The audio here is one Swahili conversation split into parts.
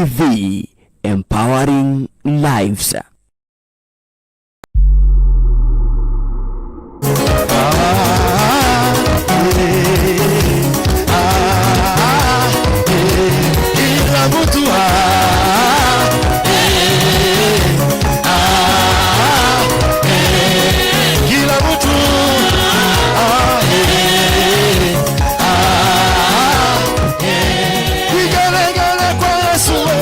TV, empowering lives. Kila mtu ah, eh, ah, eh, kila mtu ah, eh, ah, eh. Vigelegele kwa Yesu we.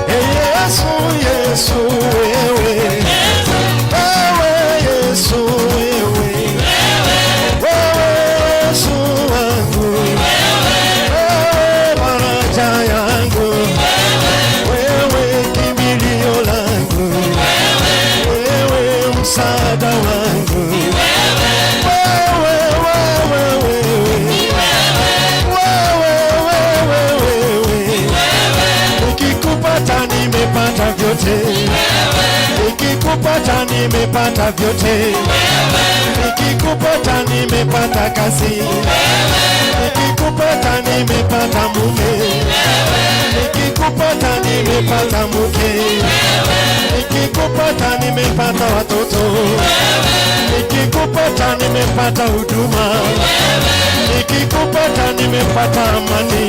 Yesu, Yesu wewe, wewe Yesu wewe, wewe Yesu wangu, wewe faraja yangu, wewe kimbilio langu, wewe msaada wangu, wewe, wewe, wewe, wewe, wewe, wewe. Nikikupata nimepata vyote, nikikupata nimepata vyote, nikikupata nimepata kazi, nikikupata nimepata mume, nikikupata nimepata mke, nikikupata nimepata watoto, nikikupata nimepata huduma, nikikupata nimepata amani.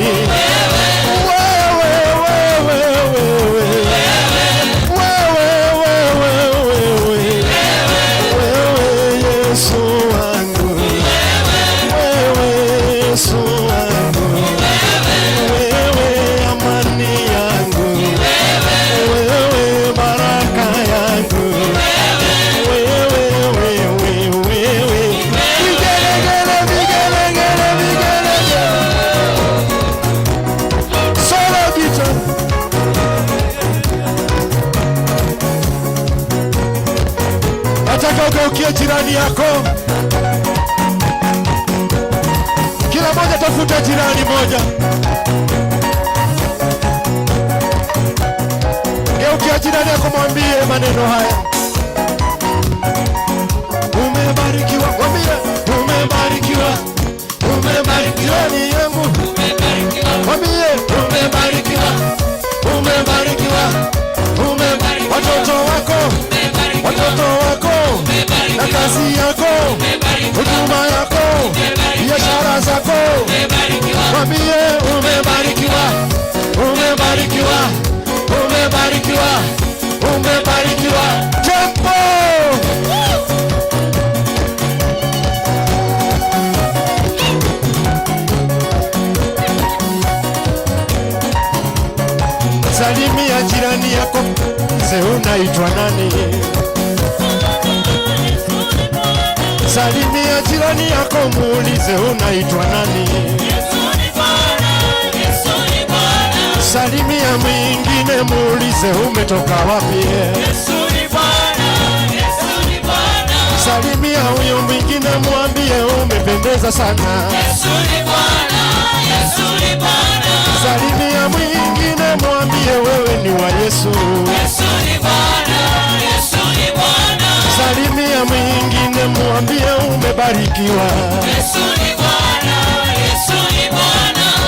Wewe, wewe, wewe, wewe, wewe, wewe, wewe Yesu wangu, wewe Yesu wangu, wewe amani yangu, wewe baraka yangu, wewe, wewe, wewe. Vigelegele, vigelegele, vigelegele. Solo guitar. Nataka ugeukie jirani yako. Kila mmoja tafuta jirani moja. Geukia jirani yako, mwambie maneno haya. Umebarikiwa, mwambie umebarikiwa, umebarikiwa ni yangu. Mwambie umebarikiwa, umebarikiwa, watoto wako, watoto wako na kazi yako, huduma yako, biashara zako. Mwambie umebarikiwa, umebarikiwa, umebarikiwa, umebarikiwa. Tempo! Salimia jirani yako, mzee, unaitwa nani? Salimia jirani yako, muulize unaitwa nani? Salimia mwingine, muulize umetoka wapi? Salimia huyo mwingine, mwambie umependeza sana. Salimia mwingine, mwambie wewe ni wa Yesu. Salimia mwingine, mwambie umebarikiwa.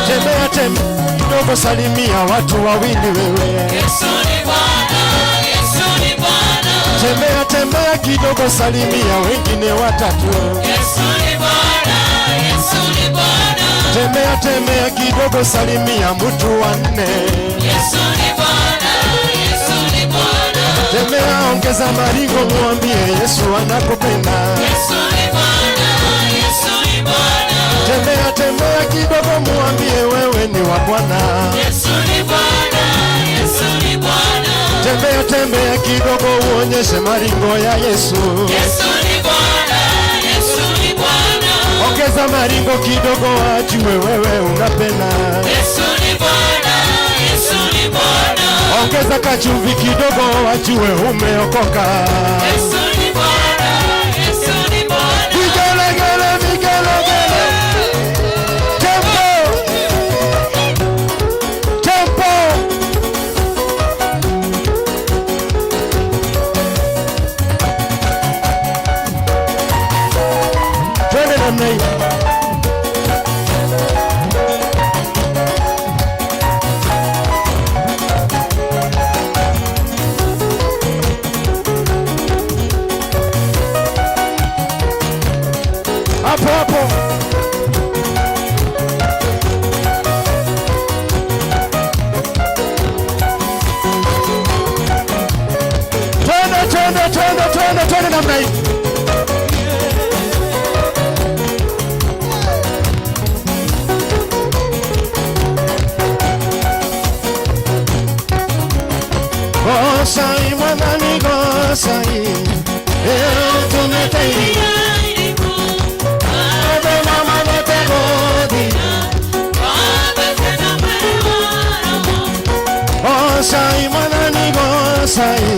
Tembea tembea kidogo, salimia watu wawili wewe. Tembea tembea kidogo, salimia wengine watatu. Tembea tembea kidogo, salimia mtu wa nne. Tembea, ongeza maringo, mwambie Yesu anakupenda. Tembea tembea kidogo, mwambie wewe ni wa Bwana. Tembea tembea kidogo, uonyeshe maringo ya Yesu. Ongeza maringo kidogo, ajue wewe unapenda. Ongeza kachumvi kidogo, ajue umeokoka. Vigelegele, vigelegele. Tempo. Tempo. Namna hii. Gosai mwanani gosai, tumetei. Ave mama nete godi. Gosai mwanani gosai,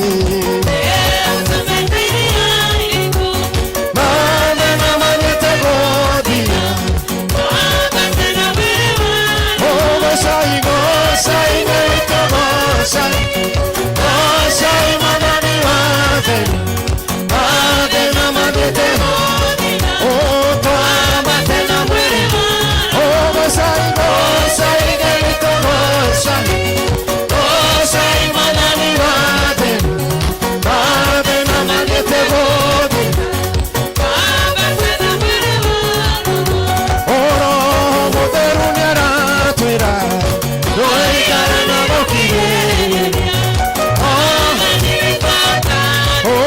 mane mama nete godi. Oh gosai gosai nete gosai, gosai mwanani wate, mane mama nete. Oh toamba tena mwere. Oh gosai gosai nete gosai, gosai mwanani wate, mane mama nete godi. Oro mutheru nĩaratwĩra ndũikare na gũkirĩrĩria. Oh,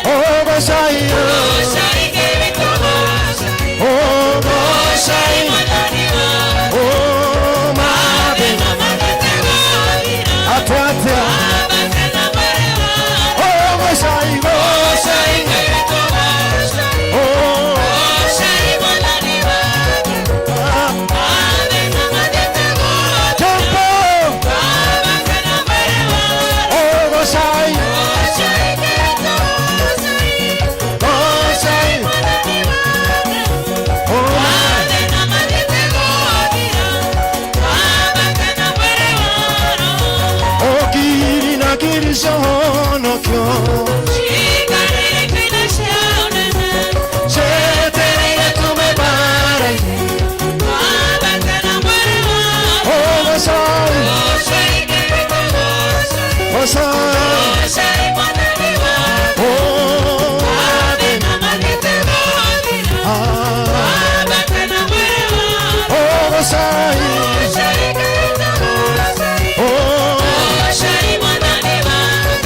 oh, gocai, oh, gocai, oh, mathĩna atĩa atĩa. Oh, gocai, gocai, oh, ah, jump up. Oh, gocai, gocai, oh, okiri na kiricohonokio cetereire tume mbara-inĩ. Oh, gocai, gocai, oh, ah, oh, gocai, oh,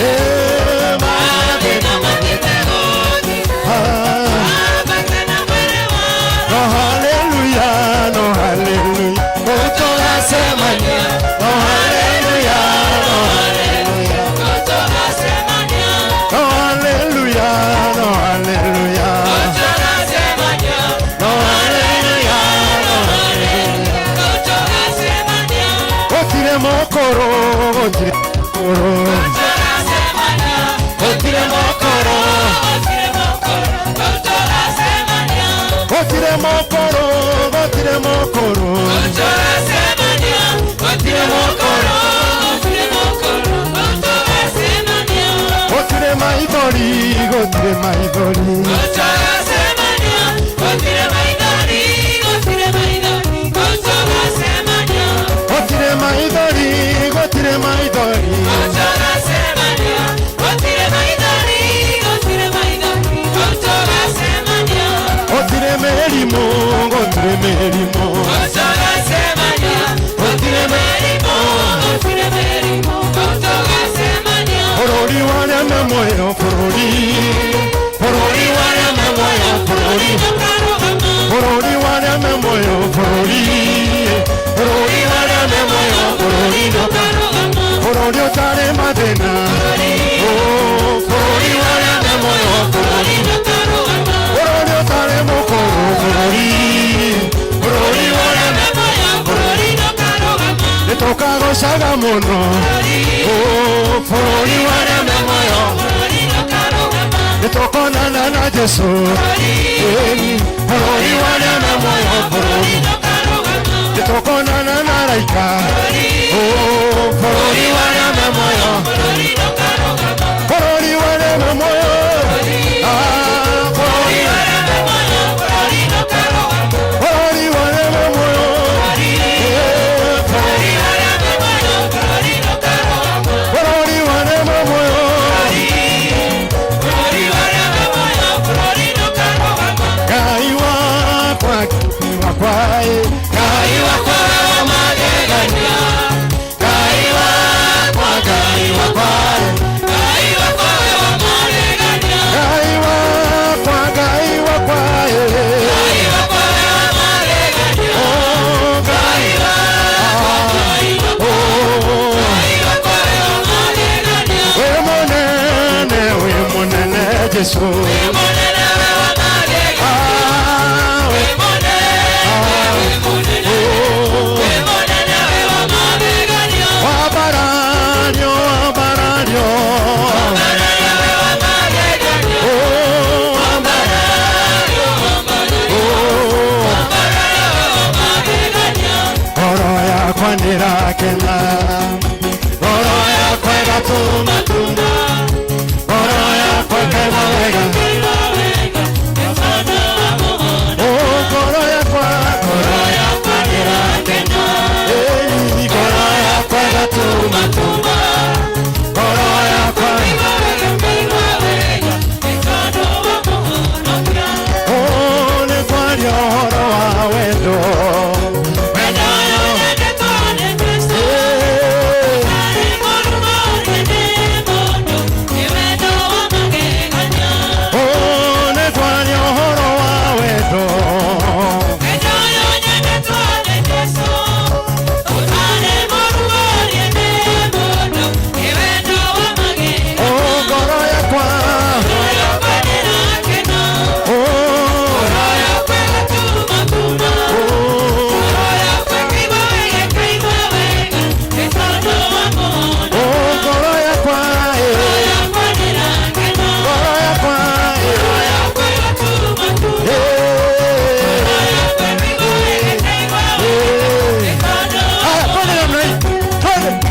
eh, mathĩna, ah, no hallelujah, no hallelujah, tũgacemania, no hallelujah, no hallelujah, no hallelujah, no hallelujah, no hallelujah, no hallelujah. Gũtirĩ mokoro, gũtirĩ mokoro, gũtirĩ mokoro, gũtirĩ mokoro, gũtirĩ mokoro, gũtirĩ mokoro, gũtirĩ maithori, gũtirĩ maithori, gũtirĩ maithori, gũtirĩ maithori, gũtirĩ mĩrimũ, gũtirĩ mĩrimũ, gũtirĩ mĩrimũ, bũrũri warĩa me muoyo, bũrũri, bũrũri warĩa me muoyo, bũrũri, bũrũri warĩa me muoyo, bũrũri, bũrũri warĩa me muoyo, bũrũri, bũrũri ũtarĩ mathĩna, oh, bũrũri warĩa me muoyo, bũrũri, bũrũri ũtarĩ mũkũrũ, bũrũri, bũrũri warĩa me nĩtũkagocaga mũno, oh, bũrũri warĩa me muoyo, nĩtũkonana na Jesũ, ĩni, bũrũri warĩa me muoyo, bũrũri, nĩtũkonana na araika, oh, bũrũri warĩa me muoyo, bũrũri warĩa me muoyo, ah, bũrũri, bũrũri warĩa me muoyo, eh, bũrũri, bũrũri warĩa me muoyo. Ngai wakwa, Ngai wakwa, eh, Ngai wakwa wa magegania. Jesu. Ah, we Wabaranio, wabaranio. Oh, oh. Ngoro yakwa nĩrakena, ngoro yakwa ĩgatumatuma, ngoro yakwa ĩkaigua wega. Oh, ngoro yakwa nĩrakena, ĩĩ, ngoro yakwa ĩgatumatuma, ngoro yakwa. Oh, nĩ kwaria ũhoro wa wendo. Ĩĩ. Oh, nĩ kwaria ũhoro wa wendo. Oh, ngoro yakwa. Oh, oh. Oh, ngoro yakwa, eh. Ngoro yakwa, eh. Eh. Eh. Haya, twende namna hii. Twende.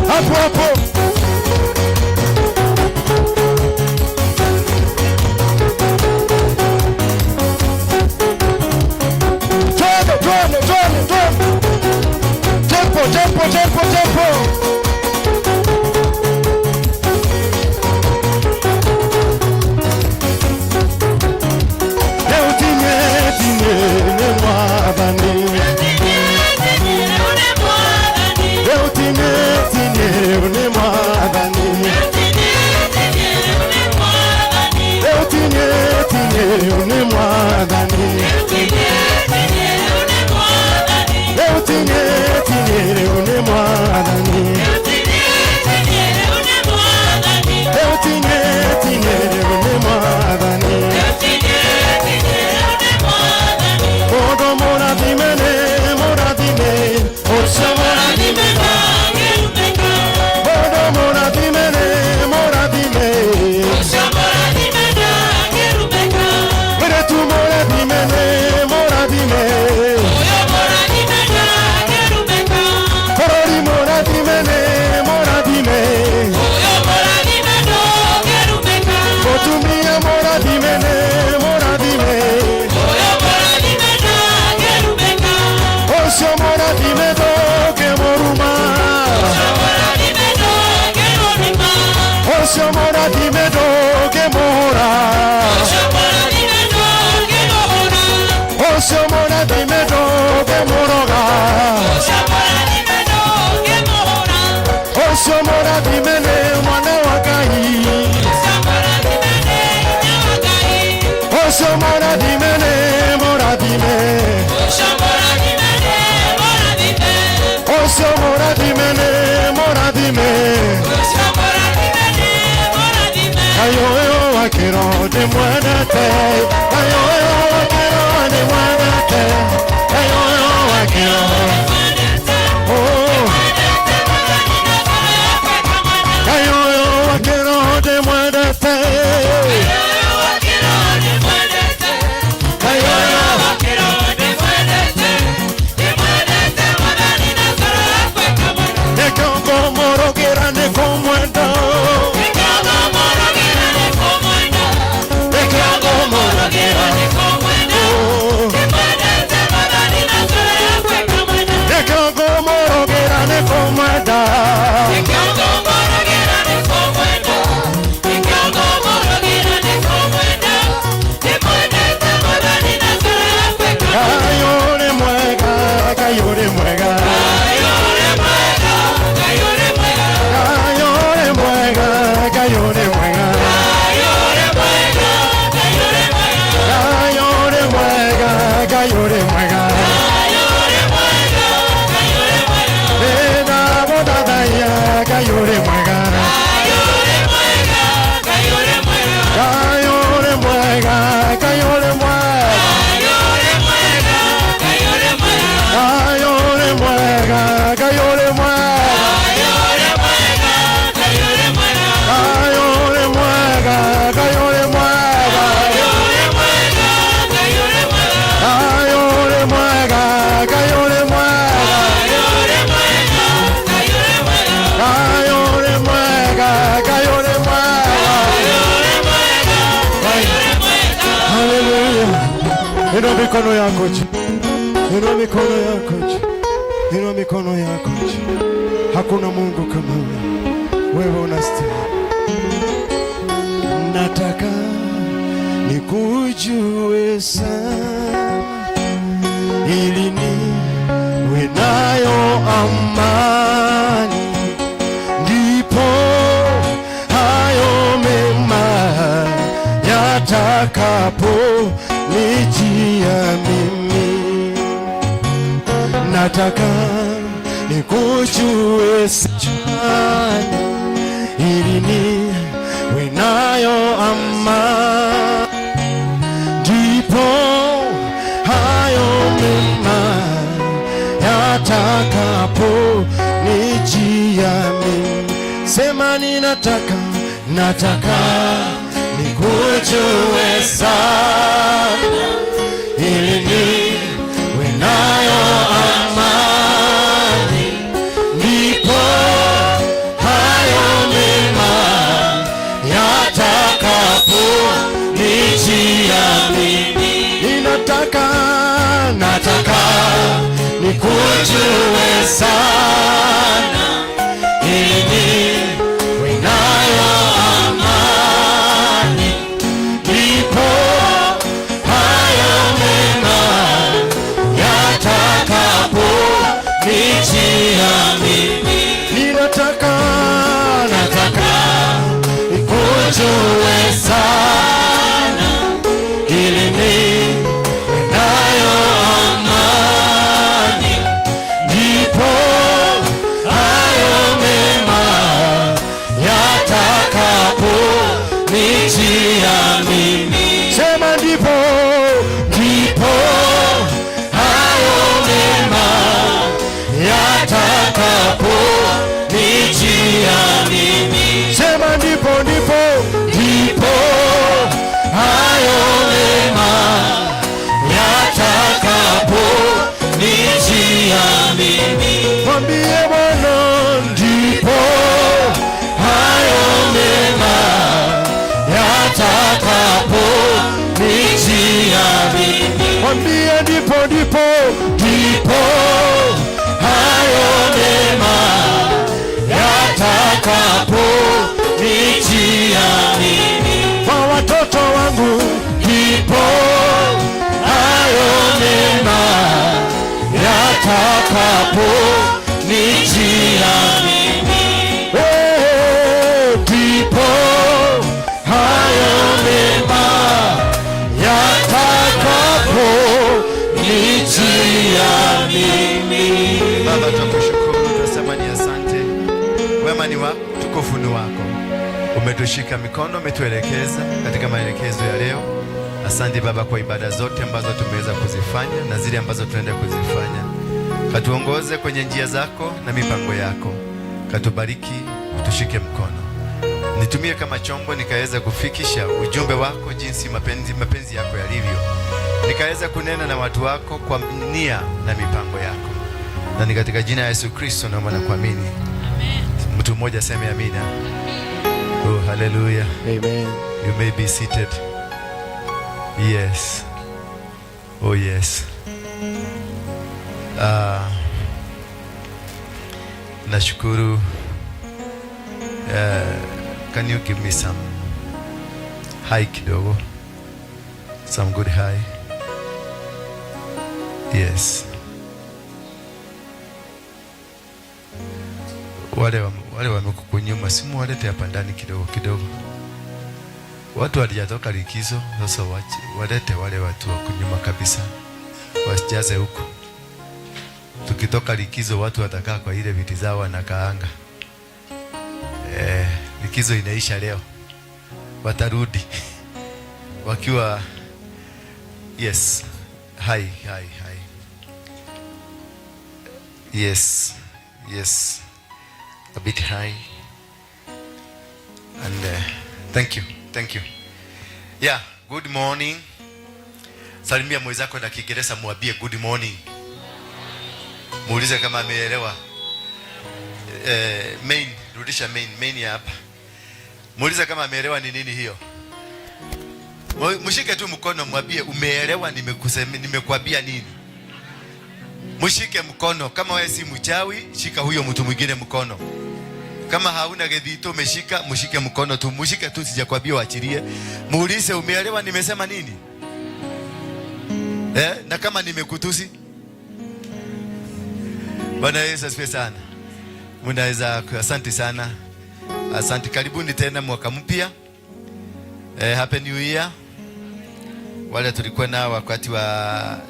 Hapo hapo. Twende, twende, twende, twende. Tempo, tempo, tempo, tempo. Leo tinye, tinye, ne mwathani. Leo tinye, tinye, ne mwathani. Leo tinye, tinye, ne mwathani. Leo tinye, tinye, ne mwathani. Leo tinye, tinye, ne mwathani. Mũndũ mũrathime nĩ mũrathime, ũcio mũrathime. Mũndũ mũrathime nĩ mũrathime, mũirĩtu mũrathime nĩ mũrathime, bũrũri mũrathime nĩ mũrathime, mũtumia mũrathime nĩ mũrathime, ũcio mũrathime ndũngĩmũruma, ũcio mũrathime ndũngĩmũhũra, ũcio mũrathime ndũngĩmũroga, ũcio mũrathime nĩ mwana wa Ngai. Ũcio mũrathime nĩ mũrathime, ũcio mũrathime nĩ mũrathime, Ngai ũyũ wa kĩro ndĩmwendete, Ngai ũyũ wa kĩro ndĩmwendete, Ngai ũyũ wa kĩro, oh, Ngai ũyũ wa kĩro ndĩmwendete, Ngai ũyũ. Nĩkĩo ngũmũrũgĩra nĩ kũmwenda, nĩkĩo ngũmũrũgĩra, oh, nĩkĩo ngũmũrũgĩra nĩ kũmwenda. Ngai ũrĩ mwega, Ngai ũrĩ mwega, Ngai ũrĩ mwega, Ngai ũrĩ mwega, Ngai ũrĩ mwega, Ngai ũrĩ mwega, Ngai ũrĩ mwega. Nĩndamũthathaiya, Ngai ũrĩ mwega. Inua mikono yako juu. Inua mikono yako juu. Inua mikono yako juu. Hakuna Mungu kama wewe. Wewe unastahili. Nataka nikujue sana ili niwe nayo amani, ndipo hayo mema yatakapo nijia mimi. Nataka nikujue sana ili niwe nayo amani, ndipo hayo mema yatakapo nijia mimi. Sema ninataka, nataka nikujue sana ili niwe nayo amani, ndipo hayo mema yatakapo nijia mimi. Ninataka, nataka nikujue sana ili niwe nayo amani, ndipo hayo mema yatakapo nijia mimi. Ninataka, nataka nikujue sana ili niwe nayo amani, ndipo hayo mema yatakapo nijia mimi. Sema ndipo, ndipo hayo mema yatakapo nijia mimi. Sema ndipo, ndipo, ndipo hayo mema yatakapo nijia mimi. Mwambie Bwana ndipo hayo mema yatakapo nijia mimi. Mwambie ndipo, ndipo, ndipo hayo mema yatakapo nijia mimi. Kwa watoto wangu ndipo hayo mema yatakapo nijia mimi. Eh, ndipo hayo mema yatakapo nijia mimi. Baba, tunakushukuru, tunasema ni asante. Wema ni wako, utukufu ni wako. Umetushika mikono, umetuelekeza katika maelekezo ya leo. Asante Baba kwa ibada zote ambazo tumeweza kuzifanya na zile ambazo tunaenda kuzifanya. Katuongoze kwenye njia zako na mipango yako, katubariki, utushike mkono. Nitumie kama chombo nikaweza kufikisha ujumbe wako jinsi mapenzi yako yalivyo, nikaweza kunena na watu wako kwa nia na mipango yako, na ni katika jina la Yesu Kristo naomba na kuamini. Mtu mmoja aseme amina. Oh, hallelujah. Amen. You may be seated. Yes. Oh, yes. Nashukuru. Can you give me some high kidogo? Some good high. Yes. Wale wamekukunyuma, simu walete hapa ndani kidogo kidogo. Watu walijatoka likizo, sasa walete wale watu wa kunyuma kabisa, wasijaze huko. Tukitoka likizo, watu watakaa kwa ile viti zao wanakaanga. Likizo inaisha leo, watarudi wakiwa yes, hi hi hi, yes yes, a bit high and thank you, thank you. Yeah, good morning. Salimia mwenzako na Kiingereza, mwambie good morning. Muulize kama ameelewa. Main, rudisha main, main ya hapa. Muulize kama ameelewa ni nini hiyo. Mshike tu mkono mwambie umeelewa nimekuambia nini. Mshike mkono. Kama wewe si mchawi, shika huyo mtu mwingine mkono. Kama hauna gethito umeshika, mshike mkono tu, mshike tu, sijakwambia uachilie. Muulize umeelewa nimesema nini? Na kama nimekutusi? Bwana Yesu asifiwe sana. Mnaweza, asante sana. Asante, karibuni tena mwaka mpya. Happy New Year. Wale tulikuwa nao wakati wa,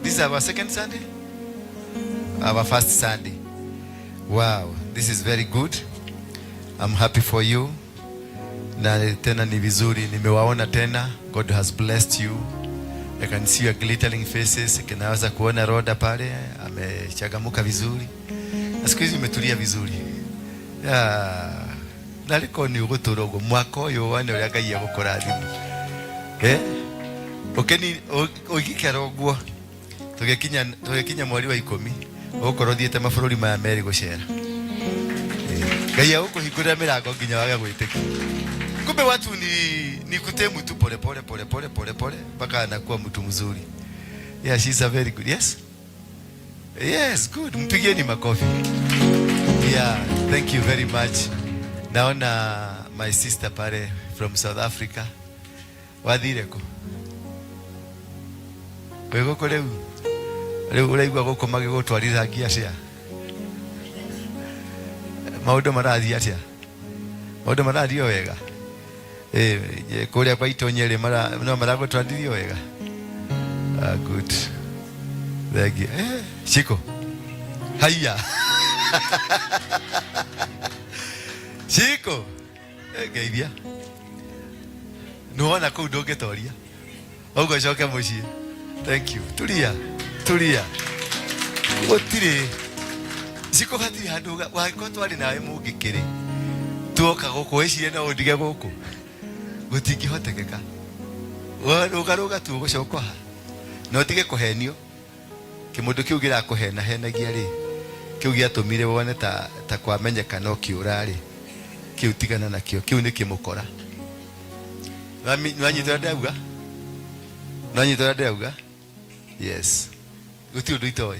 this is our second Sunday? Our first Sunday. Wow, this is very good. I'm happy for you. Na tena ni vizuri nimewaona tena. God has blessed you. I can see your glittering faces. Naweza kuona Roda pale amechagamuka vizuri. Na siku hizi umetulia vizuri. Yeah. Nariko ni ugutura uguo mwaka uyu wone uria Ngai egukurathima. Ukeni ugikera uguo tugikinya mweri wa 10 ugukorwo thiete mabũrũri maya merĩ gũcera. Ngai agũkũhingũrĩra mĩrango nginya wage gwĩtĩkia. Kumbe watu ni kutemu tu pole pole pole pole pole pole mpaka anakuwa mtu mzuri. Yeah, she's a very good. Yes? Yes, good. Mpigieni makofi. Yeah, thank you very much. Naona my sister pale from South Africa. Wathire kũ? Wĩ gũkũ rĩu? Rĩu ũraigua gũkũ magĩgũtwarithagia atĩa? Maũndũ marathiĩ atĩa? Maũndũ marathiĩ o wega? Kũrĩa kwa Itonyerĩ no maragũtwarithia wega? Good. Thank you. Shiko. Haiya. Shiko. Geithia. Nĩwona kũu ndũngĩtoria. Ũguo coke mũciĩ. Thank you. Tulia. Tulia. Gũtirĩ. Shiko hatirĩ handũ wangĩkorwo twarĩ nawe mũngĩkĩrĩ. Tuoka gũkũ wĩcirie no ũndige gũkũ. Gũtingĩhotekeka. Rũga rũga tu ũgũcoka ha. Na ũtige kũhenio. Kĩmũndũ kĩu gĩrakũhenahenagia rĩ, kĩu gĩatũmire wone ta kwamenyeka no kĩũra rĩ, kĩu tigana nakĩo, kĩu nĩ kĩmũkora. Nĩwanyita ũrĩa ndĩrauga? Nĩwanyita ũrĩa ndĩrauga? Yes. Gũtirĩ ũndũ itoĩ.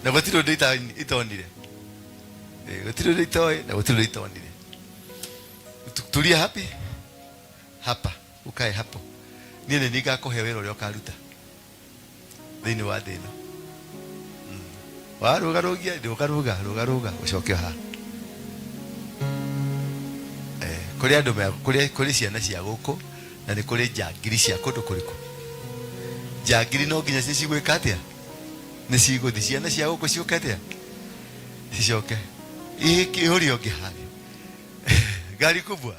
Na gũtirĩ ũndũ itonire. Gũtirĩ ũndũ itoĩ na gũtirĩ ũndũ itonire. Tulia hapi? Hapa, ukae hapo. Niĩ nĩ ningakũhe wĩra ũrĩa ũkaruta thĩinĩ wa thĩ ĩno. Warũgarũgia, rũgarũga, rũgarũga, ũcoke haha. Kũrĩ andũ kũrĩ ciana cia gũkũ na nĩ kũrĩ njangiri cia kũndũ kũrĩkũ. Njangiri no nginya cigwĩka atĩa? Nĩ cigũthiĩ. Ciana cia gũkũ ciũke atĩa? Cicoke. Ĩ ũrĩa ũngĩ harĩa. Gari kubwa.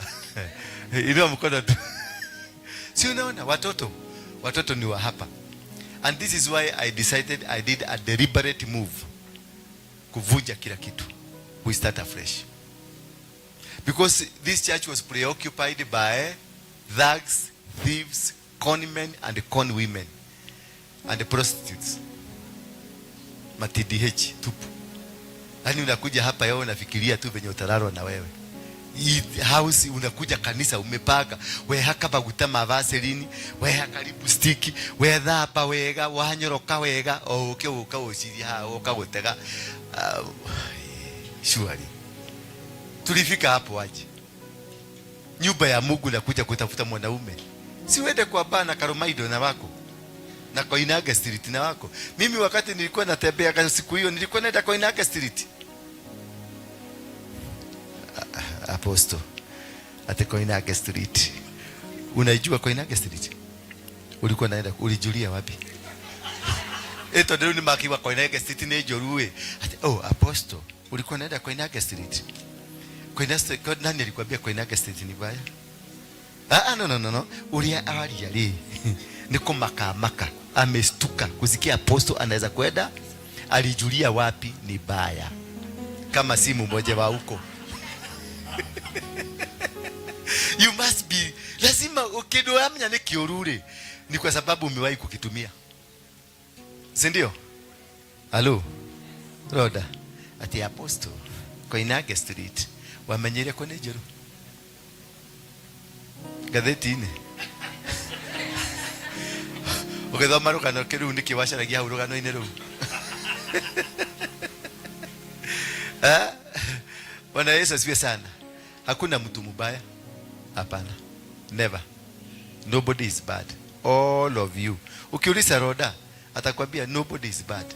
Inua mkono tu. Si unaona watoto ni wa hapa. And this is why I decided I did a deliberate move. Kuvunja kila kitu. We start afresh. Because this church was preoccupied by thugs, thieves, con men and con women and prostitutes. Ma-TDH tupu. Yaani unakuja hapa yao unafikiria tu venye utararwa na wewe. Hii house unakuja kanisa umepaka wehaka maguta ma Vaseline, wehaka lipstick, wethamba wega, wanyoroka wega, o uke uka uciria haha uka gutega. Surely tulifika hapo aje? Nyumba ya Mungu na kuja kutafuta mwanaume. Si uende kwa bana Karomaido na wako na Koinange Street na wako. Mimi wakati nilikuwa natembea kwa siku hiyo nilikuwa naenda Koinange Street. Apostle ate Koinange Street. Unaijua Koinange Street? Ulikuwa naenda, ulijulia wapi? Tondu riu ni makiwa Koinange Street ni njũru ĩ. Ate, oh, Apostle, ulikuwa naenda Koinange Street? Koinange Street, nani alikwambia Koinange Street ni mbaya? No, no, no, no. Uria aria ri ni kumaka maka. Amestuka kusikia apostle anaweza kwenda, alijulia wapi ni baya. Kama si mmoja wa huko. You must be, lazima kindu wamenya ni kiuru ri, ni kwa sababu umewahi kukitumia. Si ndio? Halo. Roda. Ati apostle Koinange Street wamenyire ko ni njuru. Ngathĩti-inĩ ũgĩthoma rũgano rũu nĩkĩ wacaragia hau rũgano-inĩ rũu? Eh? Bwana Yesu asifiwe sana. Hakuna mtu mubaya. Hapana. Never. Nobody is bad. All of you. Ukiuliza Roda atakwambia nobody is bad.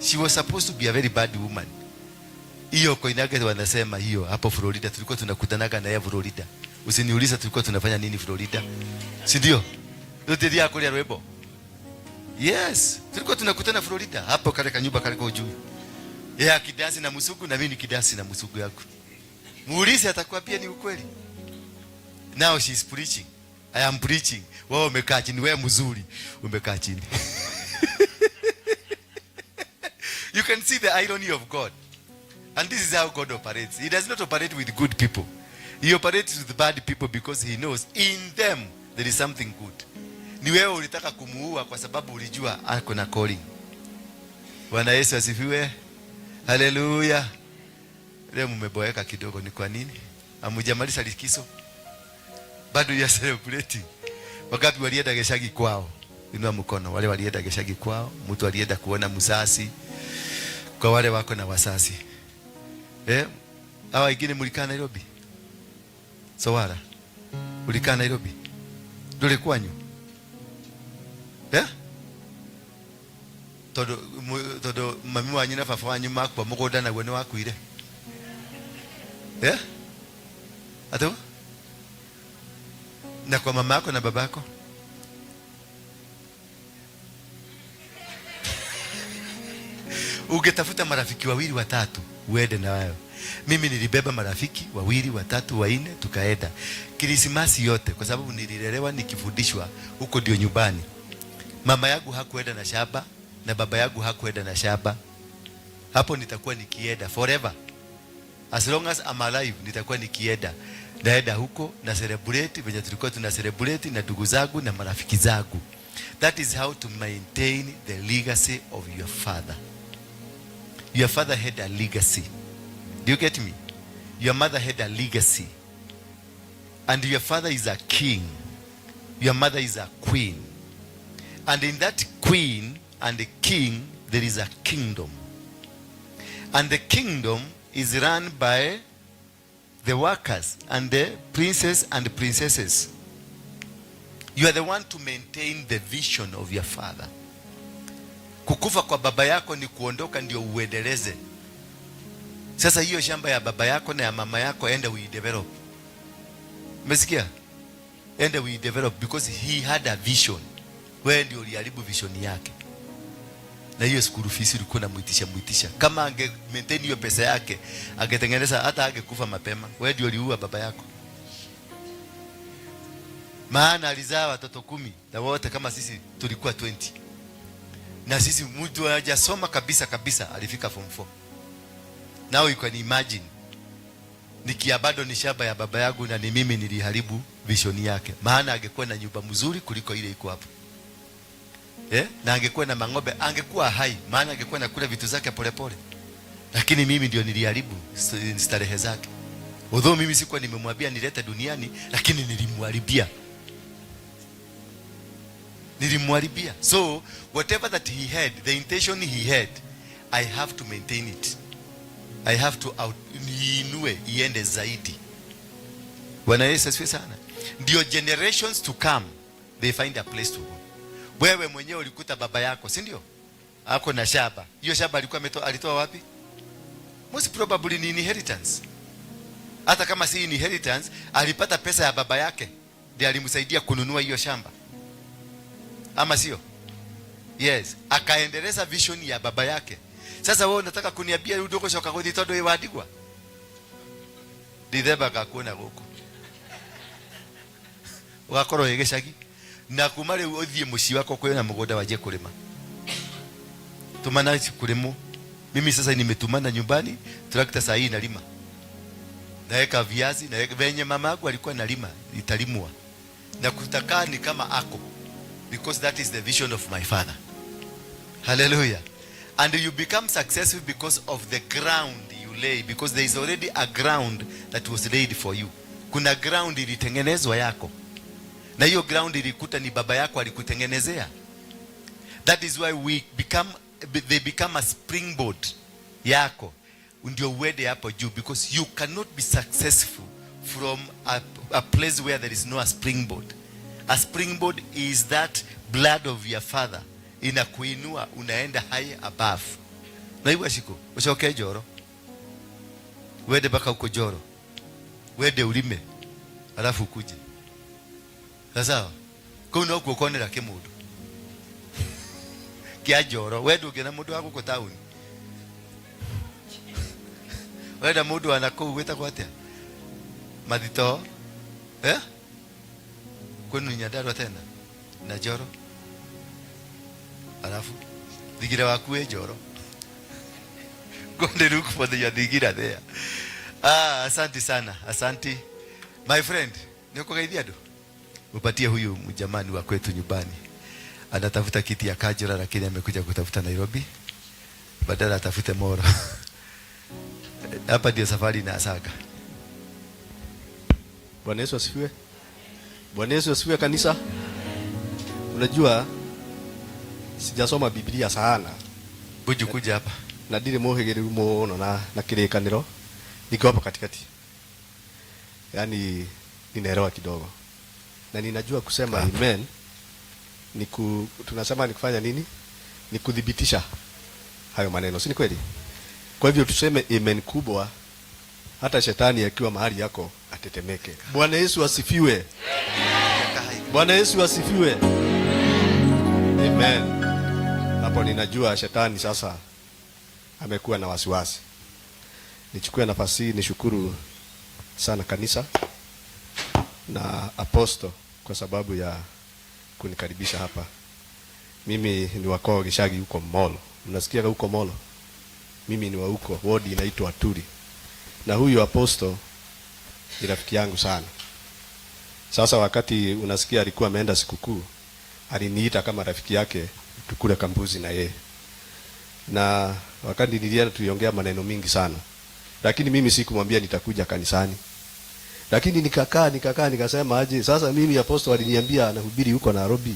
She was supposed to be a very bad woman. Hiyo Koinange wanasema hiyo hapo Florida tulikuwa tunakutanaga na yeye Florida. Usiniulize tulikuwa tunafanya nini Florida. Si ndio? Ndio kulia rwebo. Yes, tulikuwa tunakutana Florida hapo kale kanyumba kale kwa juu. Yeye akidasi na musugu na mimi nikidasi na musugu yako. Muulize atakwambia ni ukweli. Now she is preaching. I am preaching. Wewe umekaa chini, wewe mzuri umekaa chini. You can see the irony of God. And this is how God operates. He does not operate with good people. He operates with bad people because he knows in them there is something good. Ni wewe ulitaka kumuua kwa sababu ulijua ako na calling. Bwana Yesu asifiwe. Haleluya. Leo mmeboeka kidogo, ni kwa nini? Hamujamaliza likizo? Bado ya celebrating. Wangapi walienda gĩcagi kwao? Inua mkono. Wale walienda gĩcagi kwao, mtu alienda kuona mzazi. Kwa wale wako na wazazi. Eh? Hawa wengine mlikaa Nairobi? Sowara. Ulikaa Nairobi? Nduri kwanyu? Eh? Tondu tondu mami wanyu na baba wanyu makua mugunda naguo ni wakuire. Eh? Ato? Na kwa mama yako na babako? Ungetafuta marafiki wawili watatu uende na wao. Mimi nilibeba marafiki wawili watatu wanne tukaenda Krismasi yote, kwa sababu nililelewa nikifundishwa huko ndio nyumbani. Mama yangu hakuenda na shamba na baba yangu hakuenda na shamba. Hapo nitakuwa nikienda forever. As long as I'm alive nitakuwa nikienda. Naenda huko na celebrate venye tulikuwa tuna celebrate na ndugu zangu na marafiki zangu. That is how to maintain the legacy of your father. Your father had a legacy. Do you get me? Your mother had a legacy. And your father is a king. Your mother is a queen. And in that queen and the king, there is a kingdom. And the kingdom is run by the workers and the princes and the princesses. You are the one to maintain the vision of your father. Kukufa kwa baba yako ni kuondoka ndio uendeleze. Sasa hiyo shamba ya baba yako na ya mama yako, enda uidevelop. Umesikia? Enda uidevelop because he had a vision. Wewe ndio uliharibu vision yake. Na hiyo school fees ulikuwa unamuitisha muitisha. Kama ange maintain hiyo pesa yake, angetengeneza hata angekufa mapema. Wewe ndio uliua baba yako. Maana alizaa watoto 10 na wote kama sisi tulikuwa 20. Na sisi mtu hajasoma kabisa kabisa alifika form 4. Now you can imagine. Nikia bado ni shamba ya baba yangu na ni mimi niliharibu vision yake. Maana angekuwa na nyumba mzuri kuliko ile iko hapo. Eh? Na angekuwa na mang'ombe, angekuwa hai, maana angekuwa nakula vitu zake polepole. Lakini mimi ndio niliharibu starehe zake. Although mimi sikuwa nimemwambia nilete duniani, lakini nilimharibia. Nilimharibia. So whatever that he had, the intention he had, I have to maintain it. I have to out, niinue iende zaidi. Bwana Yesu asifiwe sana. Ndio generations to come they find a place to go. Wewe mwenyewe ulikuta baba yako, si ndio? Ako na shamba. Hiyo shamba alikuwa alitoa wapi? Most probably ni inheritance. Hata kama si inheritance, alipata pesa ya baba yake ndiye alimsaidia kununua hiyo shamba. Ama sio? Yes, akaendeleza vision ya baba yake. Sasa wewe unataka kuniambia ndũgũcoka gũthiĩ tondũ wĩ wa ndigwa? Ndithembaga kuona gũkũ. Ũgakorwo wĩ gĩcagi na kuma rĩu ũthiĩ mũciĩ wakwa kwĩna mũgũnda wanjie kũrĩma. Tumana kũrĩmwo. Mimi sasa nimetumana nyumbani, trakta saa hii inalima. Naweka viazi, naweka venye mama yangu alikuwa analima, italimwa. Na kutakaa ni kama ako. Because that is the vision of my father. Hallelujah. And you become successful because of the ground you lay, because there is already a ground that was laid for you. Kuna ground ilitengenezwa yako. Na hiyo ground ilikuta ni baba yako alikutengenezea. That is why we become they become a springboard yako ndio uende hapo juu, because you cannot be successful from a place where there is no a springboard. A springboard is that blood of your father inakuinua, unaenda high above. Naigua shiko ucoke Njoro, wende mpaka huko Njoro, wende ulime, alafu ukuje. Sawa, kuu no kuo konera kimundu kia Njoro. We ndũngĩona mũndũ wa gũkũ taũni, wenda mũndũ wa nakũu gwĩtagwo atĩa, Mathito, eh? Kwenu ni Nyandarua tena na Njoro, alafu thigira waku wĩ Njoro. Go and look for the thigira there. Ah, asante sana, asante my friend. Nĩ ũkũgeithia andũ, upatie huyu mjamani wa kwetu nyumbani, anatafuta kiti ya Kajura lakini amekuja kutafuta Nairobi badala atafute Moro. Hapa ndio safari inaanzaga. Bwana Yesu asifiwe. Bwana Yesu asifiwe kanisa. Unajua sijasoma Biblia sana. Buju, kuja hapa. Na ndirĩ mũhĩgĩrĩru mũno na kĩrĩkanĩro, niko hapa katikati, yaani ninaelewa kidogo na ninajua kusema amen ni tunasema ni kufanya nini? Ni kuthibitisha hayo maneno, si ni kweli? Kwa hivyo tuseme amen kubwa, hata shetani akiwa mahali yako atetemeke. Bwana Yesu asifiwe. Bwana Yesu asifiwe. Amen. Hapo ninajua shetani sasa amekuwa na wasiwasi. Nichukue nafasi hii nishukuru sana kanisa na apostle kwa sababu ya kunikaribisha hapa. Mimi ni wa kwao Gishagi huko Molo. Mnasikia huko Molo? Mimi ni wa huko, wodi inaitwa Turi. Na huyu apostle ni rafiki yangu sana. Sasa wakati unasikia alikuwa ameenda sikukuu, aliniita kama rafiki yake tukule kambuzi na yeye. Na wakati nilienda tuliongea maneno mingi sana. Lakini mimi sikumwambia nitakuja kanisani. Lakini nikakaa nikakaa nikasema aje, sasa mimi apostle aliniambia anahubiri huko Nairobi.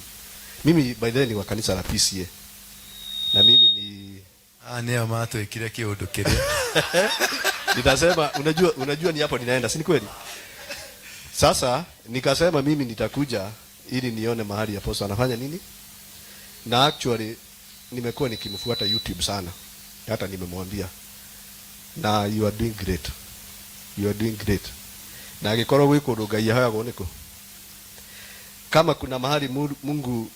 Mimi by then ni wa kanisa la PCA. Na mimi ni Ah, nĩo matwĩkire kĩũndũ kĩrĩa. Nitasema unajua ni hapo ninaenda, si ni kweli? Sasa nikasema mimi nitakuja ili nione mahali apostle anafanya nini. Na actually nimekuwa nikimfuata YouTube sana. Hata nimemwambia. Na you are doing great. You are doing great. Na angĩkorwo gwĩ kũndũ Ngai ahoyagwo nĩkũ? Kama kuna mahali Mungu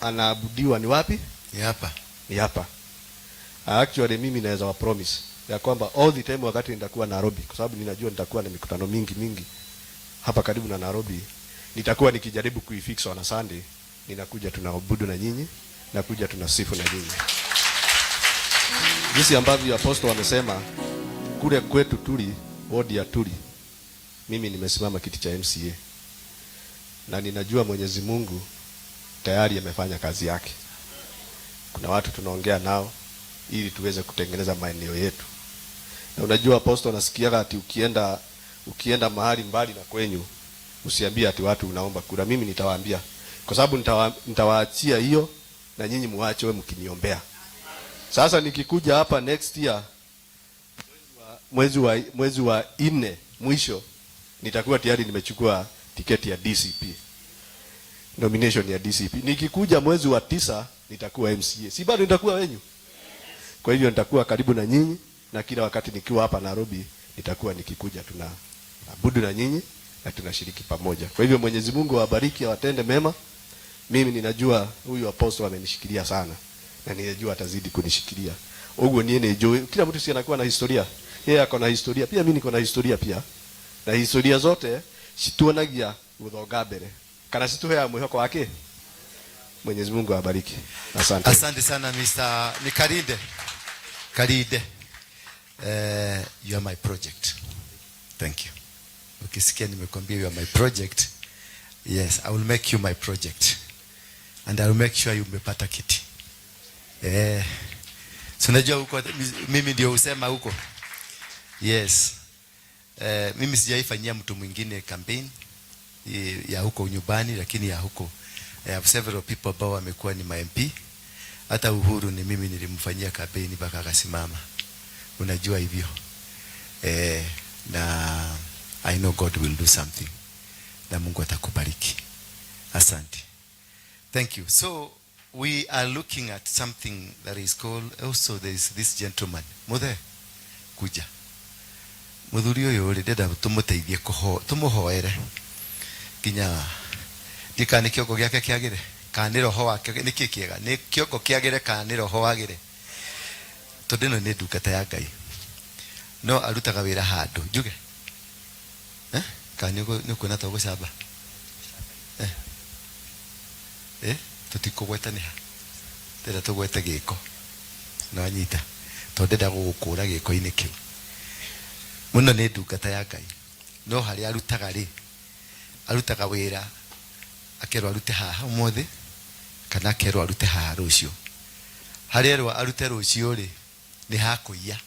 anaabudiwa ni wapi? Ni hapa. Ni hapa. Actually mimi naweza wa promise ya kwamba all the time wakati nitakuwa Nairobi, kwa sababu ninajua nitakuwa na mikutano mingi mingi hapa karibu na Nairobi, nitakuwa nikijaribu kuifix on a Sunday, ninakuja tunaabudu na nyinyi, nakuja tunasifu na nyinyi. Jinsi ambavyo apostle wamesema kule kwetu Turi, wodi ya Turi, mimi nimesimama kiti cha MCA na ninajua Mwenyezi Mungu tayari amefanya kazi yake. Kuna watu tunaongea nao ili tuweze kutengeneza maeneo yetu. Na unajua apostle, nasikiaga ati ukienda mahali mbali na kwenyu usiambie ati watu unaomba kura. Mimi nitawaambia kwa sababu nitawaachia hiyo na nyinyi muache wewe mkiniombea. Sasa nikikuja hapa next year mwezi wa 4 mwisho nitakuwa tayari nimechukua tiketi ya DCP. Nomination ya DCP. Nikikuja mwezi wa 9 nitakuwa MCA. Si bado nitakuwa wenyu? Kwa hivyo nitakuwa karibu na nyinyi na kila wakati nikiwa hapa Nairobi nitakuwa nikikuja tuna abudu na nyinyi na tunashiriki pamoja. Kwa hivyo Mwenyezi Mungu awabariki, awatende mema. Mimi ninajua huyu apostle amenishikilia sana na ninajua atazidi kunishikilia. Uguo niĩ nĩ kila mtu si anakuwa na historia. Yeye ako na historia, pia mimi niko na historia pia. Na historia zote cituonagia guthonga mbere kana cituheaga mwĩhoko wake. Mwenyezi Mungu awabariki. Asante. Asante sana Mr. Nikarinde. Karinde. You are my project. Thank you. Ukisikia nimekwambia you are my project. Yes, I will make you my project. And I will make sure you umepata kiti. So unajua huko mimi ndio husema huko. Yes. Mimi sijaifanyia mtu mwingine campaign. ya huko nyumbani, lakini ya huko I have several people ambao wamekuwa ni ma MP. Hata Uhuru ni mimi nilimfanyia kampeni mpaka akasimama, unajua hivyo na I know God will do something na Mungu atakubariki. Asante. Thank you. So we are looking at something that is called, also there is this gentleman. Muthe, kuja. Muthuri uyu ri ndenda tumuteithie tumuhoere nginya ndikana nĩ kĩongo gĩake kĩagĩre kana nĩ roho wake nĩ kĩ kĩega nĩ kĩongo kĩagĩre kana nĩ roho wagĩre tondũ ĩno nĩ ndungata ya Ngai no arutaga wĩra handũ njuge kana nĩ ũkuona ta ũgũcamba tũtikũgweta nĩ ha ndĩrenda tũgwete gĩko no anyita tondũ ndĩrenda gũgũkũra gĩko-inĩ kĩu mũno nĩ ndungata ya Ngai no harĩa arutaga rĩ arutaga wĩra akerwo arute haha ũmũthĩ kana akerwo arute haha rũciũ harĩa erwo arute rũciũ rĩ nĩ hakũiya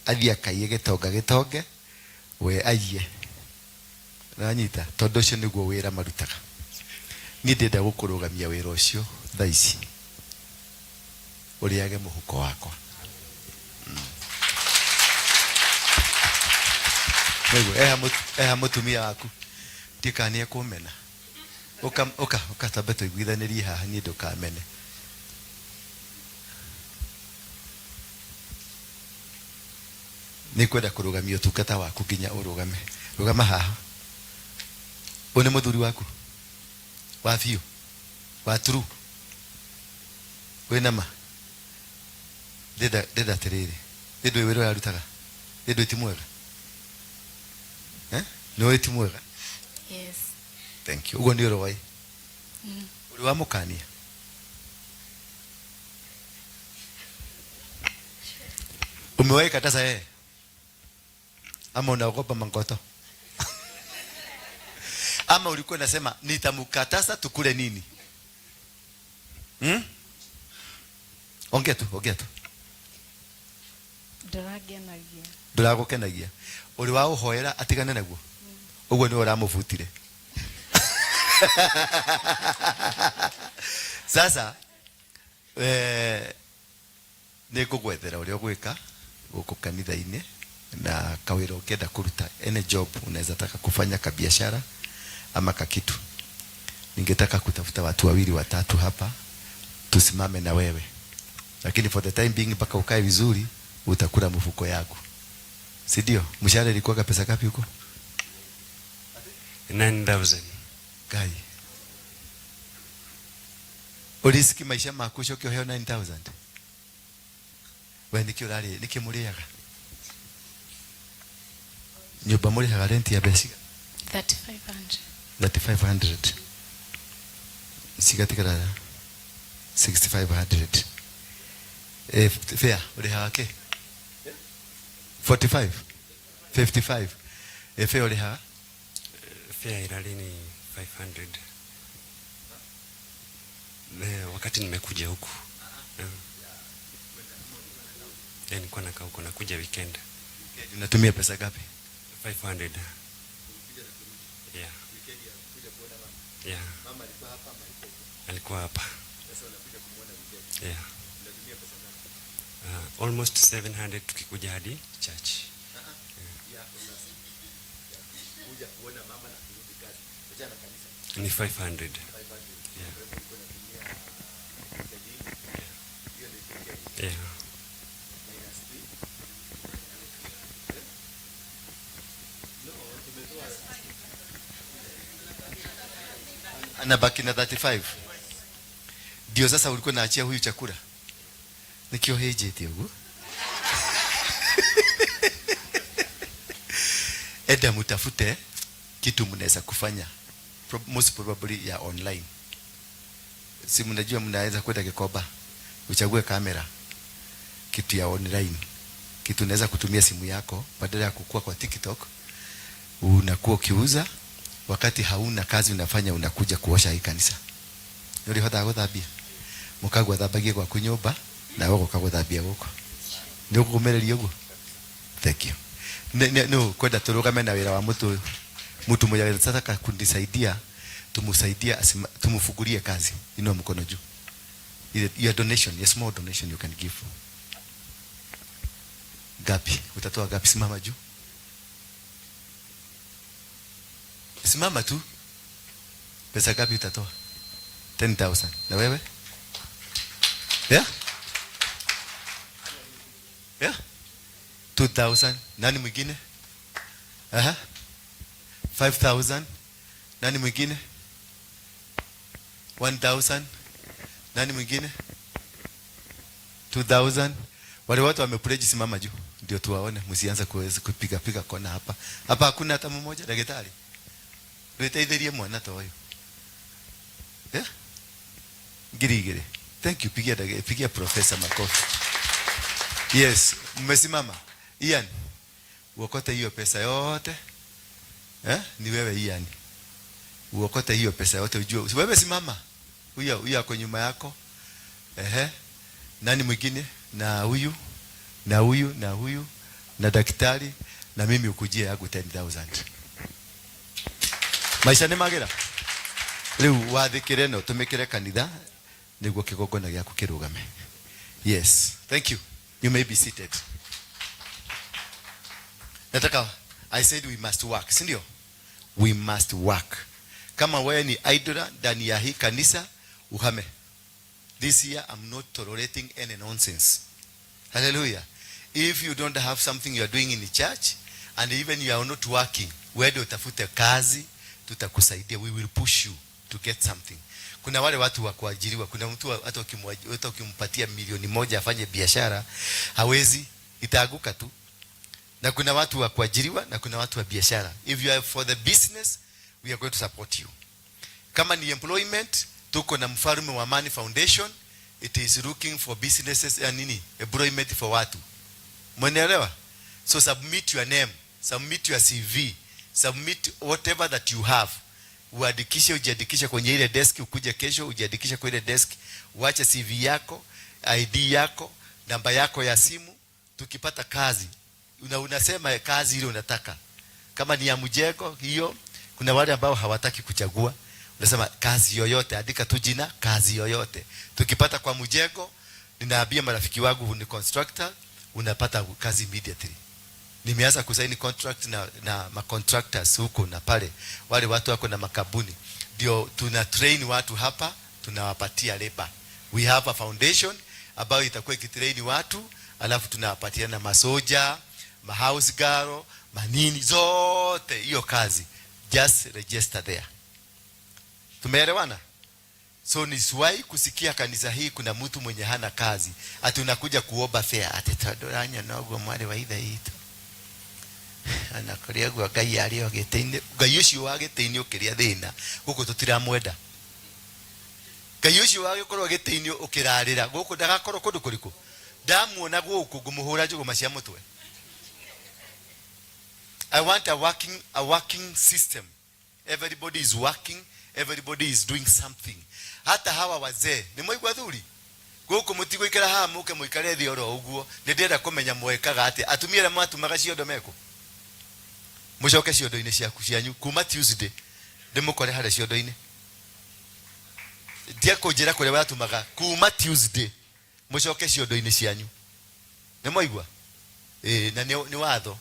athiĩ akaiye gĩtonga gĩtonge we aiye nanyita tondũ ũcio nĩguo wĩra marutaga niĩ ndĩrenda gũkũrũgamia wĩra ũcio thaa ici ũrĩage mũhuko wakwa. Nĩguo eha mũtumia waku ndikanie kũmena ũka ũka ũka tambe tũiguithanĩrie haha niĩ ndũkamene. Nĩngwenda kũrũgamia ũtungata waku nginya ũrũgame. Rũgama haha. Ũyũ nĩ mũthuri waku wa biũ wa true wĩna ma ndĩrenda atĩrĩrĩ ndũĩ wĩra ũrĩa arutaga ndũĩ ti mwega nĩ ũĩ ti mwega. Yes. Thank you. Ũguo nĩ ũroĩ ũrĩ wamũkania. Umewahi kataza yeye ama unaogopa mangoto? Ama ulikuwa unasema nitamkataza tukule nini? Ongea tu, ongea tu. Ndũrangenagia. Ndũragũkenagia. Ũrĩ wa ũhoera atigane naguo? Ũguo nĩwe ũramũbutire. Sasa nĩngũgwethera ũrĩa ũgwĩka gũkũ kanitha-inĩ na kawĩra ũngĩenda kũruta, any job unaweza taka kufanya kabiashara ama kakitu. Ningetaka kutafuta watu wawili watatu hapa tusimame na wewe, lakini for the time being mpaka ukae vizuri utakula mfuko yako, si ndio? Mshahara ilikuwa pesa ngapi huko? 9,000. Gai. Ulisiki maisha maku ucoke ũheo 9,000? We nĩkĩ ũrarĩ, nĩkĩ mũrĩaga? Nyũmba mũrĩhaga rent ya mbeca cigana? 3,500. 3,500. Cigatigara 6,500. Fair, ũrĩhaga kĩ? 45? 55. Fair ũrĩhaga? Fair irali ni 500. Wakati nimekuja huku. Nilikuwa nakaa huko, nakuja weekend. Unatumia pesa ngapi? 500. Yeah. Yeah. Mama alikuwa hapa ama alikuwa huko? Alikuwa hapa. Sasa unakuja kumuona weekend. Yeah. Unatumia pesa ngapi? Almost 700 tukikuja hadi church. Yako sasa. Kuja kuona mama na kurudi kazi. Acha na kanisa. Ni 500. 500. Yeah. Kwa hivyo ulikuwa unatumia weekend. Hiyo ni weekend. Yeah. Minus 3. No, tumetoa. Anabaki na 35. Ndio sasa ulikuwa unaachia huyu chakula. Nikio hejete uguo. Enda mutafute kitu mnaweza kufanya. Most probably ya online. Si mnajua mnaweza kwenda Gikomba, uchague kamera, kitu ya online. Kitu unaweza kutumia simu yako badala ya kukua kwa TikTok, unakuwa ukiuza wakati hauna kazi unafanya, unakuja kuosha hii kanisa. Nĩ ũrĩhotaga gũthambia? Mũkagwa thambagie gwaku nyũmba, nawe ũgoka gũthambia gũkũ. Nĩ ũkũmĩrĩria ũguo? Thank you. Nĩ ũkwenda tũrũgame na wĩra wa mũtũ ũyũ? Mtu mmoja anataka kunisaidia, tumsaidie, tumfungulie kazi. Inua mkono juu. Your donation, your small donation you can give. Gapi? Utatoa gapi? Simama juu. Simama tu. Pesa gapi utatoa? 10,000. Na wewe? Yeah? Yeah? 2,000. Nani mwingine? Aha. 5,000. Nani mwingine? 1,000. Nani mwingine? 2,000. Wale watu wamepledge, simama juu ndio tuwaone, msianze kuweza kupiga piga kona hapa. Hapa hakuna hata mmoja daktari. Rwiteithirie mwana ta ũyũ. Yeah? 2,000. Thank you. Pigia pigia professor makofi. Yes, mmesimama. Ian, uokote hiyo pesa yote. Eh? Ni wewe Ian. Uokote hiyo pesa yote ujue. Wewe simama. Huyo huyo ako nyuma yako. Ehe. Nani mwingine? Na huyu, na huyu, na huyu, na daktari, na mimi ukujie yangu 10,000. Maisha nĩ magĩra. Rĩu wathĩkĩre na ũtũmĩkĩre kanitha nĩguo kĩgongona gĩaku kĩrũgame. Yes, thank you. You may be seated. Nataka, I said we must work, si ndio? We must work. Kama wewe ni idler ndani ya hii kanisa, uhame. This year I'm not tolerating any nonsense. Hallelujah. If you don't have something you are doing in the church and even you are not working, wewe utafute kazi, tutakusaidia. We will push you to get something. Kuna wale watu wa kuajiriwa, kuna mtu hata ukimpatia 1,000,000 afanye biashara, hawezi, itaanguka tu. Na kuna watu wa kuajiriwa na kuna watu wa biashara. If you are for the business, we are going to support you. Kama ni employment, tuko na Mfalme wa Amani Foundation. It is looking for businesses ya nini? Employment for watu. Mwenelewa? So submit your name, submit your CV, submit whatever that you have. Uandikishe, ujiandikishe kwenye ile desk, ukuje kesho ujiandikishe kwa ile desk, uache CV yako, ID yako, namba yako ya simu. Tukipata kazi, unasema kazi ile unataka. Kama ni ya mjengo hiyo, kuna wale ambao hawataki kuchagua. Unasema kazi yoyote, andika tu jina kazi yoyote. Tukipata kwa mjengo, ninaambia marafiki wangu ni constructor, unapata kazi immediately. Nimeanza kusaini contract na ma contractors huko na pale, wale watu wako na makabuni, ndio tuna train watu hapa, tunawapatia labor. We have a foundation ambayo itakuwa ikitrain watu, alafu tunawapatia na masoja, ma house girl, manini zote hiyo kazi. Just register there. Tumeelewana? So nisiwahi kusikia kanisa hii kuna mtu mwenye hana kazi ati unakuja kuomba fare ati tondoranya noguo mwari wa ithe itu ana kuria gwa Ngai ari o gĩtĩ-inĩ. Ngai ũcio wa gĩtĩ-inĩ ũkĩrĩa thĩna gũkũ tũtiramwenda. Ngai ũcio wa gĩkorwo gĩtĩ-inĩ ũkĩrarĩra gũkũ ndagakorwo kũndũ kũrĩkũ. Ndamuona gũkũ ngũmũhũra njũgũma cia mũtwe. I want a working system. Everybody is working, everybody is doing something. Hata hawa wazee nĩ mwaigua thuri gũkũ mũtigũikara haha mũke mũikare thĩ oro ũguo. Nĩ ndĩrenda kũmenya mwekaga atĩa. Atumia arĩa matumaga ciondo mekũ, mũcoke ciondo-inĩ ciaku cianyu kuma Tuesday ndĩmũkore harĩa ciondo-inĩ. Ndiekũnjĩra kũrĩa watumaga kuma Tuesday mũcoke ciondo-inĩ cianyu. Nĩ mwaigua? Ĩĩ, na nĩ watho.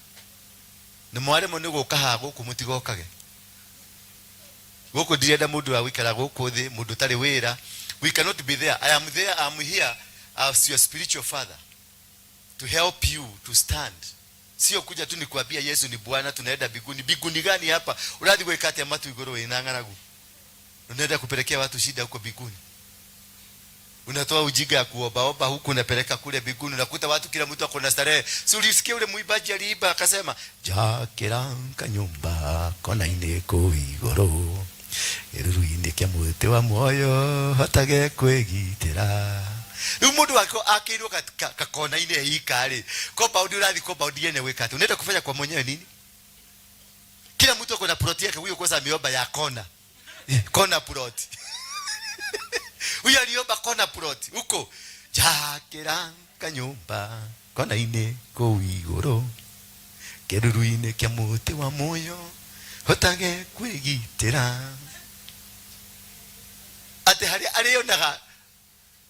Nĩ mwaremwo nĩ gũka haha gũkũ mũtigokage. Gũkũ ndirenda mũndũ wa gũikara gũkũ thĩ, mũndũ ũtarĩ wĩra. We cannot be there. I am there, I am here as your spiritual father to help you to stand. Sio kuja tu nikuambia Yesu ni Bwana, tunaenda mbinguni. Mbinguni gani hapa? Urathi gwĩka atĩa matu igũrũ wĩna ng'aragu? Unaenda kupelekea watu shida huko mbinguni. Unatoa ujinga ya kuombaomba huku unapeleka kule mbinguni, unakuta watu kila mtu ako na starehe. Si ulisikia ule mwimbaji aliimba akasema, njakĩra kanyumba kona-inĩ kũu igũrũ, gĩruru-inĩ kĩa mũtĩ wa muoyo hotage kwĩgitĩra. Rĩu mũndũ wako akĩirwo kakona-inĩ ika rĩ, compound ũrathi compound yene gwĩka atĩa? Unaenda kufanya kwa mwenyewe nini? Kila mtu ako na plot yake, huyo kwanza ameomba ya kona. Kona plot. Huyo aliomba kona plot huko. Njakĩra kanyumba kona-inĩ kũu igũrũ, kĩruru-inĩ kĩa mũtĩ wa muoyo Hotage kwĩgitĩra. Atĩ harĩa arĩonaga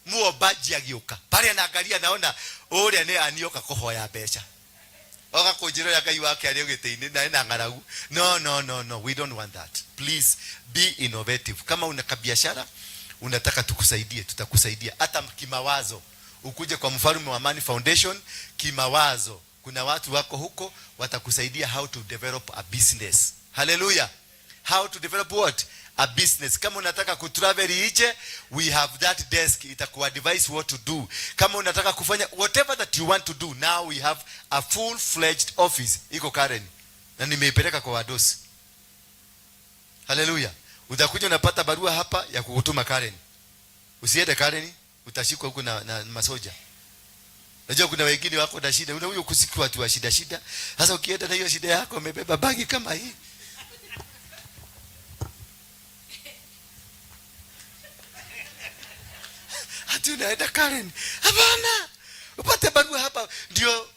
muombaji agĩũka pale anaangalia, naona ũrĩa nĩ anioka kũhoya mbeca, oka kũnjĩra ũrĩa Ngai wake arĩ gĩtĩ-inĩ na ena ng'aragu. No, no, no, no, we don't want that. Please be innovative. Kama una kabiashara unataka tukusaidie, tutakusaidia hata kimawazo. Ukuje kwa Mfalme wa Amani Foundation kimawazo, kuna watu wako huko watakusaidia how to develop a business. Hallelujah. How to develop what? A business. Kama unataka kutravel nje, we have that desk itakuadvise what to do. Kama unataka kufanya whatever that you want to do, now we have a full fledged office iko Karen na nimeipeleka kwa wadosi. Haleluya. Utakuja unapata barua hapa ya kukutuma Karen. Usiende Karen, utashikwa huko na masoja. Najua kuna wengine wako na shida. Una huyo kusikia watu wa shida shida. Sasa ukienda na hiyo shida yako umebeba bagi kama hii. Ati unaenda Karen. Hapana. Upate barua hapa ndio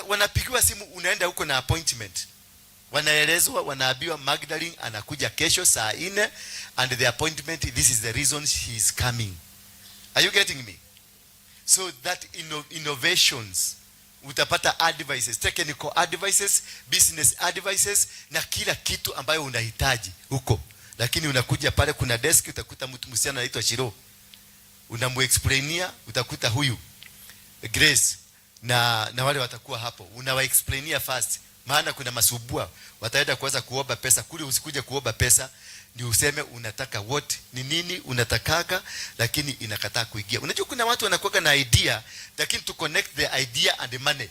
wanapigiwa simu, unaenda huko na appointment. Wanaelezwa, wanaambiwa Magdalene anakuja kesho saa 4 and the appointment, this is the reason she is coming. Are you getting me? So that innovations, utapata advices, technical advices, business advices na kila kitu ambayo unahitaji huko. Lakini unakuja pale kuna desk, utakuta mtu msichana anaitwa Shiro. Unamuexplainia, utakuta huyu Grace na wale watakuwa hapo. Unawaexplainia fast, maana kuna masubua wataenda kuanza kuomba pesa kule. Usikuje kuomba pesa ni useme unataka what, ni nini unatakaga, lakini inakataa kuingia. Unajua kuna watu wanakuwa na idea, lakini to connect the idea and the money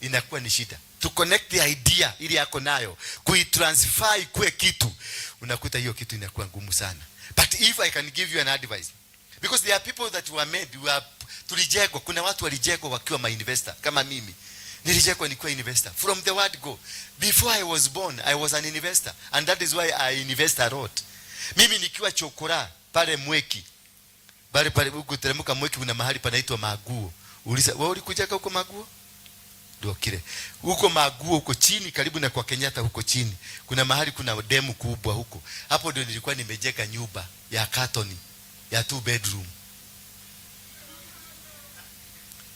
inakuwa ni shida. To connect the idea ili yako nayo, kuitransfer ikuwe kitu, unakuta hiyo kitu inakuwa ngumu sana. But if I can give you an advice, because there are people that were made, were, tulijengwa, kuna watu walijengwa wakiwa ma investor kama mimi. Nilijengwa nikiwa investor from the word go. Before I was born, I was an investor, and that is why I invest a lot. Mimi nikiwa chokora pale Mweki, pale pale huko teremka Mweki, kuna mahali panaitwa Maguo. Uliza, wewe ulikuja huko Maguo? Ndio kile. Huko Maguo huko chini karibu na kwa Kenyatta huko chini. Kuna mahali kuna demu kubwa huko. Hapo ndio nilikuwa nimejenga nyumba ya katoni ya 2 bedroom.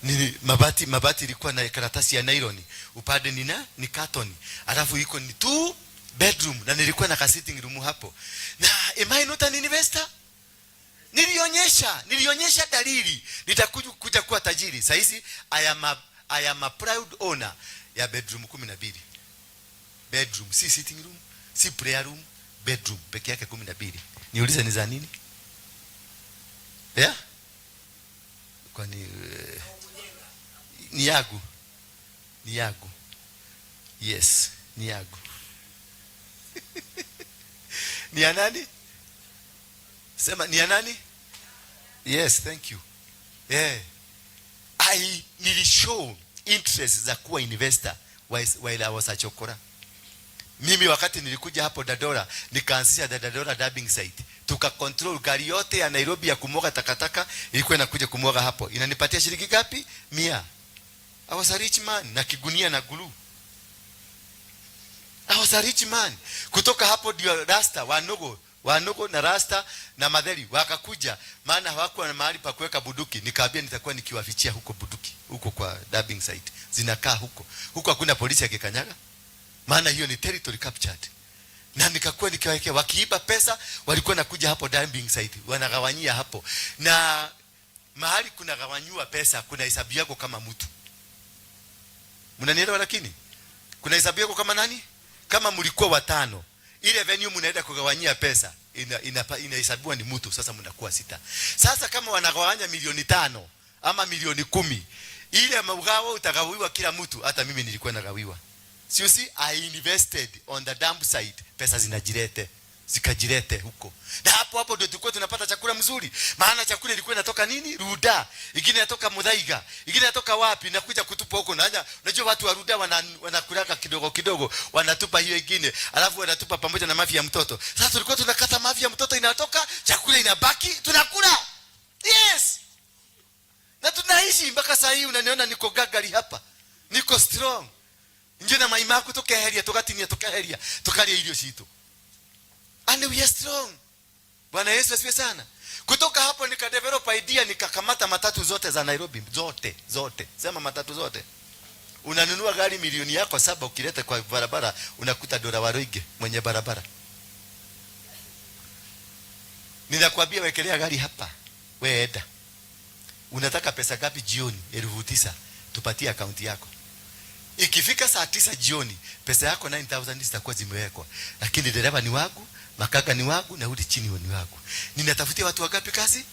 Nini, mabati ilikuwa na karatasi ya nylon, upande ni katoni, alafu iko ni 2 bedroom, na nilikuwa na ka sitting room hapo. Na am I not an investor? Nilionyesha dalili nitakuja kuja kuwa tajiri. Sasa hizi I am a proud owner ya bedroom 12. Bedroom, si sitting room, si prayer room, bedroom peke yake 12. Niulize ni za nini? Yeah? Kwani ni yangu. Ni yangu. Yes, ni yangu. Ni ya nani? Sema ni ya nani? Yes, thank you. Yeah. I nilishow interest za kuwa investor while I was a chokora. Mimi wakati nilikuja hapo Dandora, nikaanzisha the Dandora dumping site. Tuka control gari yote ya Nairobi ya kumwaga takataka ilikuwa inakuja kumwaga hapo. Inanipatia shilingi ngapi? 100. I was a rich man na kigunia na glue. I was a rich man. Kutoka hapo ndio Rasta Wanugo na Rasta na Madheri wakakuja, maana hawakuwa na mahali pa kuweka bunduki. Nikaambia nitakuwa nikiwafichia huko bunduki, huko kwa dumping site. Zinakaa huko. Huko hakuna polisi akikanyaga. Maana hiyo ni territory captured. Na nikakuwa nikiwawekea, wakiiba pesa walikuwa nakuja hapo dumping site, wanagawanyia hapo. Na mahali kuna gawanyua pesa, kuna hesabu yako kama mtu. Mnanielewa lakini? Kuna hesabu yako kama nani? Kama mlikuwa watano, ile venue mnaenda kugawanyia pesa inahesabiwa ni mtu. Sasa mnakuwa 6. Sasa kama wanagawanya milioni 5 ama milioni 10, ile mgao utagawiwa kila mtu. Hata mimi nilikuwa nagawiwa. So you see, I invested on the dump site. Pesa zinajirete, zikajirete huko. Na hapo hapo ndio tulikuwa tunapata chakula mzuri. Maana chakula ilikuwa inatoka nini? Ruda. Ingine inatoka Muthaiga. Ingine inatoka wapi? Inakuja kutupa huko. Na unajua watu wa Ruda wanakulaka kidogo kidogo, wanatupa hiyo ingine. Alafu wanatupa pamoja na mavi ya mtoto. Sasa tulikuwa tunakata mavi ya mtoto inatoka, chakula inabaki, tunakula. Yes. Na tunaishi mpaka saa hii. Unaniona niko gagari hapa. Niko strong. Njui na mai maku tukeheria, tugatinia, tukeheria, tukaria irio citu, and we are strong. Bwana Yesu asifiwe sana. Kutoka hapo nika develop idea, nikakamata matatu zote za Nairobi, zote zote, sema matatu zote. Unanunua gari milioni yako 7, ukileta kwa barabara unakuta Dora Waruinge mwenye barabara. Ninakwambia wekelea gari hapa, we enda. Unataka pesa ngapi jioni? 9,000. Tupatie akaunti yako. Ikifika saa 9 jioni, pesa yako 9,000 zitakuwa zimewekwa. Lakini dereva ni wangu, makaka ni wangu, na uli chini ni wangu. Ninatafutia watu wangapi kazi?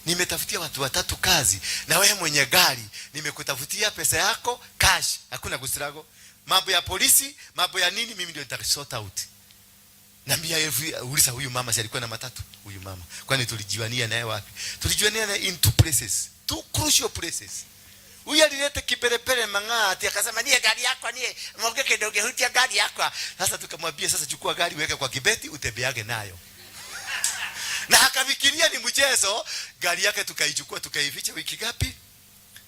Nimetafutia watu 3 kazi. Na wewe mwenye gari, nimekutafutia pesa yako cash. Hakuna kustrago. Mambo ya polisi, mambo ya nini, mimi ndio nita sort out. Na mia elfu, uliza huyu mama si alikuwa na matatu? Huyu mama. Kwani tulijiwania naye wapi? Tulijiwania naye in 2 places. 2 crucial places. Huyu alileta kiperepere mang'aa ati akasema nie gari yako nie mwongeke kidogo hutia gari yako. Sasa tukamwambia sasa chukua gari weke kwa kibeti utembeage nayo. Na akafikiria ni mchezo, gari yake tukaichukua tukaificha wiki ngapi?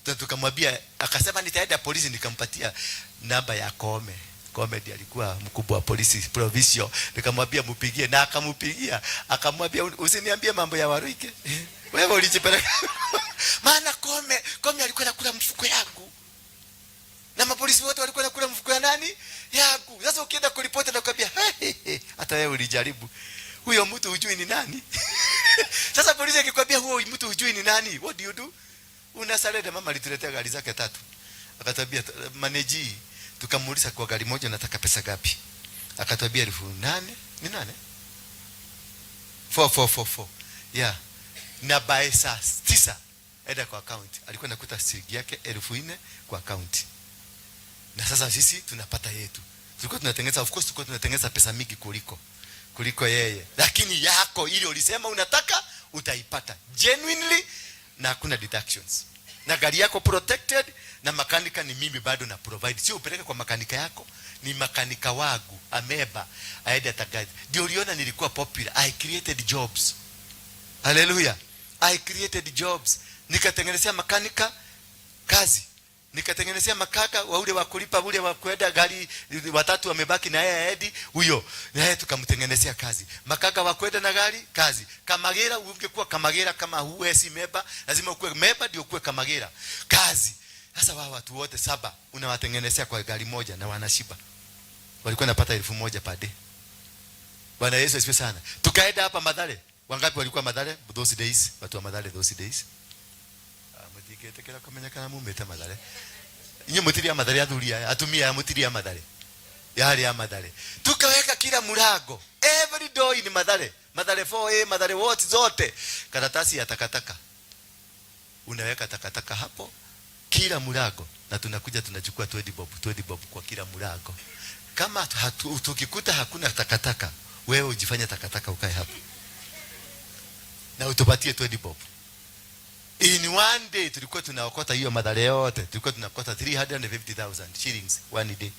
Tena tukamwambia, akasema nitaenda polisi, nikampatia namba ya Koome. Koome ndiye alikuwa mkubwa wa polisi provincial. Nikamwambia mpigie, na akampigia. Akamwambia usiniambie mambo ya Waruinge. Wewe ulijipeleka. Maana Koome alikuwa anakula mfuko yangu. Na mapolisi wote walikuwa wanakula mfuko ya nani? Yangu. Sasa ukienda kuripoti na kuambia, hey, hey, hey, hata wewe ulijaribu. Huyo mtu hujui ni nani? Sasa polisi akikwambia huo mtu hujui ni nani, what do you do? Una surrender. Mama alituletea gari zake 3. Akatwambia manage, tukamuuliza kwa gari moja nataka pesa ngapi? Akatwambia 8,000. Ni nane? 4444. Yeah. Na by saa 9 enda kwa account. Alikuwa anakuta shilingi yake 4,000 kwa account. Na sasa sisi tunapata yetu. Tulikuwa tunatengeneza, of course tulikuwa tunatengeneza pesa mingi kuliko yeye. Lakini yako ile ulisema unataka utaipata genuinely na hakuna deductions. Na gari yako protected, na makanika ni mimi bado na provide. Sio upeleke kwa makanika yako, ni makanika wangu ameba aende atagazi. Ndio uliona nilikuwa popular. I created jobs. Hallelujah. I created jobs. Nikatengenezea makanika kazi. Nikatengenezea makaka wa ule wa kulipa ule wa kwenda gari watatu wamebaki na yeye Edi huyo. Na yeye tukamtengenezea kazi. Makaka wa kwenda na gari kazi. Kamagera ungekuwa kamagera kama huwe si meba, lazima ukuwe meba ndio ukuwe kamagera. Kazi. Sasa wao watu wote 7 unawatengenezea kwa gari moja na wanashiba. Walikuwa wanapata 1,000 per day. Bwana Yesu asifiwe sana. Tukaenda hapa Mathare. Wangapi walikuwa Mathare those days? Watu wa Mathare those days. Mutingetikira kumenya kana mumite Mathare. Inyuĩ mũtirĩ a Mathare athuri aya, atumia aya mũtirĩ a Mathare. Yarĩ a Mathare. Tukaweka kila mlango, every door in Mathare. Mathare 4A, Mathare what zote. Karatasi ya takataka. Unaweka takataka hapo kila mlango na tunakuja tunachukua 20 bob, 20 bob kwa kila mlango. Kama tukikuta hakuna takataka, wewe ujifanye takataka ukae hapo. Na utupatie 20 bob. In one day tulikuwa tunaokota hiyo Mathare yote, tulikuwa tunaokota 350,000 shillings one day.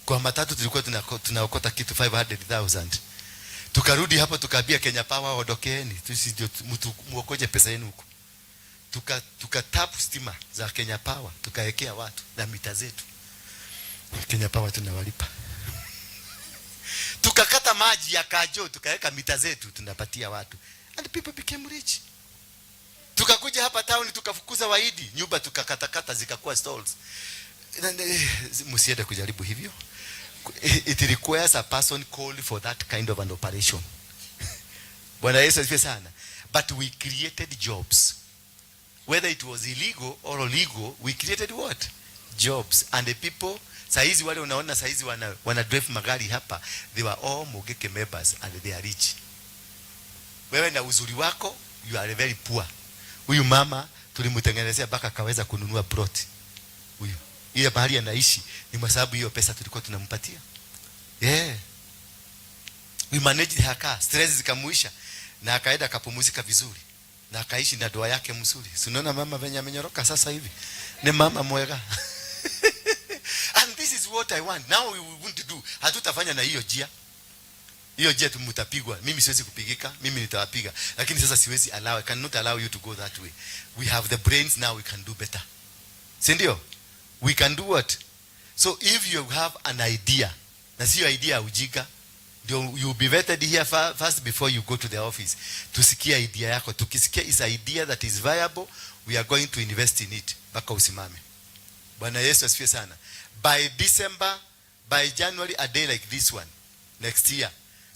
Kwa matatu tulikuwa tunaokota kitu 500,000. Tukarudi hapo tukaambia Kenya Power ondokeni, tusije mtu muokoje pesa yenu huko. Tuka tap stima za Kenya Power, tukaekea watu na mita zetu. Kenya Power tunawalipa. Tukakata maji ya Kajo, tukaweka mita zetu tunapatia watu. And people became rich. Tukakuja hapa town tukafukuza waidi, nyumba tukakatakata zikakuwa stalls. Msiende kujaribu hivyo. It requires a person called for that kind of an operation. Bwana Yesu asifiwe sana. But we created jobs. Whether it was illegal or legal, we created what? Jobs. And the people, saizi wale unaona saizi wana drive magari hapa, they were all Mugeke members and they are rich. Wewe na uzuri wako, you are very poor. Huyu mama tulimtengenezea mpaka akaweza kununua plot. Huyu. Ile mahali anaishi ni kwa sababu hiyo pesa tulikuwa tunampatia. Yeah. We managed her car, stress zikamuisha na akaenda akapumzika vizuri. Na akaishi na ndoa yake mzuri. Si unaona mama venye amenyoroka sasa hivi? Ni mama mwega. And this is what I want. Now we won't do. Hatutafanya na hiyo njia. Hiyo njia mtapigwa. Mimi siwezi kupigika, mimi nitawapiga. Lakini sasa siwezi allow, I cannot allow you to go that way. We have the brains now, we can do better. Si ndio? We can do what? So if you have an idea, na sio idea ya ujinga, ndio you be vetted here first before you go to the office. Tusikie idea yako. Tukisikia is idea that is viable, we are going to invest in it mpaka usimame. Bwana Yesu asifiwe sana. By December, by January, a day like this one next year,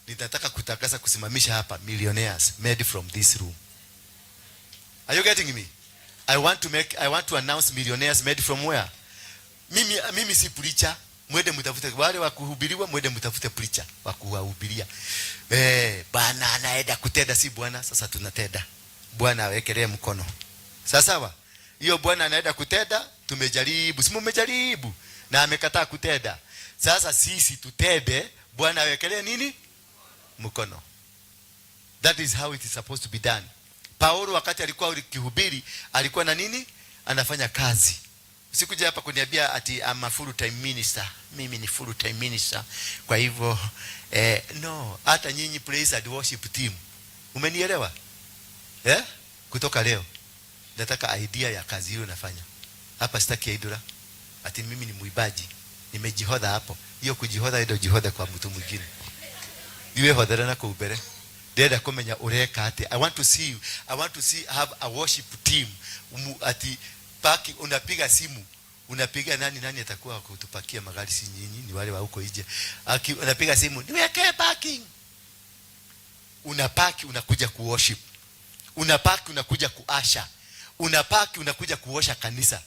nitataka kutangaza kusimamisha hapa millionaires made from this room. Are you getting me? I want to announce millionaires made from where? Mimi si preacher. Mwende mtafute wale wa kuhubiriwa, mwende mtafute preacher wa kuwahubiria. Bwana anaenda kutenda, si Bwana. Sasa tunatenda. Bwana awekelee mkono. Sawa sawa? Hiyo Bwana anaenda kutenda, tumejaribu. Si mmejaribu? Na amekataa kutenda. Sasa sisi tutende, Bwana awekelee nini? Mkono. That is how it is supposed to be done. Paulo wakati alikuwa akihubiri, alikuwa na nini? Anafanya kazi. Usikuja hapa kuniambia ati I'm a full time minister. Mimi ni full time minister. Kwa hivyo no, hata nyinyi praise and worship team. Umenielewa? Kutoka leo nataka idea ya kazi hiyo nafanya. Hapa sitaki idea. Ati mimi ni muibaji. Nimejihodha hapo. Hiyo kujihodha ndio jihodha kwa mtu mwingine. Iwe hodhera na kuubere. Ndĩrenda kũmenya ũreka atĩa. I want to see you. I want to see have a worship team. Ati parking, unapiga simu. Unapiga nani, nani atakuwa kutupakia magari, si nyinyi, ni wale wa huko nje. Unapiga simu, niwekee parking. Unapaki unakuja ku worship. Unapaki unakuja kuasha. Unapaki unakuja kuosha kanisa.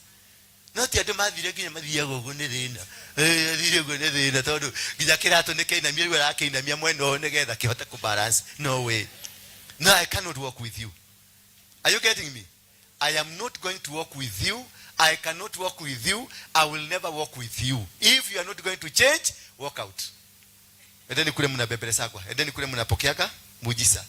No ti andũ mathire nginya mathiaga ũguo nĩ thĩna. Athire ũguo nĩ thĩna tondũ nginya kĩratũ nĩ kĩinamia, rĩu arakĩinamia mwena ũyũ nĩgetha kĩhote kũbalance. No way. No, I cannot work with you. Are you getting me? I am not going to work with you. I cannot work with you. I will never work with you. If you are not going to change, walk out. Endeni kule mnabembelezagwa. Endeni kule mnapokeaga muujiza.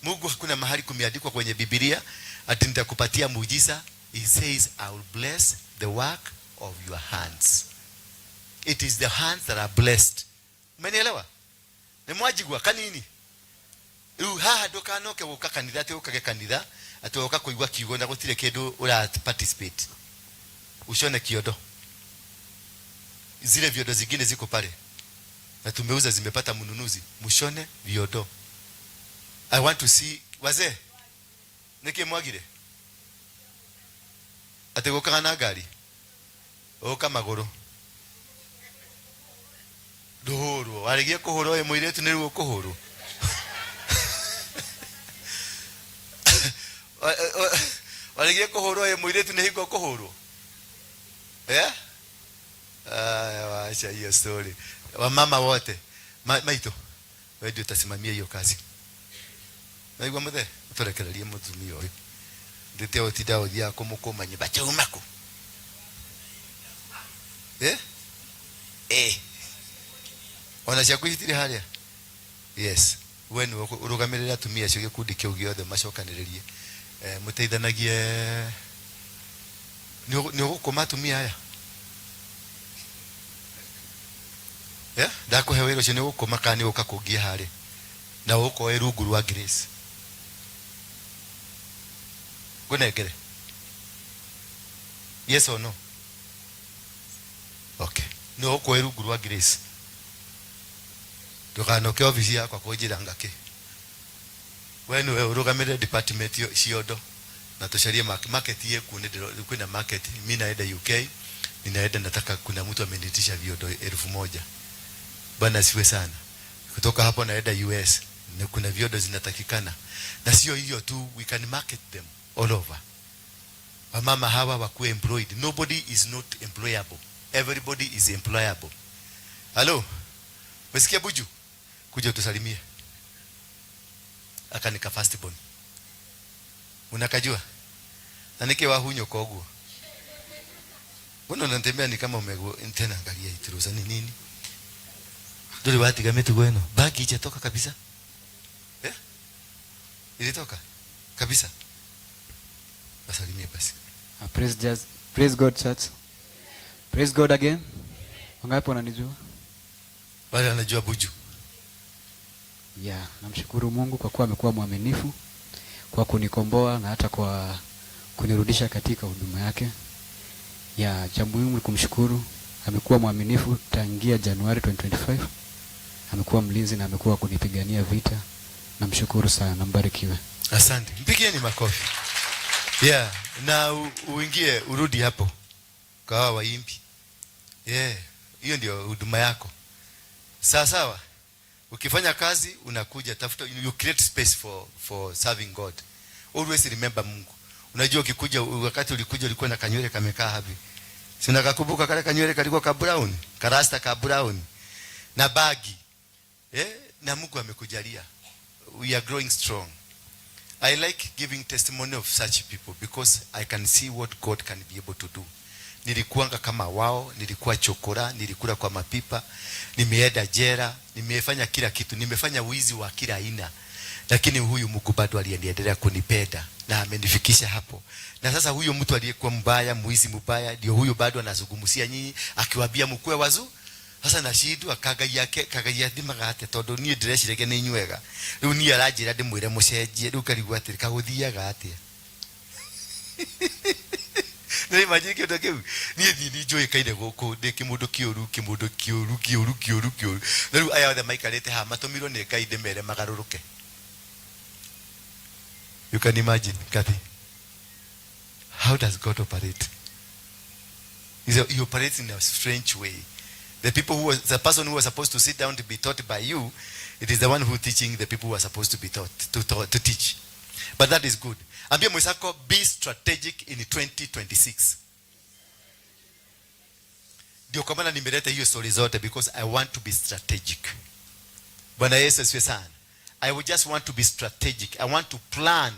Mungu hakuna mahali kumeandikwa kwenye Biblia ati nitakupatia muujiza. He says, I will bless the work of your hands. It is the hands that are blessed. Umenielewa? Ni mwajigwa kanini? Rĩu haha ndũkanoke gũka kanitha atĩ ũkage kanitha atĩ ũka kũigua kiugo na gũtirĩ kĩndũ ũra participate. Ushone kiodo. Zile viodo zingine ziko pale. Na tumeuza zimepata mnunuzi. Mshone viodo. I want to see wazee. Niki mwagire? Ati gũkaga na ngari? Ũka magũrũ. Ndũhũrwo. Warĩgie kũhũrwo ĩ mũirĩtu nĩ rĩu ũkũhũrwo. Warĩgie kũhũrwo ĩ mũirĩtu nĩ hingo ũkũhũrwo. Aya, wacha hiyo story. Wamama wote. Maito. Wewe ndio utasimamia hiyo kazi. Naigua muthe, uturekererie mutumia uyu. Ndite utinda uthia kumukuma nyumba chauma ku. Ona ciaku itirĩ harĩa? Yes. We nĩwe ũrũgamĩrĩre atumia acio gĩkundi kĩu gĩothe macokanĩrĩrie. Mũteithanagie. Nĩ ũgũkũma atumia aya? Ndakũhe wĩra ũcio, nĩ ũgũkũma kana nĩ ũgũka kũngia harĩa? Na ũgũkorwo wĩ rungu rwa Grace. Ngũnengere? Yes or no? Okay. Nĩ ũgũkorwo wĩ rungu rwa Grace. Ndũkanoke obici yakwa kũnjĩra ngakĩ. We nĩwe ũrũgamĩrĩre department ciondo. Na tucarie market yeku, nĩ ndĩro-, kwĩna market. Mi naenda UK, ninaenda nataka, kuna mtu ameniitisha viondo 1000. Bwana asifiwe sana. Kutoka hapo naenda US, na kuna viondo zinatakikana. Na sio hiyo tu, we can market them all over. Wamama hawa wakuwe employed. Nobody is not employable. Everybody is employable. Hello? Umesikia Buju? Kuja utusalimie. Aka nika first born. Unakajua? Na nike wahunyo koguo. Mbona unatembea ni kama umego tena, angalia itirusa ni nini? Nduri watiga mitugo eno. Bagi ijatoka kabisa? Ilitoka? Kabisa? Wasalimie basi. Praise just, praise God church. Praise God again. Wangapi wananijua? Wale wanajua Buju. Yeah, namshukuru Mungu kwa kuwa amekuwa mwaminifu kwa kunikomboa na hata kwa kunirudisha katika huduma yake. Yeah, cha muhimu ni kumshukuru. Amekuwa mwaminifu tangia Januari 2025. Amekuwa mlinzi na amekuwa kunipigania vita. Namshukuru sana, mbarikiwe. Asante, mpigieni makofi. Yeah, na uingie urudi hapo kwa hawa waimbi. Yeah, hiyo ndio huduma yako. Sawa sawa. Ukifanya kazi unakuja tafuta, you create space for serving God. Always remember Mungu. Unajua ukikuja, wakati ulikuja ulikuwa na kanywele kamekaa hivi. Si nakakumbuka kale kanywele kalikuwa ka brown, karasta ka brown na bagi. Eh, na Mungu amekujalia. We are growing strong. I like giving testimony of such people because I can see what God can be able to do. Nilikuanga kama wao, nilikuwa chokora, nilikula kwa mapipa, nimeenda jela, nimefanya kila kitu, nimefanya wizi wa kila aina. Lakini huyu Mungu bado aliendelea kunipenda na amenifikisha hapo. Na sasa huyo mtu aliyekuwa mbaya, mwizi mbaya, ndio huyo bado anazungumzia nyinyi akiwaambia mkue wazu. Sasa nashindwa kagai yake kagai athimaga atia tondu niĩ ndĩreciragia nĩ inyuega, rĩu niĩ aranjĩra ndĩmwĩre mũcenjie, rĩu karigwo atĩrĩ kagũthiaga atĩa? Nĩ imagine kĩndũ kĩu, niĩ thiĩ nĩ njũĩkaine gũkũ ndĩ kĩmũndũ kĩũru, kĩmũndũ kĩũru kĩũru kĩũru kĩũru, na rĩu aya othe maikarĩte haha matũmirwo nĩ Ngai ndĩmere magarũrũke. You can imagine, Kathy, how does God operate? He operates in a strange way. The person who was supposed to sit down to be taught by you, it is the one who teaching the people who are supposed to be taught, to teach. But that is good. Ambia mwenzako, be strategic in 2026. Ndio kwa maana nimeleta hiyo story zote, because I want to be strategic. Bwana Yesu asifiwe sana. I would just want to be strategic. I want to plan.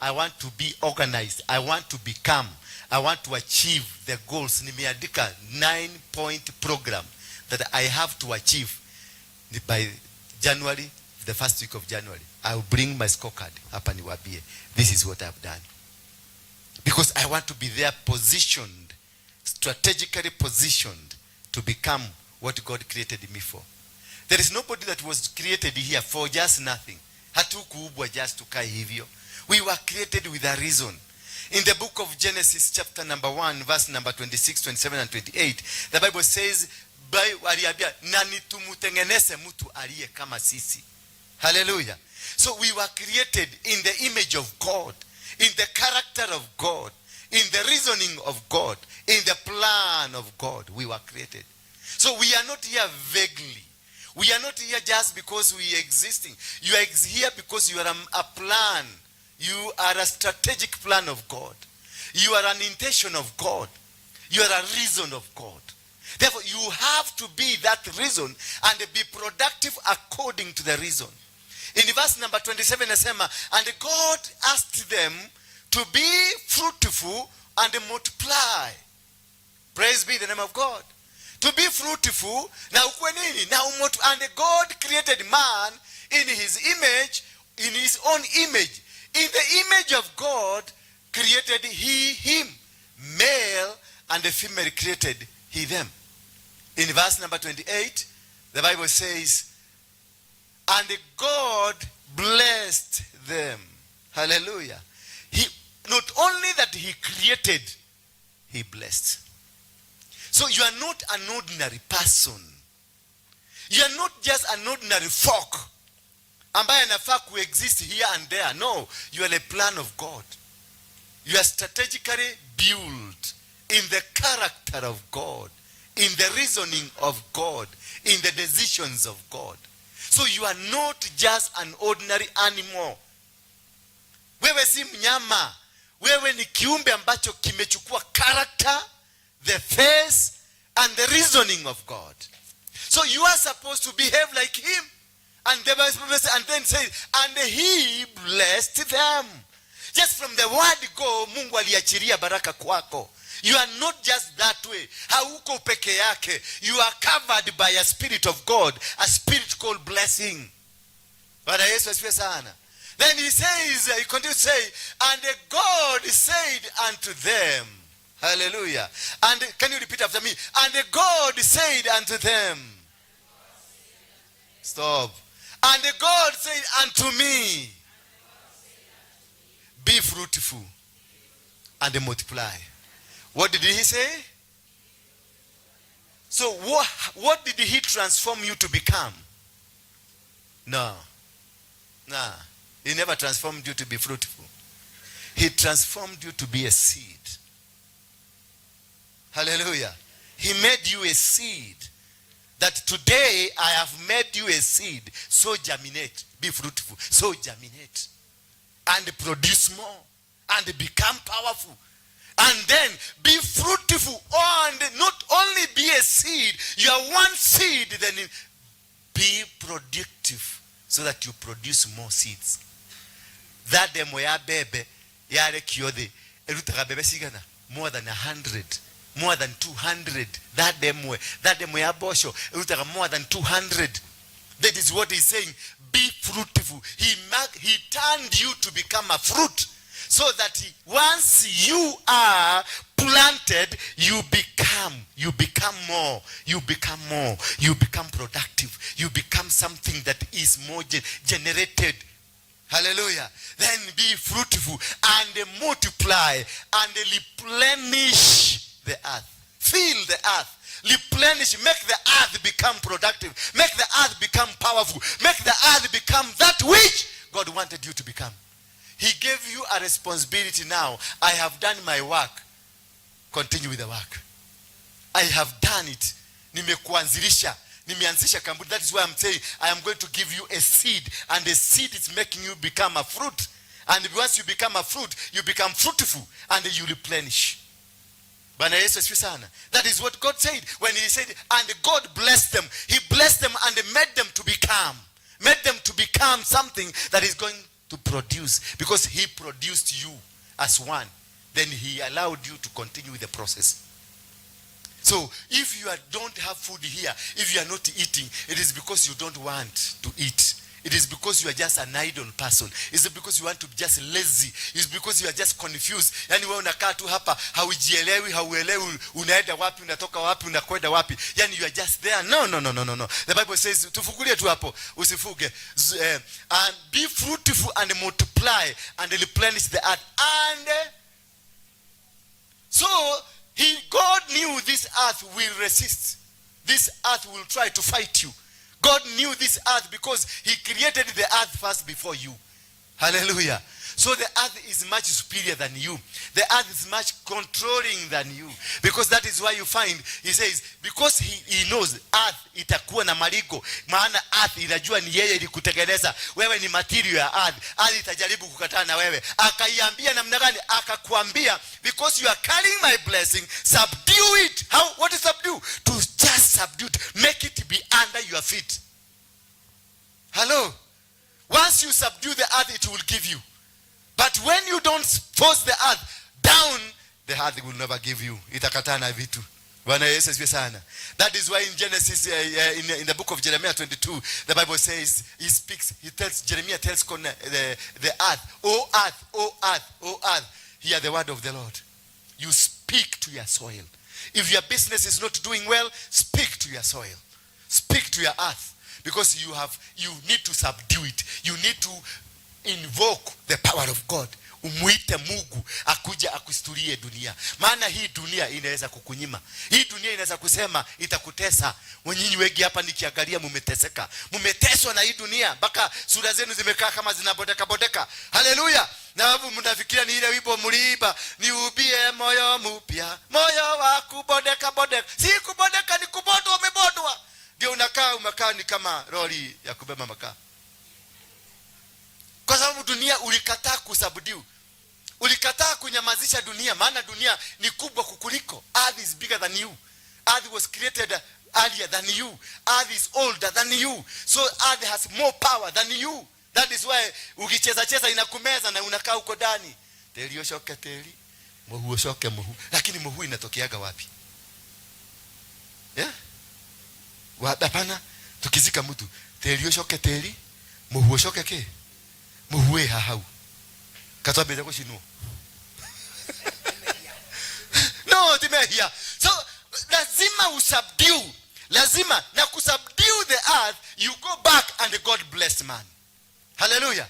I want to be organized. I want to become. I want to achieve the goals. Nimeandika 9 point program that I have to achieve by January, the first week of January. I will bring my scorecard hapa niwaambie this is what I've done. Because I want to be there positioned, strategically positioned to become what God created me for. There is nobody that was created here for just nothing. Hatukuumbwa just tukae hivyo. We were created with a reason. In the book of Genesis chapter number 1 verse number 26, 27 and 28, the Bible says, aliambia na tumutengeneze mtu aliye kama sisi. Hallelujah. So we were created in the image of God, in the character of God, in the reasoning of God, in the plan of God. We were created. So we are not here vaguely. We are not here just because we are existing. You are here because you are a plan. You are a strategic plan of God. You are an intention of God. You are a reason of God. Therefore, you have to be that reason and be productive according to the reason. In verse number 27 nasema, and God asked them to be fruitful and multiply. Praise be the name of God. To be fruitful na ukue nini? Na umotu. And God created man in his image, in his own image. In the image of God created he him. Male and female created he them. In verse number 28, the Bible says, and God blessed them. Hallelujah. He not only that he created, he blessed. So you are not an ordinary person. You are not just an ordinary folk ambaye anafaa kuexist here and there. No, you are a plan of God. You are strategically built in the character of God, in the reasoning of God, in the decisions of God. So you are not just an ordinary animal. Wewe si mnyama. Wewe ni kiumbe ambacho kimechukua character, the face and the reasoning of God. So you are supposed to behave like him. And the Bible says, and then say, and he blessed them. Just from the word go, Mungu aliachilia baraka kwako. You are not just that way. Hauko peke yake. You are covered by a spirit of God, a spirit called blessing. Bwana Yesu asifiwe sana. Then he says, he continues to say, and God said unto them, hallelujah. And can you repeat after me? And God said unto them, stop. And God said unto me, be fruitful and multiply. What did he say? So what did he transform you to become? No. Nah. He never transformed you to be fruitful. He transformed you to be a seed. Hallelujah. He made you a seed. That today I have made you a seed. So germinate. Be fruitful. So germinate. And produce more. And become powerful. And then be fruitful. And not only be a seed. You are one seed. Then be productive. So that you produce more seeds. That ĩmwe ya mbembe yarekio thĩ ĩrutaga mbembe cigana? More than 100, more than 200. That ĩmwe, that ĩmwe ya mboco ĩrutaga more than 200. That is what he's saying. Be fruitful. He turned you to become a fruit, so that once you are planted, you become more, you become more, you become productive, you become something that is more generated. Hallelujah. Then be fruitful and multiply and replenish the earth. Fill the earth. Replenish. Make the earth become productive. Make the earth become powerful. Make the earth become that which God wanted you to become. He gave you a responsibility now. I have done my work. Continue with the work. I have done it. Nimekuanzilisha. Nimeanzisha kampuni. That is why I'm saying I am going to give you a seed. And the seed is making you become a fruit. And once you become a fruit, you become fruitful and you replenish. Bwana Yesu asifiwe sana. That is what God said when he said, and God blessed them. He blessed them and made them to become. Made them to become something that is going to produce. Because he produced you as one. Then he allowed you to continue with the process. So if you don't have food here, if you are not eating, it is because you don't want to eat. It is because you are just an idle person. It's because you want to be just lazy. It's because you are just confused. Yani wewe unakaa tu hapa, haujielewi, hauelewi unaenda wapi, unatoka wapi, unakwenda wapi. Yani you are just there. No, no, no, no, no, no. The Bible says, tufungulie tu hapo, usifuge. And be fruitful and multiply and replenish the earth. And so God knew this earth will resist. This earth will try to fight you. God knew this earth because he created the earth first before you. Hallelujah. So the earth is much superior than you. The earth is much controlling than you. Because that is why you find, he says, because he knows earth itakuwa na maringo. Maana earth inajua ni yeye ilikutengeneza. Wewe ni material ya earth. Earth itajaribu kukataa na wewe. Akaiambia namna gani? Akakuambia, because you are carrying my blessing, subdue it. How? What is subdue? To just subdue it. Make it be under your feet. Hello? Once you subdue the earth, it will give you. But when you don't force the earth down, the earth will never give you. Itakataa na vitu. Bwana Yesu asifiwe sana. That is why in Genesis, in the book of Jeremiah 22, the Bible says, he speaks, he tells, Jeremiah tells the earth, O earth, O earth, O earth, hear the word of the Lord. You speak to your soil. If your business is not doing well, speak to your soil. Speak to your earth. Because you need to subdue it. You need to invoke the power of God. Umuite Mungu akuja akusturie dunia. Maana hii dunia inaweza kukunyima. Hii dunia inaweza kusema itakutesa. Nyinyi wengi hapa nikiangalia mumeteseka. Mumeteswa na hii dunia mpaka sura zenu zimekaa kama zinabodeka bodeka. Haleluya. Na hapo mnafikiria ni ile wimbo mliimba, niumbie moyo mpya, moyo wa kubodeka bodeka. Si kubodeka, ni kubodwa, umebodwa. Ndio unakaa, umekaa ni kama lori ya kubeba makaa. Kwa sababu dunia ulikataa kusubdue. Ulikataa kunyamazisha dunia, maana dunia ni kubwa kukuliko. Earth is bigger than you. Earth was created earlier than you. Earth is older than you. So earth has more power than you. That is why ukicheza cheza inakumeza na unakaa huko ndani. Teri ucoke teri, muhu ucoke muhu. Lakini muhu inatokeaga wapi? Yeah? Wapi? Hapana. Tukizika mtu, teri ucoke teri, muhu ucoke ke? Muhu wĩ hau. Katwambĩte gũcinwo. No, ti mehia. So lazima usubdue. Lazima na kusubdue the earth, you go back and God blessed man. Hallelujah.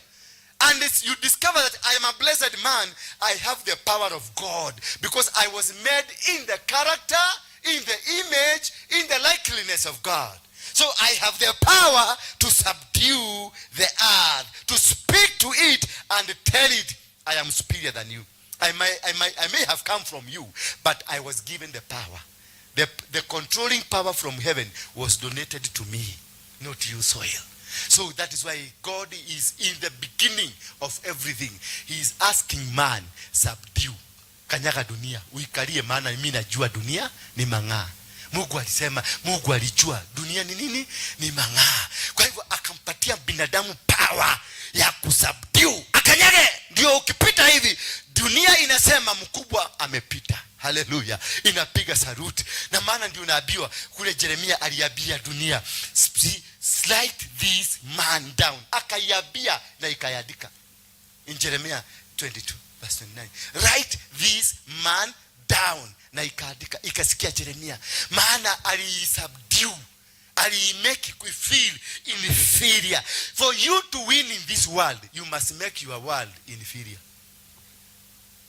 And you discover that I am a blessed man. I have the power of God because I was made in the character, In the image, in the likeness of God. So I have the power to subdue the earth, to speak to it and tell it, I am superior than you. I may have come from you, but I was given the power. The controlling power from heaven was donated to me, not you, soil. So that is why God is in the beginning of everything. He is asking man, subdue. Kanyaga dunia, uikalie, maana mimi najua dunia ni mang'aa. Mungu alisema, Mungu alijua dunia ni nini? Ni mang'aa. Kwa hivyo akampatia binadamu power ya kusubdue. Akanyage, ndio ukipita hivi dunia inasema mkubwa amepita. Haleluya, inapiga saruti. Na maana ndio unaambiwa kule Jeremia aliambia dunia, "Slide this man down." Akaiambia na ikayandika in Jeremiah 22 verse 29, "Write this man down," na ikaandika, ikasikia Jeremia, maana aliisubdue, aliimake feel inferior. For you to win in this world, you must make your world inferior.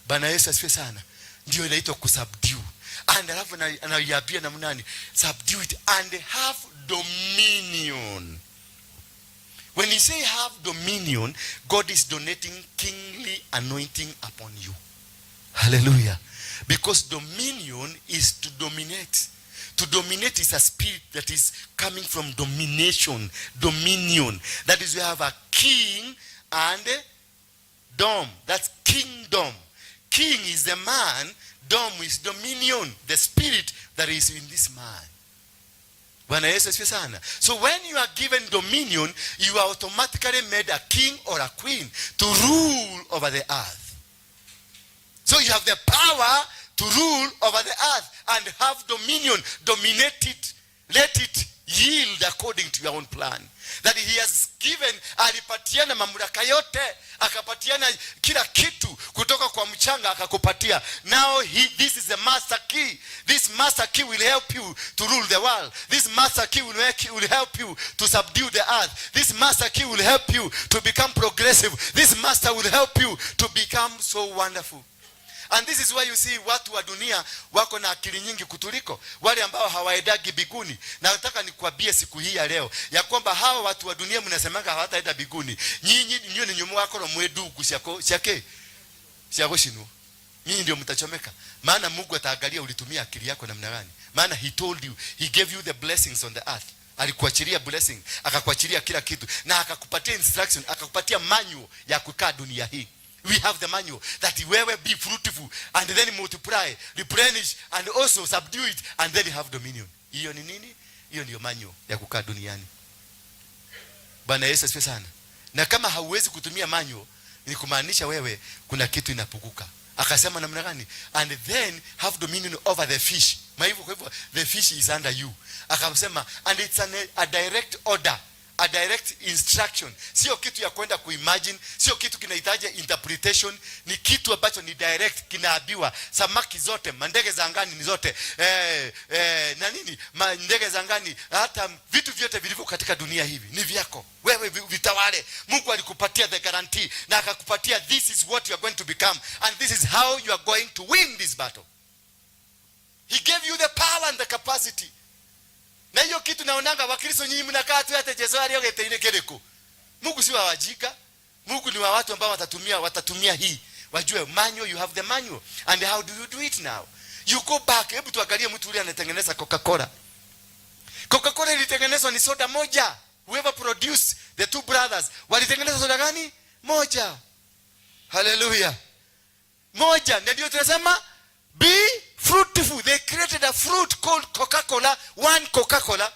Bwana Yesu asifiwe sana. Ndio inaitwa kusubdue. And alafu anaiambia namna nani? Subdue it and have dominion. When you say have dominion, God is donating kingly anointing upon you. Hallelujah. Because dominion is to dominate. To dominate is a spirit that is coming from domination, dominion. That is, you have a king and dom. That's kingdom. King is the man, dom is dominion, the spirit that is in this man. Bwana Yesu asifiwe sana. So when you are given dominion, you are automatically made a king or a queen to rule over the earth. So you have the power to rule over the earth and have dominion. Dominate it. Let it yield according to your own plan. That he has given, alipatiana mamlaka yote, akapatiana kila kitu kutoka kwa mchanga akakupatia. Now this is the master key. This master key will help you to rule the world. This master key will help you to subdue the earth. This master key will help you to become progressive. This master will help you to become so wonderful. And this is why you see watu wa dunia wako na akili nyingi kutuliko wale ambao hawaendagi mbinguni. Na nataka nikwambie siku hii ya leo ya kwamba hawa watu wa dunia mnasemanga hawataenda mbinguni, nyinyi nyinyi ni nyumu wako mwe ndugu ciako ciake cia gucinwo, nyinyi ndio mtachomeka. Maana Mungu ataangalia ulitumia akili yako namna gani. Maana he told you, he gave you the blessings on the earth. Alikuachilia blessing, akakuachilia kila kitu na akakupatia instruction, akakupatia manual ya kukaa dunia hii. We have the manual that wewe be fruitful and then multiply, replenish and also subdue it and then have dominion. Hiyo ni nini? Hiyo ndiyo manual ya kukaa duniani. Bwana Yesu asifiwe sana. Na kama hauwezi kutumia manual, ni kumaanisha wewe kuna kitu inapunguka. Akasema namna gani? And then have dominion over the fish. Kwa hivyo the fish is under you. Akasema and it's a direct order, a direct instruction. Sio kitu ya kwenda kuimagine, sio kitu kinahitaji interpretation, ni kitu ambacho ni direct, kinaambiwa samaki zote, mandege za angani ni zote, na nini, mandege za angani, hata vitu vyote vilivyo katika dunia hivi ni vyako wewe, vitawale. Mungu alikupatia the guarantee na akakupatia this is what you are going to become and this is how you are going to win this battle. He gave you the power and the capacity. Na hiyo kitu naonanga Wakristo nyinyi mnakaa tu hata Yesu alio gete kiriku. Mungu si wa wajinga. Mungu ni wa watu ambao watatumia hii. Wajue manual, you have the manual. And how do you do it now? You go back, hebu tuangalie mtu yule anatengeneza Coca-Cola. Coca-Cola ilitengenezwa ni soda moja. Whoever produced, the two brothers, walitengeneza soda gani? Moja. Hallelujah. Moja. Na ndio tunasema be fruitful. They created a fruit called Coca-Cola, one Coca-Cola.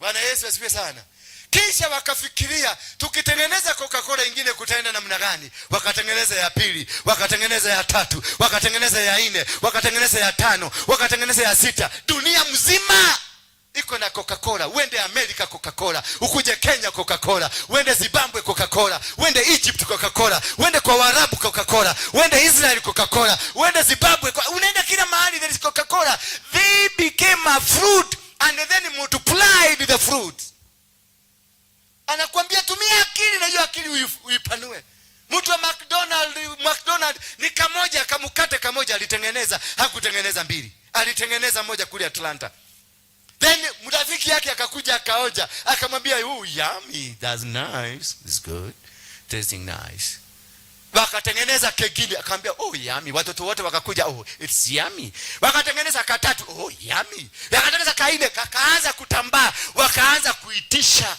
Bwana Yesu asifiwe sana. Kisha wakafikiria tukitengeneza Coca-Cola ingine kutaenda namna gani? Wakatengeneza ya pili, wakatengeneza ya tatu, wakatengeneza ya nne, wakatengeneza ya tano, wakatengeneza ya sita. Dunia mzima iko na Coca-Cola. Uende Amerika Coca-Cola, ukuje Kenya Coca-Cola, uende Zimbabwe Coca-Cola, uende Egypt Coca-Cola, uende kwa Waarabu Coca-Cola, uende Israel Coca-Cola, uende Zimbabwe, unaenda kila mahali there is Coca-Cola. They became a fruit and then multiplied the fruit. Anakuambia tumia akili na hiyo akili uipanue. Mtu wa McDonald ni kamoja, kamukate kamoja alitengeneza, hakutengeneza mbili. Alitengeneza moja kule Atlanta. Then mrafiki yake akakuja akaoja, akamwambia, "Oh, yummy, that's nice, it's good, tasting nice." Wakatengeneza kengine, akamwambia, "Oh, yummy." Watoto wote wakakuja, "Oh, it's yummy." Wakatengeneza katatu, "Oh, yummy." Wakatengeneza kaine, kakaanza kutambaa, wakaanza kuitisha.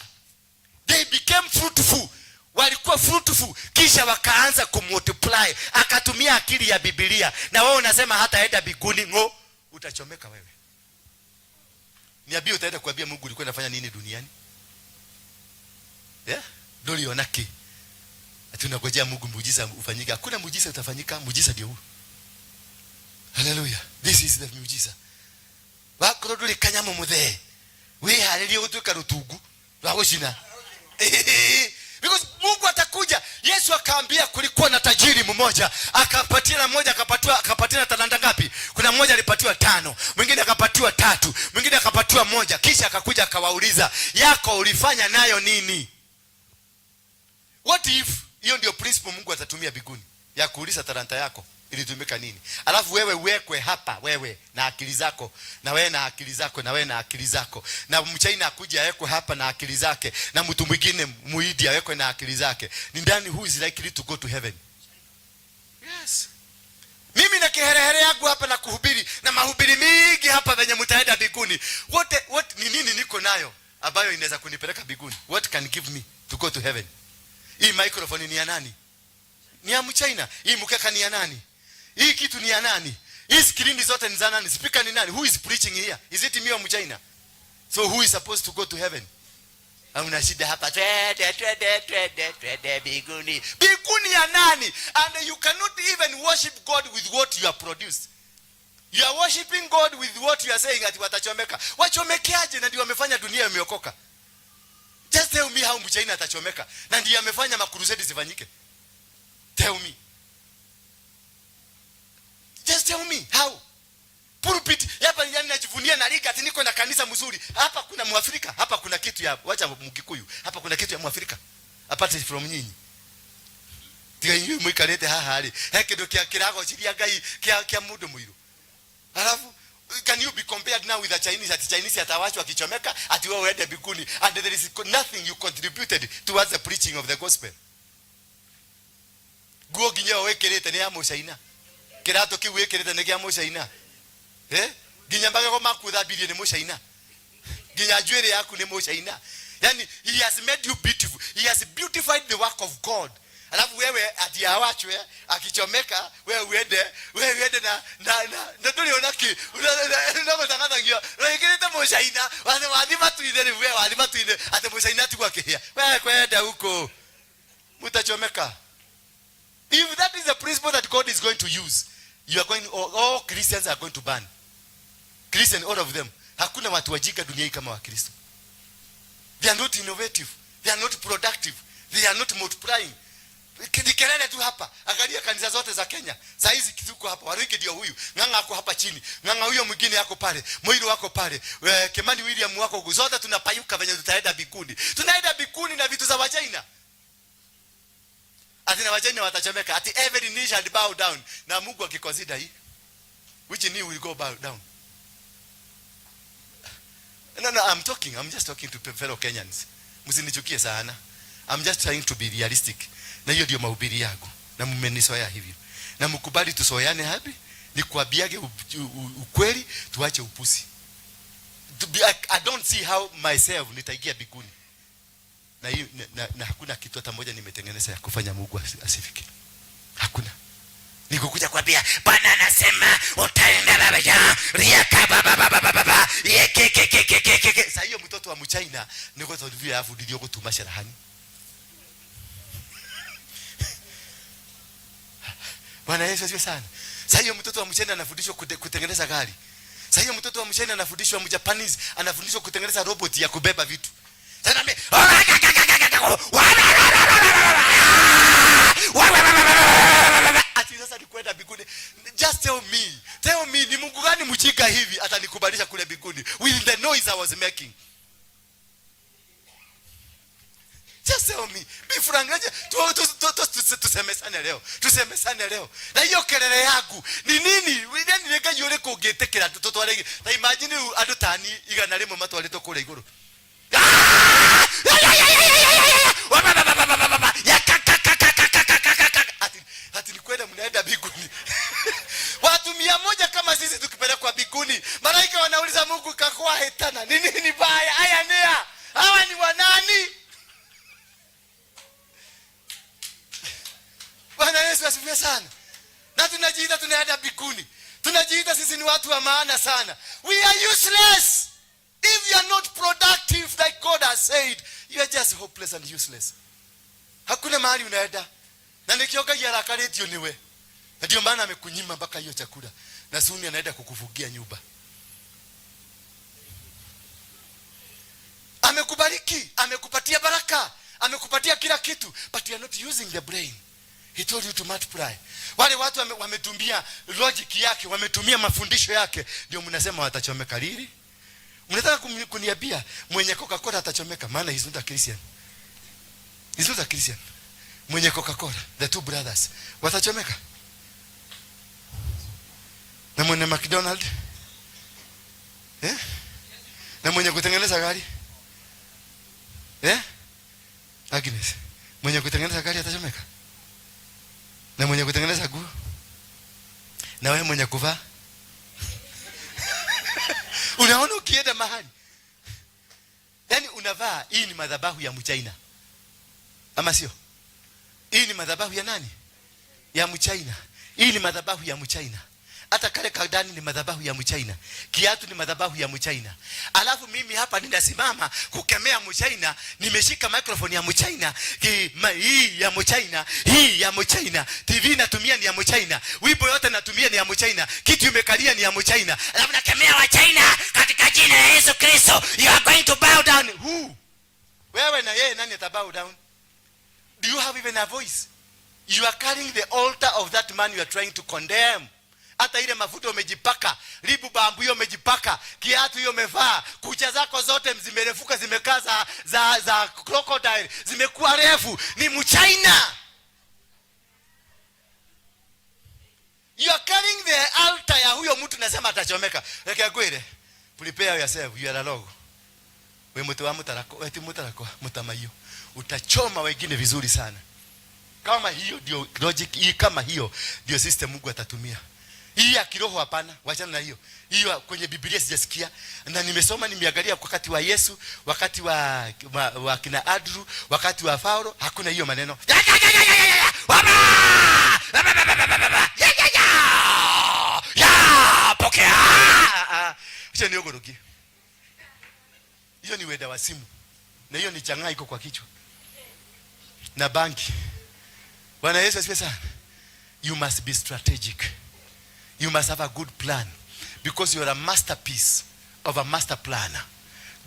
They became fruitful. Walikuwa fruitful, kisha wakaanza kumultiply. Akatumia akili ya Biblia. Na wewe unasema hataenda mbinguni, ngo utachomeka wewe. Niambie, utaenda kuambia Mungu ulikuwa unafanya nini duniani? Yeah? Ndũrĩ ki. Ati unangojea Mungu muujiza ufanyike. Hakuna muujiza utafanyika, muujiza ndio huu. Hallelujah. This is the muujiza. Wakorwo ndũrĩ kanyamũ mũthee, wĩharĩrie gũtuĩka rũtungu rwa gũcina. Because Mungu atakuja. Yesu akaambia kulikuwa na tajiri mmoja, akapatia na mmoja akapatiwa talanta ngapi? Kuna mmoja alipatiwa 5, mwingine akapatiwa 3, mwingine akapatiwa 1. Kisha akakuja akawauliza, yako ulifanya nayo nini? What if hiyo ndio principle Mungu atatumia mbinguni ya kuuliza talanta yako ilitumika nini? Alafu wewe uwekwe hapa, wewe na akili zako, na wewe na akili zako, na wewe na akili zako, na Mchaina akuja awekwe hapa na akili zake, na mtu mwingine Muhindi awekwe na akili zake. Ni ndani, who is likely to go to heaven? Yes. Mimi na kiherehere yangu hapa na kuhubiri na mahubiri mingi hapa venye mtaenda mbinguni. What ni nini niko nayo ambayo inaweza kunipeleka mbinguni? What can give me to go to heaven? Hii microphone ni ya nani? Ni ya Mchina. Hii mkeka ni ya nani? Hii kitu ni ya nani? Hii screen zote ni za nani? Speaker ni nani? Who is preaching here? Is it me or Mchina? So who is supposed to go to heaven? Hamna shida hapa, twende twende twende twende mbinguni. Mbinguni ya nani? And you cannot even worship God with what you have produced. You are worshiping God with what you are saying ati watachomeka. Wachomekeaje na ndio wamefanya dunia imeokoka? Just tell me how Mchina atachomeka na ndio amefanya makrusedi zifanyike. Tell me. Just tell me how. Pulpit hapa, yani najivunia na liga ati niko na kanisa mzuri. Hapa kuna Mwafrika, hapa kuna kitu ya wacha Mkikuyu. Hapa kuna kitu ya Mwafrika. Apart from nyinyi. Tiga inyuĩ mũikarĩte haha rĩ, he kĩndũ kĩa kĩragociria Ngai kĩa mũndũ mũirũ. Alafu can you be compared now with the Chinese? Ati Chinese atawachwa akichomeka, ati wewe uende mbinguni, and there is nothing you contributed towards the preaching of the gospel. Nguo nginya ĩyo wĩkĩrĩte nĩ ya Mũcaina. Kĩratũ kĩu wĩkĩrĩte nĩ kĩa Mũcaina. Eh? Nginya magego maku thambirie nĩ Mũcaina. Nginya njuĩrĩ yaku nĩ Mũcaina. Yani he has made you beautiful. He has beautified the work of God. Alafu wewe ati awachwe akichomeka, wewe uende na ndũrĩ ona kĩ unagotangathangia wĩkĩrĩte Mũcaina wathe wathi matu-inĩ rĩu, wewe wathi matu-inĩ atĩ Mũcaina atigwo akĩhĩa, wewe kwenda huko mutachomeka. If that is the principle that God is going to use, you are going all Christians are going to burn. Christian, all of them. Hakuna watu wajinga dunia hii kama Wakristo. They are not innovative, they are not productive, they are not multiplying. Ni kelele tu hapa. Angalia kanisa zote za Kenya saa hizi, tuko hapa. Waruinge ndio huyu, Ng'ang'a ako hapa chini, Ng'ang'a huyo mwingine ako pale, Muiru wako pale, Kimani William wako huku. Zote tunapayuka venye tutaenda mbinguni. Tunaenda mbinguni na vitu za Wachina. Ati na Wachina watachomeka, ati every knee shall bow down. Na Mungu akiconsider hii, which knee will go bow down? No, I'm just talking to fellow Kenyans. Msinichukie sana. I'm just trying to be realistic. Na hiyo ndio mahubiri yangu. Na mmenizoea hivyo. Na mkubali tuzoeane hapi. Nikwambiage ukweli, tuache upusi. I don't see how myself nitaingia mbinguni. Na, hiyo, na hakuna kitu hata moja nimetengeneza ya kufanya Mungu asifike. Hakuna. Nikukuja kuambia Bwana anasema utaenda baba ya riaka baba baba baba baba yeke ke ke ke ke ke. Sasa hiyo mtoto wa Mchina niko vile afu ndio kutuma sharahani. Bwana Yesu asifiwe sana. Sasa hiyo mtoto wa Mchina anafundishwa kutengeneza gari. Sasa hiyo mtoto wa Mchina anafundishwa, Mjapanese anafundishwa kutengeneza robot ya kubeba vitu. Sasa naambia, ati sasa ni kwenda mbinguni. Just tell me, tell me ni Mungu gani mjinga hivi atanikubalisha kule mbinguni with the noise I was making? Just tell me. Be frank. Tusemesane leo. Tusemesane leo. Na hiyo kelele yaku ni nini? Ni ngai ũrĩkũ ũngĩtĩkĩra tũtware? Ta imagine rĩu andũ tani 100 matwarĩtwo kũrĩa igũrũ. Ati ni kwenda mnaenda mbinguni. Watu 100 kama sisi tukipelekwa mbinguni, malaika wanauliza Mungu kakwa hetana. Ni nini baya? Haya nea. Hawa ni wanani? Bwana Yesu asifiwe sana. Na tunajiita tunaenda mbinguni. Tunajiita sisi ni watu wa maana sana. We are useless. If you are not productive like God has said, you are just hopeless and useless. Hakuna mahali unaenda. Na nikio Ngai arakarĩtio niwe. Na ndio maana amekunyima mpaka hiyo chakula. Na suni anaenda kukufugia nyumba. Amekubariki, amekupatia baraka, amekupatia kila kitu, but you are not using the brain. He told you to multiply. Wale watu wametumia logic yake, wametumia mafundisho yake, ndio mnasema watachomeka lili. Mnataka kuniambia mwenye Coca-Cola atachomeka, maana he's not a Christian. He's not a Christian. Mwenye Coca-Cola, the two brothers, watachomeka. Na mwenye McDonald? Na mwenye kutengeneza gari? Agnes, mwenye kutengeneza gari atachomeka? Na mwenye kutengeneza nguo? Na wewe mwenye kuvaa? Unaona ukienda mahali, yaani unavaa, hii ni madhabahu ya Mchina. Ama sio? Hii ni madhabahu ya nani? Ya Mchina. Hii ni madhabahu ya Mchina. Hata kale kadani ni madhabahu ya Mchina. Kiatu ni madhabahu ya Mchina. Alafu mimi hapa ninasimama kukemea Mchina, nimeshika microphone ya Mchina, hii ya Mchina, hii ya Mchina, TV natumia ni ya Mchina, wimbo yote natumia ni ya Mchina, kitu imekalia ni ya Mchina. Alafu nakemea wa China katika jina la Yesu Kristo. You are going to bow down. Who? Wewe na yeye nani ata bow down? Do you have even a voice? You are carrying the altar of that man you are trying to condemn. Hata ile mafuta umejipaka, lip balm hiyo umejipaka, kiatu hiyo umevaa, kucha zako zote zimerefuka, zimekaa za crocodile, zimekuwa refu, ni Mchina. You are carrying the altar ya huyo mtu, nasema atachomeka. Reke ngwire, prepare yourself, you are a log. We mtu wa mutarako, we ti mutarako, mutamaiyo. Utachoma wengine vizuri sana. Kama hiyo ndio logic, hii kama hiyo ndio system Mungu atatumia. Hii ya kiroho hapana, wachana na hiyo. Hiyo kwenye Biblia sijasikia. Na nimesoma, nimeangalia wakati wa Yesu, wakati wa kina Andrew, wakati wa Paulo, hakuna hiyo maneno. Ya, ya, ya, ya, ya, ya, ya. Waba! Ba, ba, ba, ba, ba, ba, ba. Ya, ya, ya. Ya, pokea. Ah, ah. Hiyo ni ogoroki. Hiyo ni weda wa simu. Na hiyo ni chang'aa iko kwa kichwa. Na banki. Bwana Yesu asifiwe sana. You must be strategic. You must have a good plan. Because you are a masterpiece of a master planner.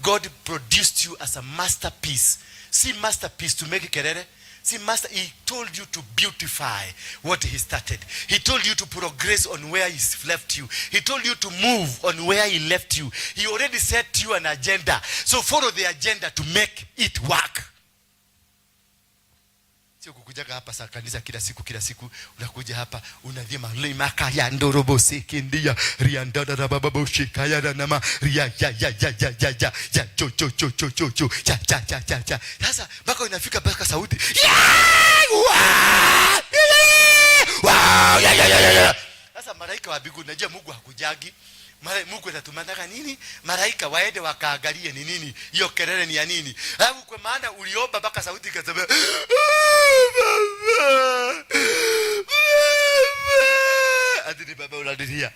God produced you as a masterpiece. See, masterpiece to make kelele. See, master, he told you to beautify what he started. He told you to progress on where he left you. He told you to move on where he left you. He already set you an agenda. So follow the agenda to make it work. Sio kukujaga hapa saa kanisa kila siku, kila siku unakuja hapa unadhima limaka ya ndorobo sikindia riandada rababo shikaya nama ria ya ya ya ya ya ya ya cho cho cho cho cho cho cha cha cha cha cha. Sasa mpaka inafika mpaka sauti ya wa wa ya ya ya ya ya. Sasa malaika wa mbinguni, najua Mungu hakujagi. Mungu atatumanaga nini? Malaika waende wakaangalie ni nini hiyo kelele ni ya nini. Alafu kwa maana uliomba mpaka sauti ikasema baba, baba. Ati ni baba unalilia.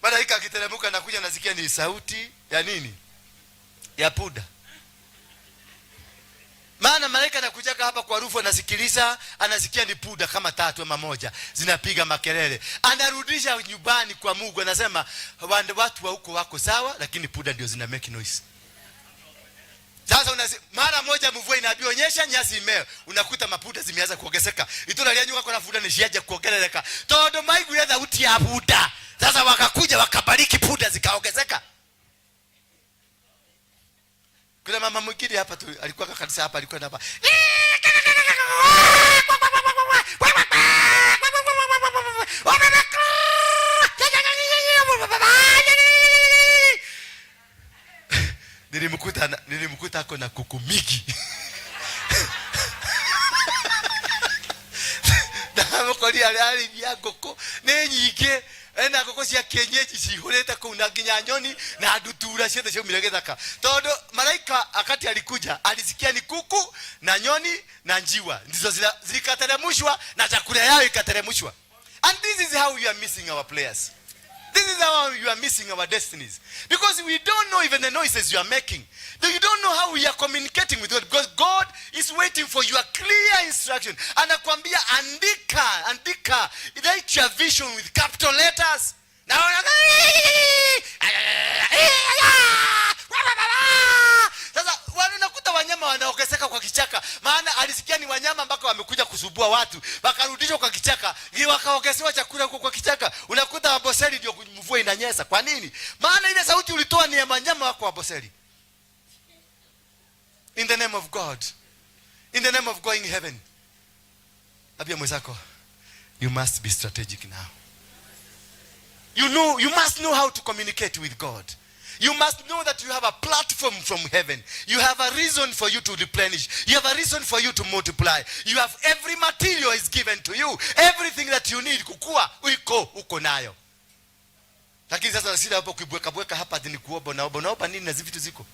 Malaika akiteremka na kuja nasikia ni sauti ya nini? Ya puda. Maana malaika anakujaga hapa kwa harufu, anasikiliza, anasikia ni puda kama tatu ama moja zinapiga makelele. Anarudisha nyumbani kwa Mungu, anasema watu wa huko wako sawa, lakini puda ndio zina make noise. Sasa mara moja mvua inabionyesha nyasi imea, unakuta mapuda zimeanza kuongezeka. Ituna lyanyu kwa puda ni shiaje kuongeleka. Todo maiguire sauti ya puda. Sasa wakakuja wakabariki puda zikaongezeka. Kuna mama mwingine hapa tu alikuwa kanisa hapa, alikuwa hapa. Nilimkuta ako na kuku mingi. Ndamũkorire ararĩithia ngũkũ nĩ nyingĩ, ena ngũkũ cia kienyeji cihũrĩte kũu na nginya nyoni na ndutura ciothe ciaumire gĩthaka. Tondũ malaika akati alikuja alisikia ni kuku na nyoni na njiwa ndizo zikateremshwa na chakula yao ikateremshwa. And this is how we are missing our players. This is how you are missing our destinies. Because we don't know even the noises you are making. You don't know how we are communicating with God. Because God is waiting for your clear instruction. Anakuambia andika, andika. Write your vision with capital letters. Na sasa unakuta wanyama wanaongezeka kwa kichaka. Maana alisikia ni wanyama mpaka wamekuja kusumbua watu. Wakarudishwa kwa kichaka, wakaongezewa chakula huko kwa kichaka. Unakuta Amboseli ndio mvua inanyesha. Kwa nini? Maana ile sauti ulitoa ni ya wanyama wako Amboseli. In the name of God. In the name of going heaven. Ambia mwenzako, you must be strategic now. You know, you must know how to communicate with God. You must know that you have a platform from heaven. You have a reason for you to replenish. You have a reason for you to multiply. You have every material is given to you. Everything that you need kukua, uko, uko nayo. Lakini sasa sina hapo kuibweka bweka hapa ati ni kuomba, naomba, naomba nini na hizi vitu ziko?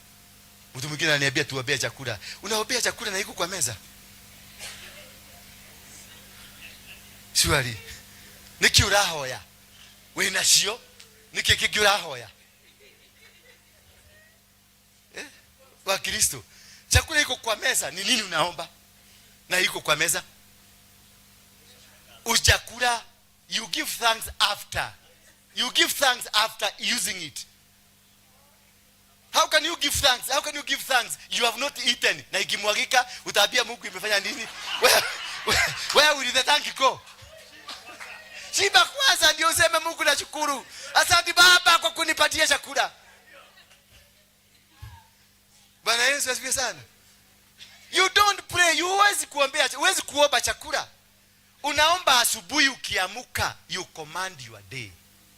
Mtu mwingine ananiambia tuombee chakula. Unaombea chakula na iko kwa meza? Surely. Niki urahoya? Wina cio? Niki kingi urahoya? Wa Kristo. Chakula iko kwa meza, ni nini unaomba? Na iko kwa meza? Ujakula, you give thanks after. You give thanks after using it. How can you give thanks? How can you give thanks? You have not eaten. Na ikimwagika, utaambia Mungu imefanya nini? Where will the thank go? Shiba kwanza ndio useme Mungu nashukuru. Asante Baba kwa kunipatia chakula. Bwana Yesu asifiwe sana. You don't pray, you huwezi kuombea, huwezi kuomba chakula. Unaomba asubuhi ukiamuka, you command your day.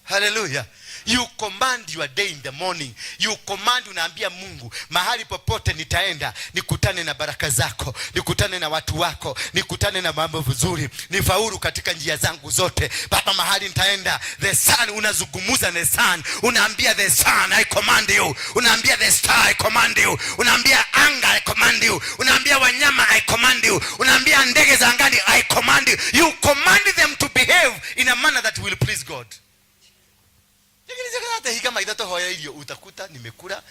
Hallelujah. You command your day in the morning. You command, unaambia Mungu, mahali popote nitaenda, nikutane na baraka zako, nikutane na watu wako, nikutane na mambo vizuri, nifaulu katika njia zangu zote. Baba, mahali nitaenda, the sun, unazungumza the sun, unaambia the sun, I command you. Unaambia the star, I command you. Unaambia anga, I command you. Unaambia wanyama, I command you. Unaambia ndege za angani, I command you. You command them to behave in a manner that will please God. Kama itatohoya irio utakuta nimekula.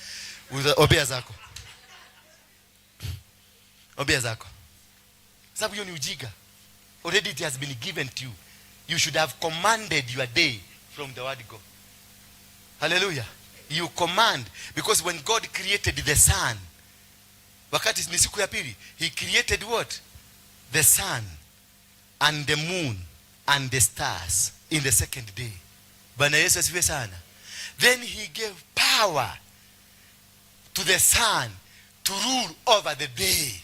Ombea zako. Ombea zako. Sababu hiyo ni ujinga. Already it has been given to you. You should have commanded your day from the word go. Hallelujah. You command, because when God created the sun, wakati ni siku ya pili, he created what? The sun and the moon and the stars in the second day. Bwana Yesu asifiwe sana. Then he gave power to the sun to rule over the day.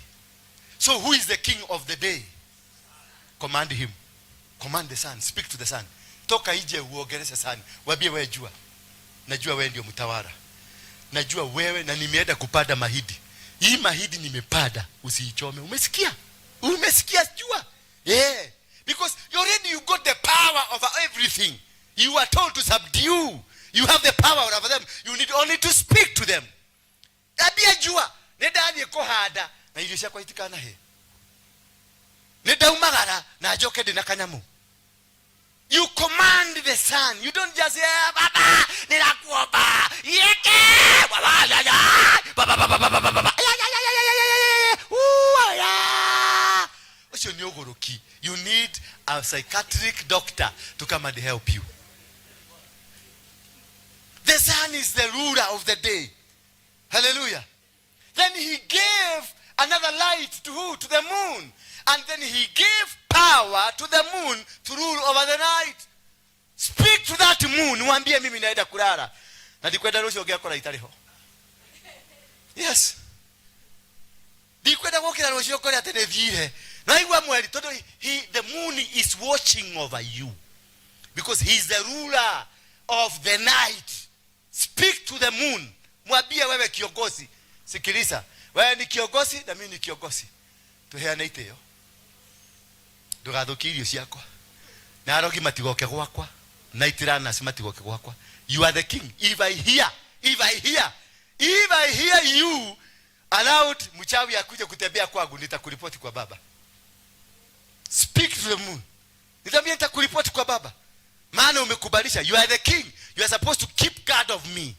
So who is the king of the day? Command him. Command the sun. Speak to the sun. Toka ije uongeleshe sun. Waambie wewe jua. Najua wewe ndio mtawala. Najua wewe, na nimeenda kupanda mahindi. Hii mahindi nimepanda, usiichome. Umesikia? Umesikia jua? Yeah. Because already you got the power over everything. You are told to subdue. You have the power over them. You need only to speak to them. Ambia jua, nĩndathiĩ kũhanda na irio ciakwa itikanahe. Nĩndaumagara na njoke ndĩ na kanyamũ. You command the sun. You don't just say, Baba, ninakuomba. Yeke! Baba, ya, ya. Baba, baba, baba, baba, baba. Ya, ya, ya, ya, ya, ya, ya, ya, ya. Ooh, ya. Ucio ni ũgũrũki. You need a psychiatric doctor to come and help you. The sun is the ruler of the day. Hallelujah. Then he gave another light to who? To the moon. And then he gave power to the moon to rule over the night. Speak to that moon. Mwambie mimi naenda kulala. Na ndikwenda rũciũ ngĩakora itarĩ ho. Yes. Ndikwenda gukira rucio kore ati nithire naigua mweri, tondu the moon is watching over you because he is the ruler of the night. Speak to the moon, mwambie wewe kiongozi, sikiliza, wewe ni kiongozi na mimi ni kiongozi, tuheane itĩo, ndugathukie irio ciakwa na arogi matigoke gwakwa na itiranas matigoke gwakwa. You are the king. If I hear, if I hear, if I hear you allowed mchawi akuje kutembea kwangu, nitakuripoti kwa baba. Speak to the moon. Nitamwambia nitakuripoti kwa baba, maana umekubalisha. You are the king, you are supposed to keep guard of me,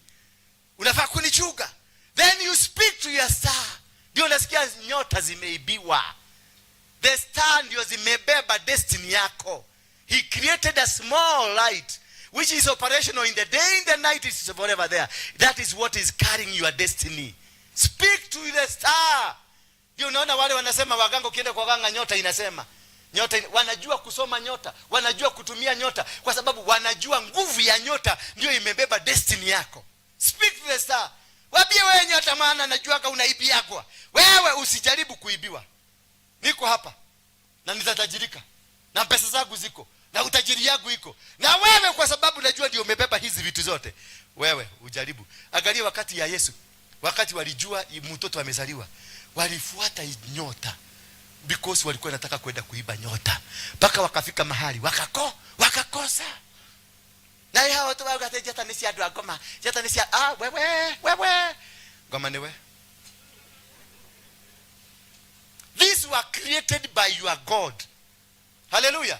unafaa kunichunga. Then you speak to your star. Ndio unasikia nyota zimeibiwa. The star ndio zimebeba destiny yako. He created a small light which is operational in the day, in the night, it is forever there. That is what is carrying your destiny. Speak to the star. Ndio unaona wale wanasema waganga, ukienda kwa waganga nyota inasema. Nyota wanajua kusoma nyota, wanajua kutumia nyota, kwa sababu wanajua nguvu ya nyota ndio imebeba destiny yako. Speak to the star. Waambie wewe nyota, maana najua kama unaibiagwa. Wewe usijaribu kuibiwa. Niko hapa na nitatajirika na pesa zangu ziko na utajiri yangu iko na wewe, kwa sababu najua ndio umebeba hizi vitu zote. Wewe ujaribu. Angalia wakati ya Yesu, wakati walijua mtoto amezaliwa, walifuata nyota because walikuwa wanataka kwenda kuiba nyota, mpaka wakafika mahali wakakosa. Na hao watu wakati njata ni cia andũ a ngoma, njata ni cia, wewe, wewe ngoma niwe. These were created by your God. Hallelujah.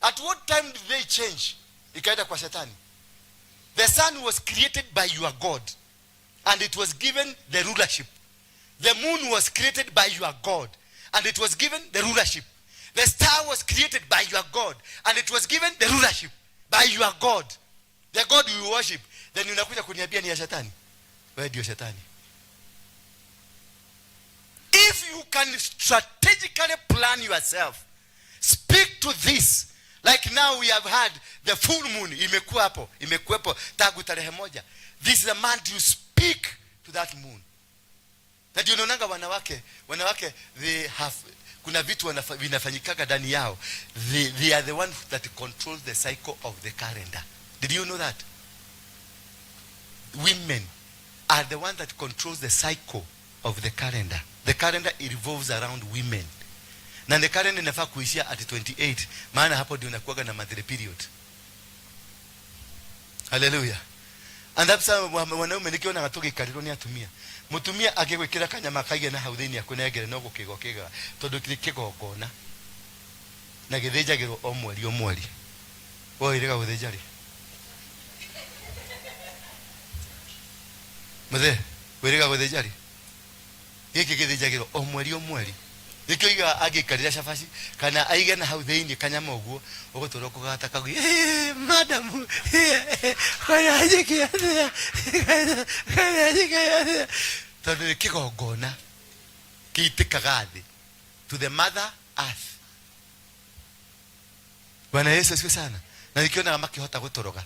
At what time did they change? Ikaenda kwa shetani. The sun was created by your God and it was given the rulership. The moon was created by your God and it was given the rulership. The star was created by your God and it was given the rulership by your God. The God you worship. Then unakuja kuniambia ni ya shetani. Wewe ndio shetani. If you can strategically plan yourself, speak to this. Like now we have had the full moon, imekuwa hapo, imekuwepo tangu tarehe 1. This is a month you speak to that moon. Na ndio unaonanga wanawake they have, kuna vitu vinafanyikaga ndani yao. They are the one that control the cycle of the calendar. Did you know that? Women are the one that controls the cycle of the calendar. The calendar revolves around women. Na the calendar inafaa kuishia at 28, maana hapo ndio unakuwaga na monthly period. Hallelujah. And that's why wanaume nikiona gatugikarĩrwo nĩ atumia. Mũtumia angĩgwĩkĩra kanyama kaige na hau thĩinĩ akũnengere no gũkĩgwa kĩgaga, tondũ nĩ kĩgongona na gĩthĩnjagĩrwo o mweri o mweri. Wewe wĩrĩga gũthĩnja rĩ? Mũthee, wĩrĩga gũthĩnja rĩ? Gĩkĩ gĩthĩnjagĩrwo o mweri o mweri. Nĩkĩo iga angĩikarĩra cabaci kana aige na hau thĩinĩ kanyama ũguo, ũgũtũra ũkũgata kau, madam, kanyanjike atĩa? Kanyanjike atĩa? Tondũ nĩ kĩgongona kĩitĩkaga thĩ to the mother earth. Bwana Yesu asifiwe sana. Na nĩkĩonaga makĩhota gũtoroga.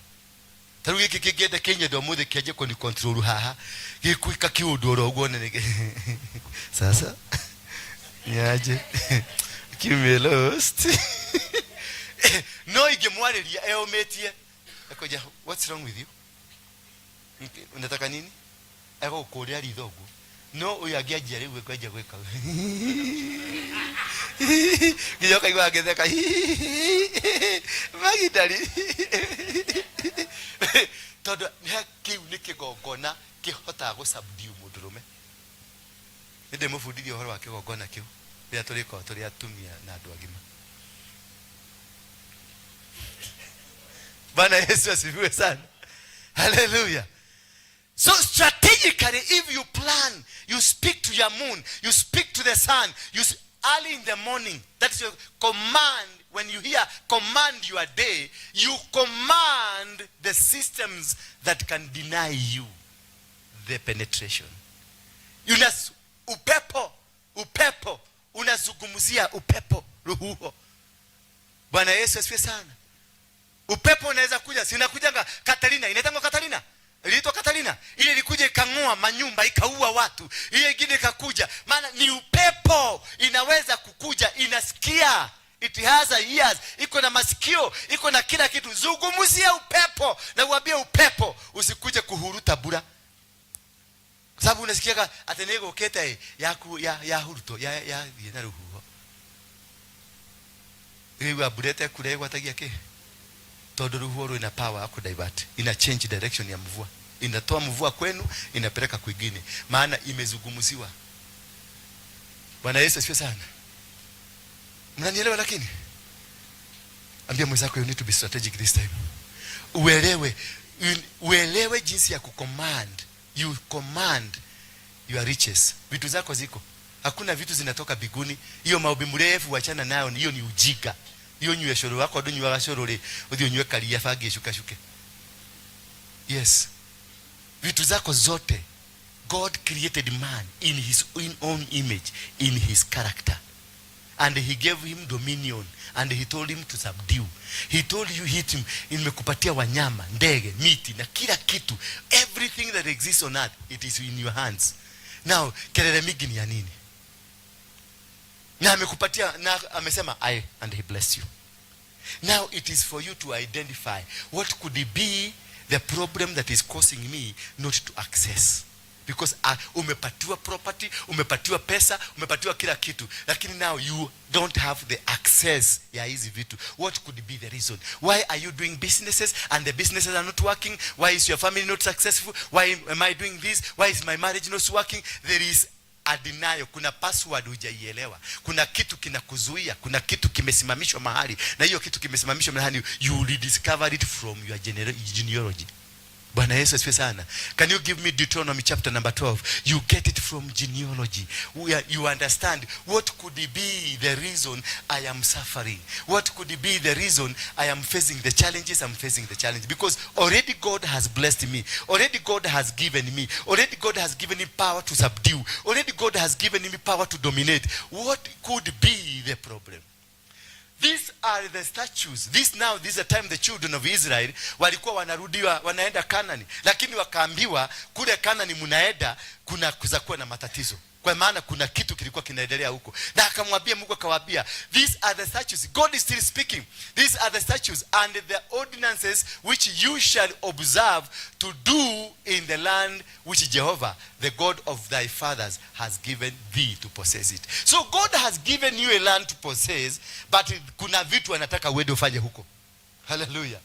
Ta rĩu gĩkĩ kĩngĩenda kĩnyende ũmũthĩ kĩanjie kũni control haha, gĩkwĩka kĩũndũ oro ũguo nene. Sasa niaje? Keep lost. No ingĩmwarĩria eũmĩtie, ekũnjia, what's wrong with you? Unataka nini? Egũkũrĩa ritho ũguo. No ũyũ angĩanjia rĩu ekwanjia gwĩka. Nginya ũkaigua agĩtheka. Magindari. Tondũ he kĩu nĩ kĩgongona kĩhotaga gũsubdue mũndũrũme. Nĩ ndĩmũbundithie ũhoro wa kĩgongona kĩu rĩrĩa tũrĩkorwo tũrĩ atumia na andũ agima. Bwana Yesu asifiwe sana. Hallelujah. So strategically, if you plan, you speak to your moon, you speak to the sun, you early in the morning. That is your command. When you hear command your day, you command the systems that can deny you the penetration. Upepo, upepo, unazungumzia upepo, ruhuho. Bwana Yesu asifiwe sana. Upepo unaweza kuja, si unakujanga Katalina, inaitangwa Katalina? Iliitwa Katarina. Ile ilikuja ikang'oa manyumba, ikaua watu. Ile ingine ikakuja. Maana ni upepo, inaweza kukuja, inasikia. It has a ears, iko na masikio, iko na kila kitu. Zungumzia upepo na uambie upepo usikuje kuhuruta bura. Kwa sababu unasikiaga ati nĩ gũkĩte ya ku ya ya huruto ya ya thiĩ na rũhuho. Ĩigua mbura ĩtekura ĩgwatagia kĩ? Tondũ rũhuho rwĩna power ya kudivert, ina change direction ya mvua, inatoa mvua kwenu inapeleka kwingine, maana imezungumziwa. Bwana Yesu asifiwe sana. Mnanielewa? Lakini ambia mwenzako, you need to be strategic this time. Uelewe jinsi ya kucommand. You command your riches. Vitu zako ziko, hakuna vitu zinatoka biguni. Hiyo maombi mrefu wachana nayo, hiyo ni ujinga. Hiyo nyue cũrũ wako ndũnyuaga cũrũ rĩ, ũthiĩ ũnyue karia bangi ĩcuka cuke. Yes, vitu zako zote, God created man in his own image, in his character, and he gave him dominion and he told him to subdue. He told you hit him, nimekupatia wanyama, ndege, miti na kila kitu. Everything that exists on earth, it is in your hands. Now kelele mingi ni ya nini? Na amekupatia na amesema I and he bless you. Now it is for you to identify what could be the problem that is causing me not to access, because umepatiwa property, umepatiwa pesa, umepatiwa kila kitu, lakini now you don't have the access ya hizi vitu. What could be the reason? Why are you doing businesses and the businesses are not working? Why is your family not successful? Why am I doing this? Why is my marriage not working? There is a denial. Kuna password hujaielewa, kuna kitu kinakuzuia, kuna kitu kimesimamishwa mahali, na hiyo kitu kimesimamishwa mahali, you will discover it from your genealogy. Bwana Yesu asifiwe sana. Can you give me Deuteronomy chapter number 12? You get it from genealogy. You understand what could be the reason I am suffering. What could be the reason I am facing the challenges I'm facing the challenge. Because already God has blessed me. Already God has given me. Already God has given me power to subdue. Already God has given me power to dominate. What could be the problem? These are the statutes. This is the time the children of Israel walikuwa wanarudiwa, wanaenda Kanani, lakini wakaambiwa kule Kanani mnaenda kuna kuzakuwa na matatizo, kwa maana kuna kitu kilikuwa kinaendelea huko. Na akamwambia Mungu akawaambia, these are the statutes. God is still speaking. These are the statutes and the ordinances which you shall observe to do in the land which Jehovah, the God of thy fathers, has given thee to possess it. So God has given you a land to possess, but kuna vitu anataka uende ufanye huko. Hallelujah.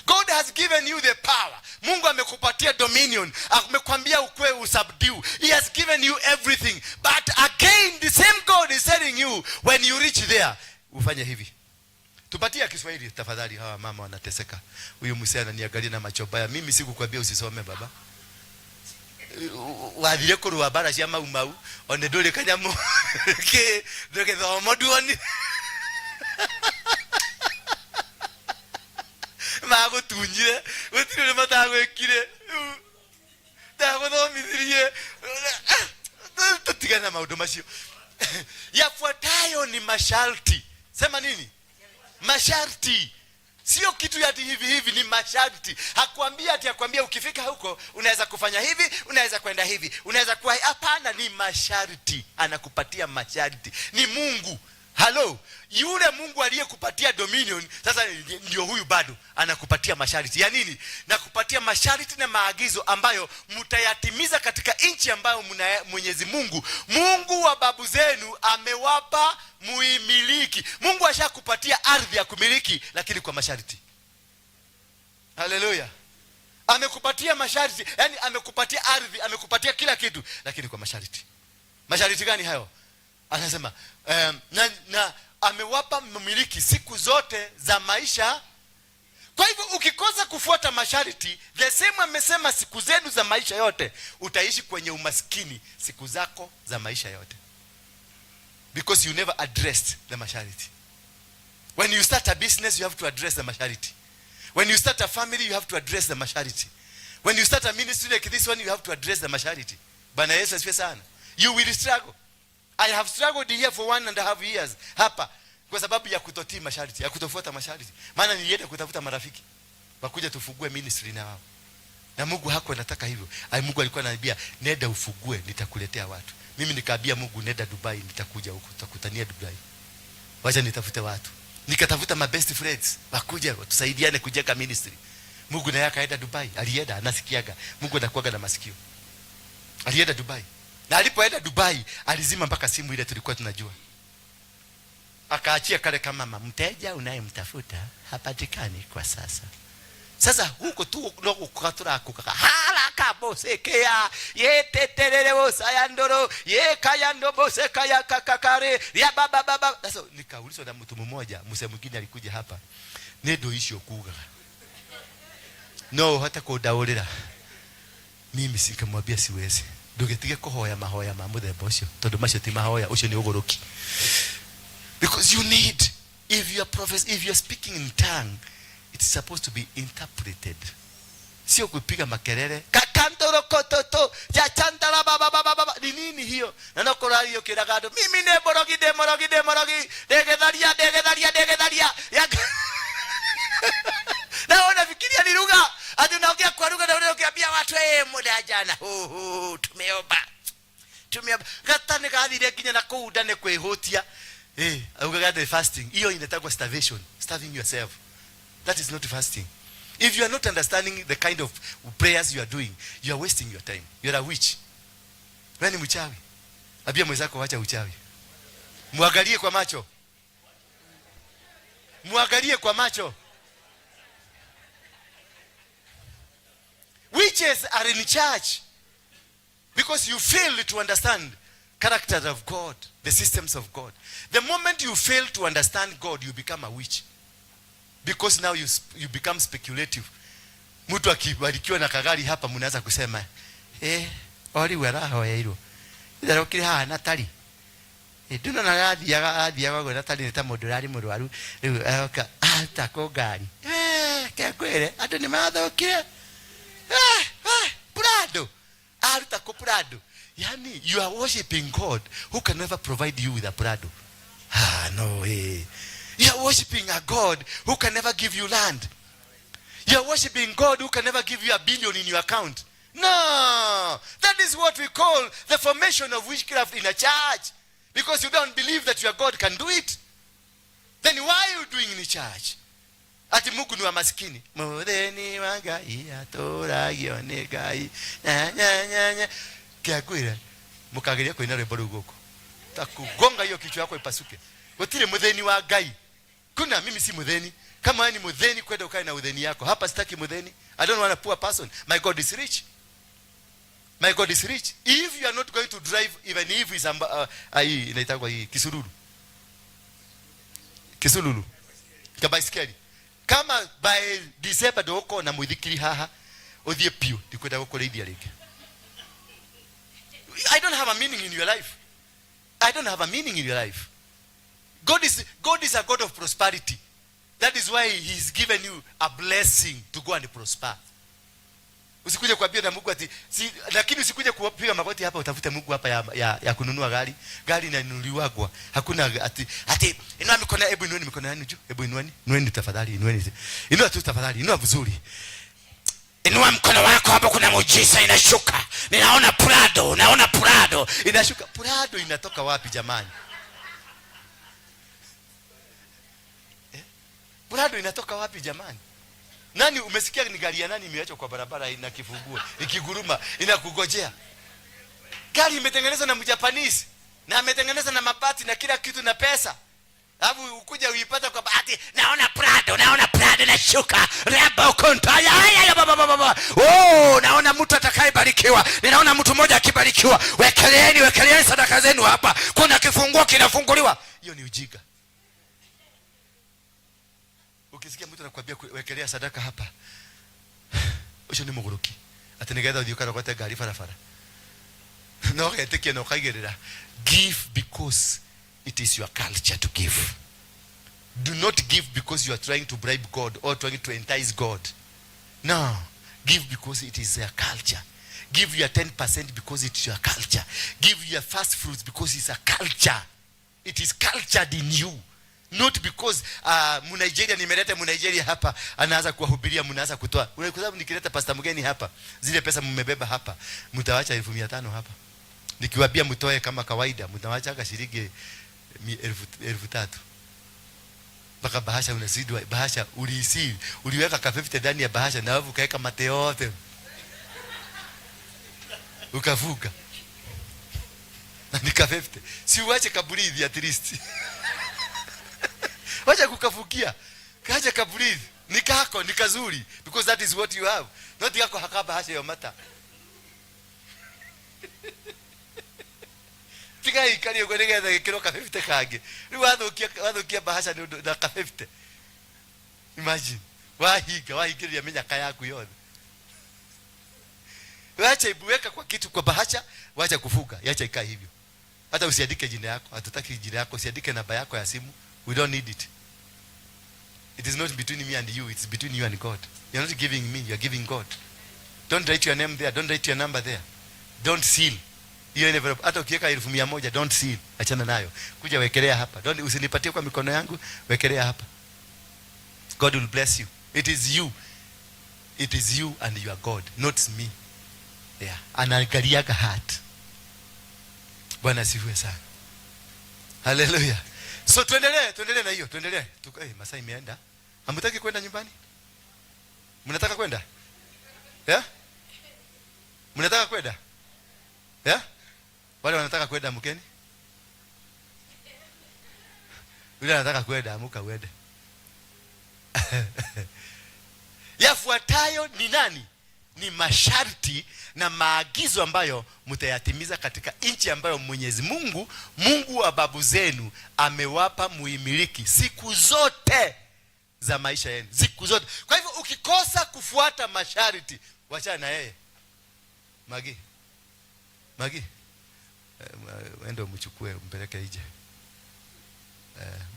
God has given you the power. Mungu amekupatia dominion. Amekwambia ukwe usubdue. He has given you everything. But again, the same God is telling you, when you reach there, ufanye hivi. Tupatie Kiswahili tafadhali, hawa mama wanateseka. Huyu mzee ananiangalia na macho baya. Mimi sikukwambia usisome, baba. Wathire kũrũa mbara cia Mau Mau one ndũrĩ kanyamũ kĩ gĩthomo nduoni magũtunyire, gũtirĩ ũrĩa matagwĩkire, ndagũthomithirie. Tũtigane na maũndũ macio. Yafuatayo ni masharti. Sema nini? Masharti. Sio kitu ya ati hivi hivi, ni masharti. Hakuambia ati akwambia ukifika huko unaweza kufanya hivi, unaweza kwenda hivi, unaweza kuwa, hapana, ni masharti. Anakupatia masharti. Ni Mungu. Hello, yule Mungu aliyekupatia dominion sasa ndio huyu bado anakupatia masharti. Ya nini? Nakupatia masharti na maagizo ambayo mtayatimiza katika nchi ambayo Mwenyezi Mungu, Mungu wa babu zenu amewapa muimiliki. Mungu ashakupatia ardhi ya kumiliki, lakini kwa masharti. Haleluya. Amekupatia masharti, yani amekupatia ardhi, amekupatia kila kitu, lakini kwa masharti. Masharti gani hayo? Anasema, na amewapa mmiliki siku zote za maisha. Kwa hivyo ukikosa kufuata masharti, the same amesema siku zenu za maisha yote utaishi kwenye umaskini siku zako za maisha yote. Because you never addressed the masharti. When you start a business, you have to address the masharti. When you start a family, you have to address the masharti. When you start a ministry like this one, you have to address the masharti. Bwana Yesu asifiwe sana. You will struggle. I have struggled here for 1.5 years hapa kwa sababu ya kutotii masharti, ya kutofuata masharti. Maana nilienda kutafuta marafiki wakuja tufungue ministry na wao. Na Mungu hakuwa anataka hivyo. Ai, Mungu alikuwa ananiambia nenda ufugue, nitakuletea watu. Mimi nikaambia Mungu nenda Dubai, nitakuja huko, tutakutania Dubai. Wacha nitafute watu. Nikatafuta my best friends wakuja tusaidiane kujenga ministry. Mungu naye akaenda Dubai, alienda anasikiaga. Mungu anakuaga na masikio. Alienda Dubai. Na alipoenda Dubai, alizima mpaka simu ile tulikuwa tunajua. Akaachia kale kama mama, mteja unayemtafuta hapatikani kwa sasa. Sasa huko tu no gukatura kuka haraka bosekea yeteterere bosayandoro yekayando bosekaya kakakare ya baba baba. Sasa nikaulizwa na mtu mmoja, mse mwingine alikuja hapa, ndo icio kugaga no hata kundaurira. Mimi sikamwambia siwezi, ndugetige kuhoya mahoya ma muthemba ucio, tondu macio ti mahoya, ucio ni uguruki. Because you need, if you are prophes, if you are speaking in tongue, it's supposed to be interpreted. Sio kupiga makelele kakandorokototo ya chandala baba baba baba. Ni nini hiyo? Na no kurario kiraga andu, mimi ne morogi, de morogi, de morogi, degetharia, degetharia, degetharia ya na unafikiria ni lugha, ati unaongea kwa lugha na unaambia watu muda jana hu hu tumeomba, tumeomba gatane gathire nginya na kuu ndane kwihutia. Augaga the fasting hiyo inaitwa starvation, starving yourself. That is not fasting. If you are not understanding the kind of prayers you are doing, you are wasting your time. You are a witch. Wewe ni mchawi. Ambia mwenzako wacha uchawi. Muangalie kwa macho. Muangalie kwa macho. Witches are in church because you fail to understand characters of God, the systems of God. The moment you fail to understand God, you become a witch. Because now you become speculative. Mtu akibarikiwa na kagari hapa mnaanza kusema, ori werahoeirwo. Itherũkire haha na tari. Nduno na athiaga ũguo na tari nĩ ta mũndũ ũrarĩ mũrwaru. Rĩu oka, ta kũ ngari. Ke ngwĩre, andũ nĩ mathũkire. Prado. Aruta kũ Prado. Yani, you are worshiping God who can never provide you with a Prado. No. You are worshiping a God who can never give you land. You are worshiping God who can never give you a billion in your account. No, that is what we call the formation of witchcraft in a church. Because you don't believe that your God can do it. Then why are you doing in the church? Ati Mungu ni wa maskini. Mutheni wa Ngai atũragio nĩ Ngai. Nya, nya, nya, nya. Kĩakwĩra, mũkageria kũina rwĩmbo rũu gũkũ. Takugonga hiyo kichwa yako ipasuke. Gũtirĩ mutheni wa Ngai. Kuna mimi si mutheni. Kama wewe ni mutheni, kwenda ukae na utheni yako. Hapa sitaki mutheni. I don't want a poor person. My God is rich. My God is rich. If you are not going to drive, even if it's hii inaitangwa hii kisululu. Kisululu. Kabaiskeli. Kama by December ndo uko na mwithikiri haha, uthie piu, ndikwenda gukurithia ringi. I don't have a meaning in your life. I don't have a meaning in your life. God is a God of prosperity. That is why he's given you a blessing to go and prosper. Usikuje kuambia na Mungu ati si, lakini usikuje kupiga magoti hapa utafute Mungu hapa ya kununua gari. Gari inanunuliwagwa. Hakuna ati inua mikono, hebu inueni mikono yenu juu. Hebu inueni. Inueni tafadhali, inueni. Inua tu tafadhali, inua vizuri. Inua mkono wako hapo, kuna muujiza inashuka. Ninaona Prado, naona Prado inashuka. Prado inatoka wapi jamani? Prado inatoka wapi jamani? Nani umesikia ni gari ya nani imeachwa kwa barabara ina kifunguo, ikiguruma, inakugojea? Gari imetengenezwa na Mjapanese na ametengeneza na mabati na kila kitu na pesa. Alafu ukuja uipata kwa bahati, naona Prado, naona Prado inashuka. Rabo konta ya ya ya baba baba baba. Oh, naona mtu atakayebarikiwa. Ninaona mtu mmoja akibarikiwa. Wekeleeni, wekeleeni sadaka zenu hapa. Kuna kifunguo kinafunguliwa. Hiyo ni ujinga. Ukisikia mtu anakuambia wekelea sadaka hapa, ucio ni muguruki. Ati nigetha uthii ukarogote ngari barabara. No getikie na ukaigirira. Give because it is your culture to give. Do not give because you are trying to bribe God or trying to entice God. No. Give because it is your culture. Give your 10% because it's your culture. Give your first fruits because it's a culture. It is cultured in you. Not because Mnigeria, nimeleta Mnigeria hapa, anaanza kuwahubiria, mnaanza kutoa. Kwa sababu nikileta pastor mgeni hapa, zile pesa mmebeba hapa, mtawacha 500,000 hapa. Nikiwaambia mtoe kama kawaida, mtawacha shilingi 3,000. Mpaka bahasha unazidwa, bahasha uliisi, uliweka ka 50 ndani ya bahasha na wewe ukaweka mate yote. Ukavuka. Na ni ka 50. Si uache kaburithi at least. Wacha kukafukia. Kaja kaburithi. Ni kako, ni kazuri, because that is what you have. Not yako hakaba hasha yo mata. Tiga ikari ugo nigetha gikiro ka 50 kangi. Riu wathukia bahasha ni undu na ka 50. Imagine. Wahinga, wahingiriria minyaka yaku yothe. Wacha ibuweka kwa kitu kwa bahasha, wacha kufuka, yacha ikae hivyo. Hata usiandike jina yako, hatutaki jina yako, usiandike namba yako ya simu. We don't need it. It is not between me and you, it's between you and God. You're not giving me, you're giving God. Don't write your name there, don't write your number there. Don't seal. Hiyo envelope, hata ukiweka 100,000, don't seal. Achana nayo. Kuja wekelea hapa. Don't, usinipatie kwa mikono yangu, wekelea hapa. God will bless you. It is you. It is you and your God, not me. Yeah. Anaangaliaga heart. Bwana asifiwe sana. Hallelujah. So tuendelee na hiyo, tuendelee. Masaa imeenda. Hamtaki kwenda nyumbani? Mnataka kwenda? Yeah? Mnataka kwenda? Yeah? Wale wanataka kwenda mkeni? Yule anataka kwenda, amuka uende. Yafuatayo ni nani? Ni masharti na maagizo ambayo mtayatimiza katika nchi ambayo Mwenyezi Mungu, Mungu wa babu zenu, amewapa muimiliki siku zote za maisha yenu, siku zote. Kwa hivyo ukikosa kufuata masharti, wachana na yeye. Magi. Magi. Endo mchukue mpeleke nje.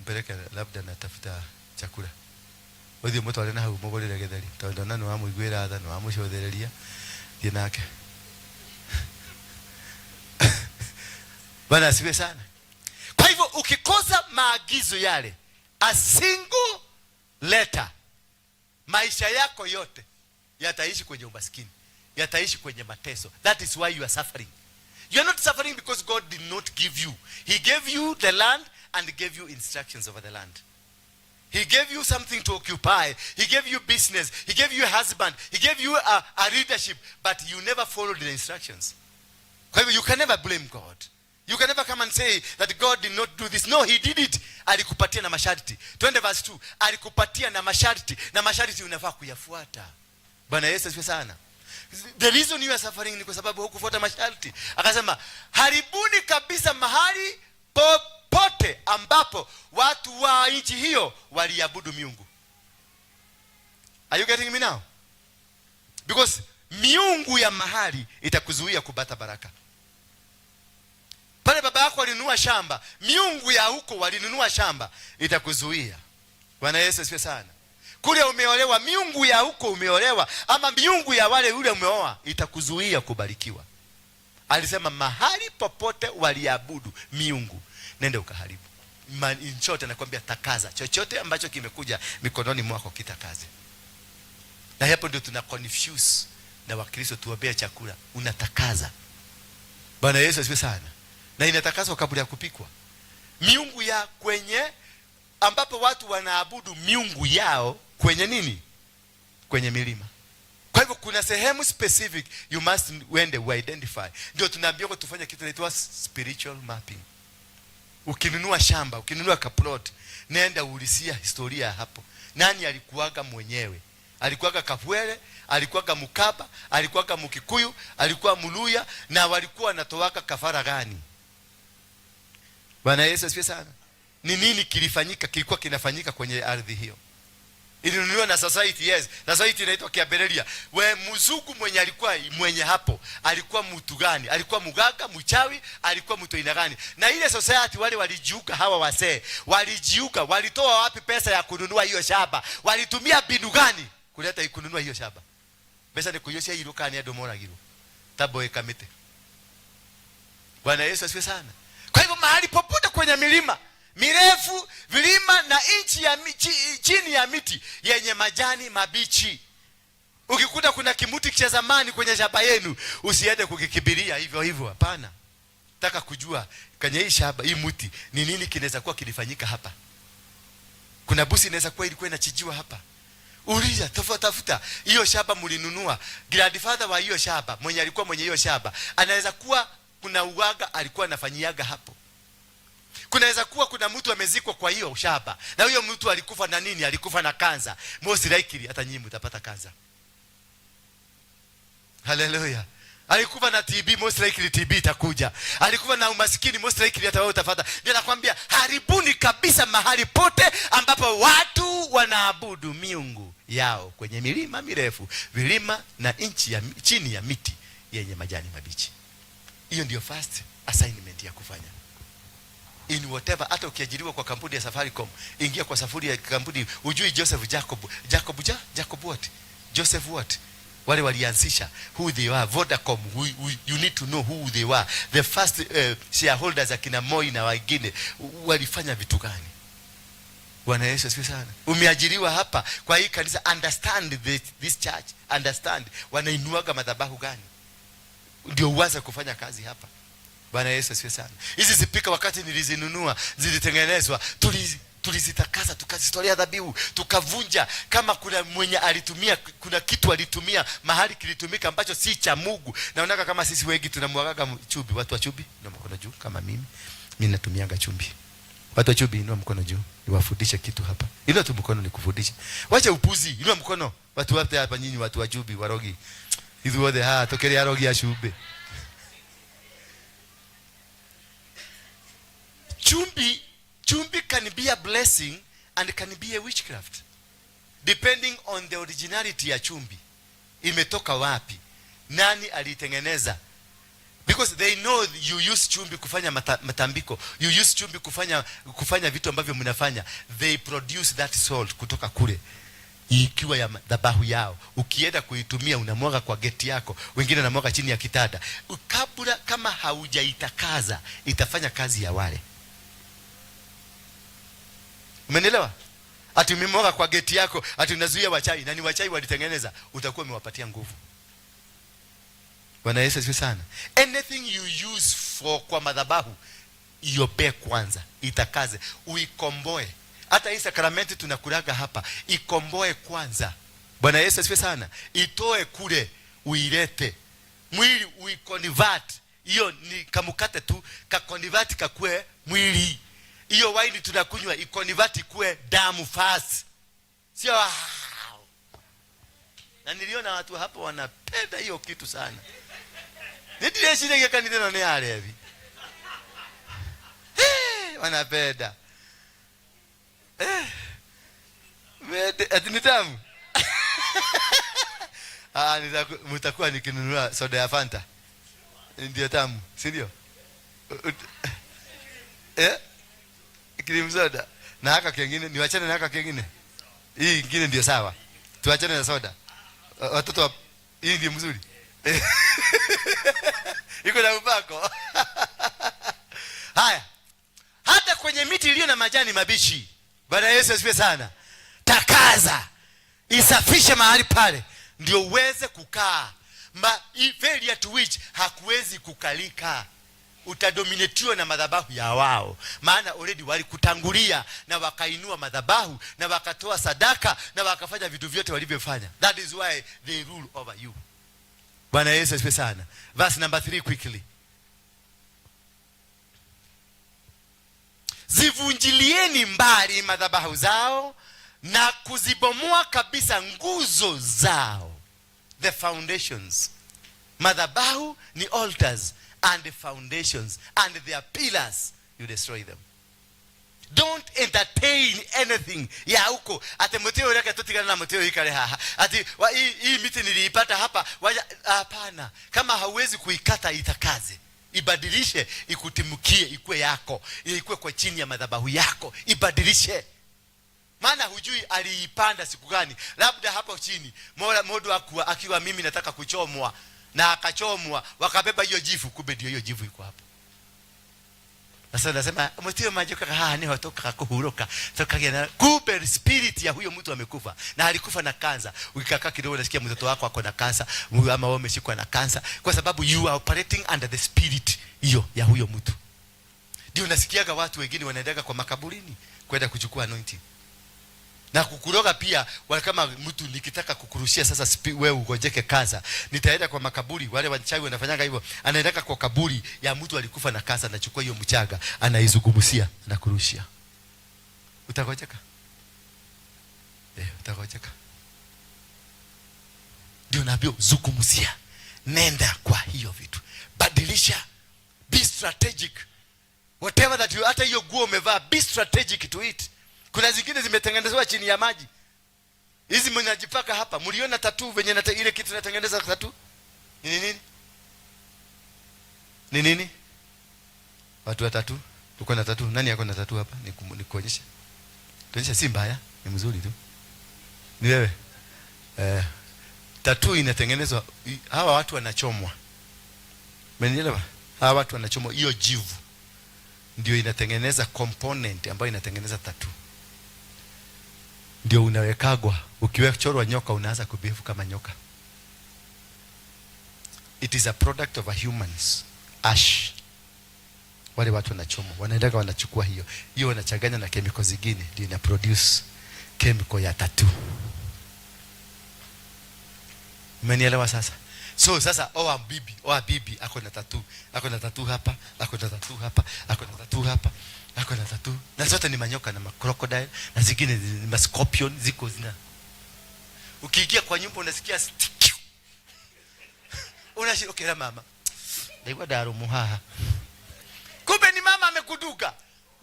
Mpeleke labda natafuta chakula. Uthie mutware na hau mugurire githeri tondu na niwamuiguira tha niwamucothereria thie nake. Bwana asifiwe sana. Kwa hivyo ukikosa maagizo yale, a single letter, maisha yako yote yataishi kwenye umaskini, yataishi kwenye mateso. That is why you are suffering. You are not suffering because God did not give you. He gave you the land and gave you instructions over the land. He gave you something to occupy. He gave you business. He gave you a husband. He gave you a leadership. But you never followed the instructions. Kwa hivyo you can never blame God. You can never come and say that God did not do this. No, he did it. Alikupatia na masharti. Twende verse 2. Alikupatia na masharti. Na masharti unafaa kuyafuata. Bwana Yesu asifiwe sana. The reason you are suffering ni kwa sababu hukufuata masharti. Akasema, haribuni kabisa mahali popote ambapo watu wa nchi hiyo waliabudu miungu. Are you getting me now? Because miungu ya mahali itakuzuia kupata baraka. Pale baba yako alinunua shamba, miungu ya huko walinunua shamba, itakuzuia. Bwana Yesu asifiwe sana. Kule umeolewa, miungu ya huko umeolewa, ama miungu ya wale yule umeoa, itakuzuia kubarikiwa. Alisema mahali popote waliabudu miungu, nenda ukaharibu. In short, anakuambia takaza chochote ambacho kimekuja mikononi mwako, kitakaze. Na hapo ndio tuna confuse na Wakristo, tuwapea chakula, unatakaza. Bwana Yesu asifiwe sana. Na inatakaswa kabla ya kupikwa. Miungu ya kwenye ambapo watu wanaabudu miungu yao kwenye nini? Kwenye milima. Kwa hivyo kuna sehemu specific you must uende uidentify. Ndio tunaambiwa kwa tufanye kitu kinaitwa spiritual mapping. Ukinunua shamba, ukinunua kaplot, nenda ulisia historia hapo. Nani alikuwaga mwenyewe? Alikuwaga Kapwele, alikuwaga Mukaba, alikuwaga Mukikuyu, alikuwa Muluya, na walikuwa wanatoaka kafara gani? Bwana Yesu asifiwe sana. Ni nini kilifanyika, kilikuwa kinafanyika kwenye ardhi hiyo? Ilinunuliwa na society, yes. Na society inaitwa Kiabereria. We mzungu mwenye alikuwa mwenye hapo, alikuwa mtu gani? Alikuwa mganga, mchawi, alikuwa mtu aina gani? Na ile society wale walijiuka, hawa wasee, walijiuka, walitoa wapi pesa ya kununua hiyo shamba? Walitumia mbinu gani kuleta kununua hiyo shamba? Pesa ni kuyosia hilo kani ado moragiro. Tabo ekamete. Bwana Yesu asifiwe sana. Kwa hivyo mahali popote kwenye milima mirefu, vilima na nchi ya chini ya miti yenye majani mabichi. Ukikuta kuna kimuti cha zamani kwenye shamba yenu, usiende kukikibiria hivyo hivyo, hapana. Taka kujua kwenye hii shamba, hii muti ni nini kinaweza kuwa kilifanyika hapa. Kuna busi inaweza kuwa ilikuwa inachijiwa hapa. Uliza, tafuta hiyo shamba mlinunua. Grandfather wa hiyo shamba, mwenye alikuwa mwenye hiyo shamba, anaweza kuwa kuna uaga alikuwa anafanyiaga hapo. Kunaweza kuwa kuna mtu amezikwa kwa hiyo shamba, na huyo mtu alikufa na nini? Alikufa na kansa. Most likely hata nyinyi mtapata kansa. Hallelujah. Alikufa na TB, most likely TB itakuja. Alikufa na umasikini, most likely hata wewe utapata. Ndio nakwambia haribuni kabisa mahali pote ambapo watu wanaabudu miungu yao, kwenye milima mirefu, vilima na nchi ya chini ya miti yenye majani mabichi. Hiyo ndio first assignment ya kufanya. In whatever, hata ukiajiriwa kwa kampuni ya Safaricom, ingia kwa safari ya kampuni, ujui Joseph Jacob, Jacob ja, Jacob what? Joseph what? Wale walianzisha, who they were, Vodacom, you need to know who they were. The first shareholders akina Moi na wengine walifanya vitu gani? Bwana Yesu asifiwe sana. Umeajiriwa hapa kwa hii kanisa, understand this church, understand wanainuaga madhabahu gani, ndio uanze kufanya kazi hapa. Bwana Yesu asifiwe sana. Hizi sipika wakati nilizinunua zilitengenezwa, tulizitakasa, tukazitolea dhabihu, tukavunja. Kama kuna mwenye alitumia, kuna kitu alitumia mahali kilitumika ambacho si cha Mungu. Naonaka kama sisi wengi tunamwagaga chumvi. Watu wa chumvi inua mkono juu, kama mimi natumianga chumvi. Watu wa chumvi inua mkono juu, niwafundishe kitu hapa. Inua tu mkono nikufundishe. Wacha upuzi, inua mkono. Watu wote hapa nyinyi watu wa chumvi warogi. Hizi wote tokeri arogi ya chumvi. Chumvi, chumvi can be a blessing and can be a witchcraft, depending on the originality ya chumvi. Imetoka wapi? Nani alitengeneza? Because they know you use chumvi kufanya matambiko. You use chumvi kufanya vitu ambavyo mnafanya. They produce that salt kutoka kule, ikiwa ya dhabahu yao. Ukienda kuitumia unamwaga kwa geti yako, wengine wanamwaga chini ya kitanda. Kabla kama haujaitakaza itafanya kazi ya wale. Umenielewa? Ati umemwaga kwa geti yako, ati unazuia wachai, na ni wachai walitengeneza, utakuwa umewapatia nguvu. Bwana Yesu asifiwe sana. Anything you use for kwa madhabahu, iopee kwanza, itakaze, uikomboe. Hata hii sakramenti tunakulaga hapa, ikomboe kwanza. Bwana Yesu asifiwe sana. Itoe kule, uilete. Mwili uiconvert. Hiyo ni kamukate tu, kaconvert kakue mwili. Hiyo wine tunakunywa iconvert ikue damu fast. Sio wow. Na niliona watu hapo wanapenda hiyo kitu sana. Ndireciria kanitha ĩno nĩ ya arevi. Hey, wanapenda. Ati ni tamu? Mtakuwa nikinunua soda ya Fanta. Ndio tamu, si ndio? Cream soda. Na haka kengine, niwachane na haka kengine. Hii ingine ndio sawa. Tuachane na soda. Watoto wa, hii ndio mzuri. Iko na upako. Haya. Hata kwenye miti iliyo na majani mabichi. Bwana Yesu asifiwe sana. Takaza. Isafishe mahali pale ndio uweze kukaa. Failure to which hakuwezi kukalika. Utadominatiwa na madhabahu ya wao. Maana already walikutangulia na wakainua madhabahu na wakatoa sadaka na wakafanya vitu vyote walivyofanya. That is why they rule over you. Bwana Yesu asifiwe sana. Verse number 3 quickly. Zivunjilieni mbali madhabahu zao na kuzibomoa kabisa nguzo zao. The foundations. Madhabahu ni altars and the foundations and their pillars, you destroy them. Don't entertain anything ya huko. Ati mti ule tutigana na mti ikale haha. Ati hii miti niliipata hapa. Hapana. Kama hauwezi kuikata itakaze. Ibadilishe, ikutimukie, ikue yako. Ikue kwa chini ya madhabahu yako. Ibadilishe. Maana hujui aliipanda siku gani. Labda hapo chini modo akiwa mimi nataka kuchomwa, na akachomwa, wakabeba hiyo jivu, kumbe ndio hiyo jivu iko hapo. Sasa nasema mtio majoka haha niho tukaga kuhuruka tukagia na kumbe spirit ya huyo mtu amekufa na alikufa na kansa. Ukikaa kidogo unasikia mtoto wako ako na kansa ama wewe umeshikwa na kansa, kwa sababu you are operating under the spirit hiyo ya huyo mtu. Ndio unasikiaga watu wengine wanaendaga kwa makaburini kwenda kuchukua anointing na kukuroga pia. Wale kama mtu nikitaka kukurushia sasa wewe ugojeke kansa, nitaenda kwa makaburi. Wale wachawi wanafanyaga hivyo, anaendaka kwa kaburi ya mtu alikufa na kansa, anachukua hiyo mchanga anaizungumzia anakurushia. Utagojeka? Utagojeka. Ndio naambiwa zungumzia, nenda kwa hiyo vitu, badilisha, be strategic. Whatever that you, hata hiyo nguo umevaa, be strategic to it. Kuna zingine zimetengenezwa chini ya maji. Hizi mnajipaka hapa. Mliona tattoo venye ile kitu inatengeneza tattoo? Ni nini? Ni nini? Watu wa tattoo? Uko na tattoo? Nani yako na tattoo hapa? Nikuonyeshe. Tuonyeshe, si mbaya, ni mzuri tu. Ni wewe. Tattoo inatengenezwa, hawa watu wanachomwa. Umenielewa? Hawa watu wanachomwa hiyo jivu. Ndio inatengeneza component ambayo inatengeneza tattoo. Ndio unawekagwa, ukiwechorwa nyoka unaanza kubehave kama nyoka. It is a product of a humans ash. Wale watu wanachoma, wanaendaga wanachukua hiyo. Hiyo wanachanganya na chemical zingine ndio ina produce chemical ya tattoo. Umenielewa sasa? So sasa oa bibi, oa bibi ako na tattoo, ako na tattoo hapa, ako na tattoo hapa, ako na tattoo hapa, ako na tattoo. Na zote ni manyoka na crocodile na zingine ni ma scorpion ziko zina. Ukiingia kwa nyumba unasikia stick. Unashika okay, mama. Ndaigua daru muhaha. Kumbe ni mama amekuduka.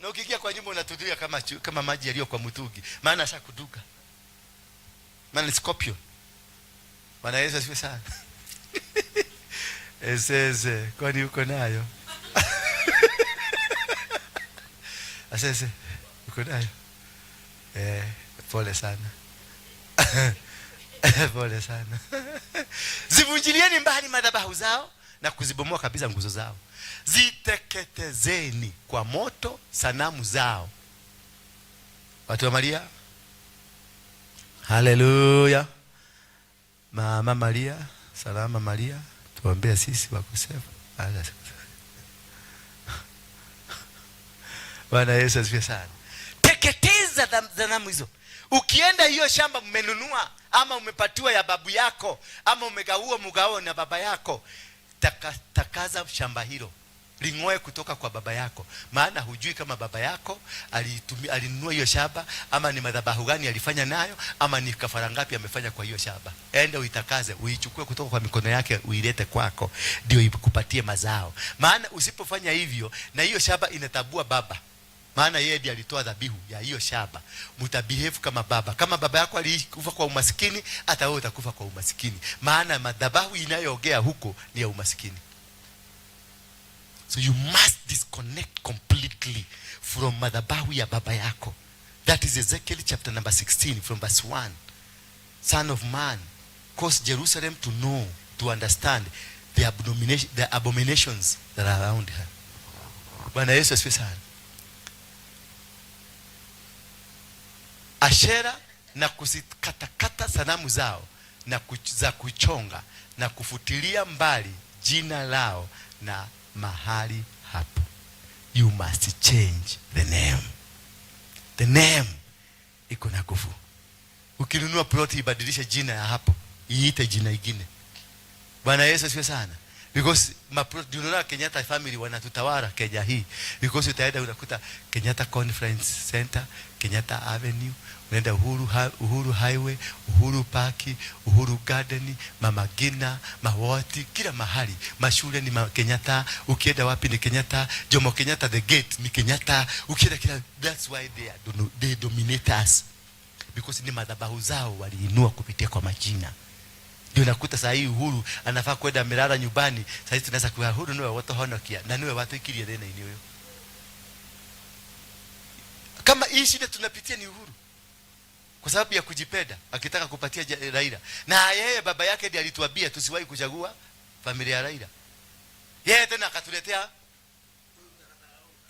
Na ukiingia kwa nyumba unatulia kama maji yaliyo kwa mtungi. Maana ashakuduka. Maana ni scorpion. Bwana Yesu asifiwe sana. Esese, kwani uko nayo? Asese, uko nayo? Pole sana. Pole sana. Zivunjilieni mbali madhabahu zao na kuzibomoa kabisa nguzo zao. Ziteketezeni kwa moto sanamu zao. Watu wa Maria. Haleluya. Mama Maria, salama Maria, tuombee sisi wakosefu. Bwana Yesu asifiwe sana. Teketeza sanamu hizo. Ukienda hiyo shamba mmenunua ama umepatiwa ya babu yako ama umegaua mgao na baba yako, takaza shamba hilo, lingoe kutoka kwa baba yako, maana hujui kama baba yako alinunua hiyo shamba ama ni madhabahu gani alifanya nayo ama ni kafara ngapi amefanya kwa hiyo shamba. Enda uitakaze, uichukue kutoka kwa mikono yake uilete kwako, ndio ikupatie mazao. Maana usipofanya hivyo, na hiyo shamba inatabua baba, maana yeye ndiye alitoa dhabihu ya hiyo shamba, mtabehave kama baba. Kama baba yako alikufa kwa umasikini, hata wewe utakufa kwa umasikini, maana madhabahu inayoongea huko ni ya umasikini. So you must disconnect completely from madhabahu ya baba yako. That is Ezekiel chapter number 16 from verse 1. Son of man, cause Jerusalem to know, to understand the abominations that are around her. Bwana Yesu asifiwe sana. Ashera na kuzikatakata sanamu zao na za kuchonga na kufutilia mbali jina lao na mahali hapo. You must change the name. The name iko na nguvu. Ukinunua plot ibadilishe jina ya hapo, iite jina ingine. Bwana Yesu asifiwe sana. Because maplot, unaona Kenyatta family wanatutawala Kenya hii. Because utaenda unakuta Kenyatta Conference Center, Kenyatta Avenue, unaenda Uhuru Highway, Uhuru Park, Uhuru Garden, Mama Ngina, Mawati, kila mahali. Mashule ni Kenyatta, ukienda wapi ni Kenyatta, Jomo Kenyatta the gate ni Kenyatta, ukienda kila, that's why they dominate us. Because ni madhabahu zao waliinua kupitia kwa majina. Ndio nakuta saa hii Uhuru anafaa kwenda amelala nyumbani. Saa hii tunaweza kuwa Uhuru niwe watu honokia na niwe watu ikirie thina ini uyu. Kama hii shida tunapitia ni Uhuru. Kwa sababu ya kujipenda, akitaka kupatia Raila. Na yeye baba yake ndiye alituambia tusiwahi kuchagua familia ya Raila. Yeye tena akatuletea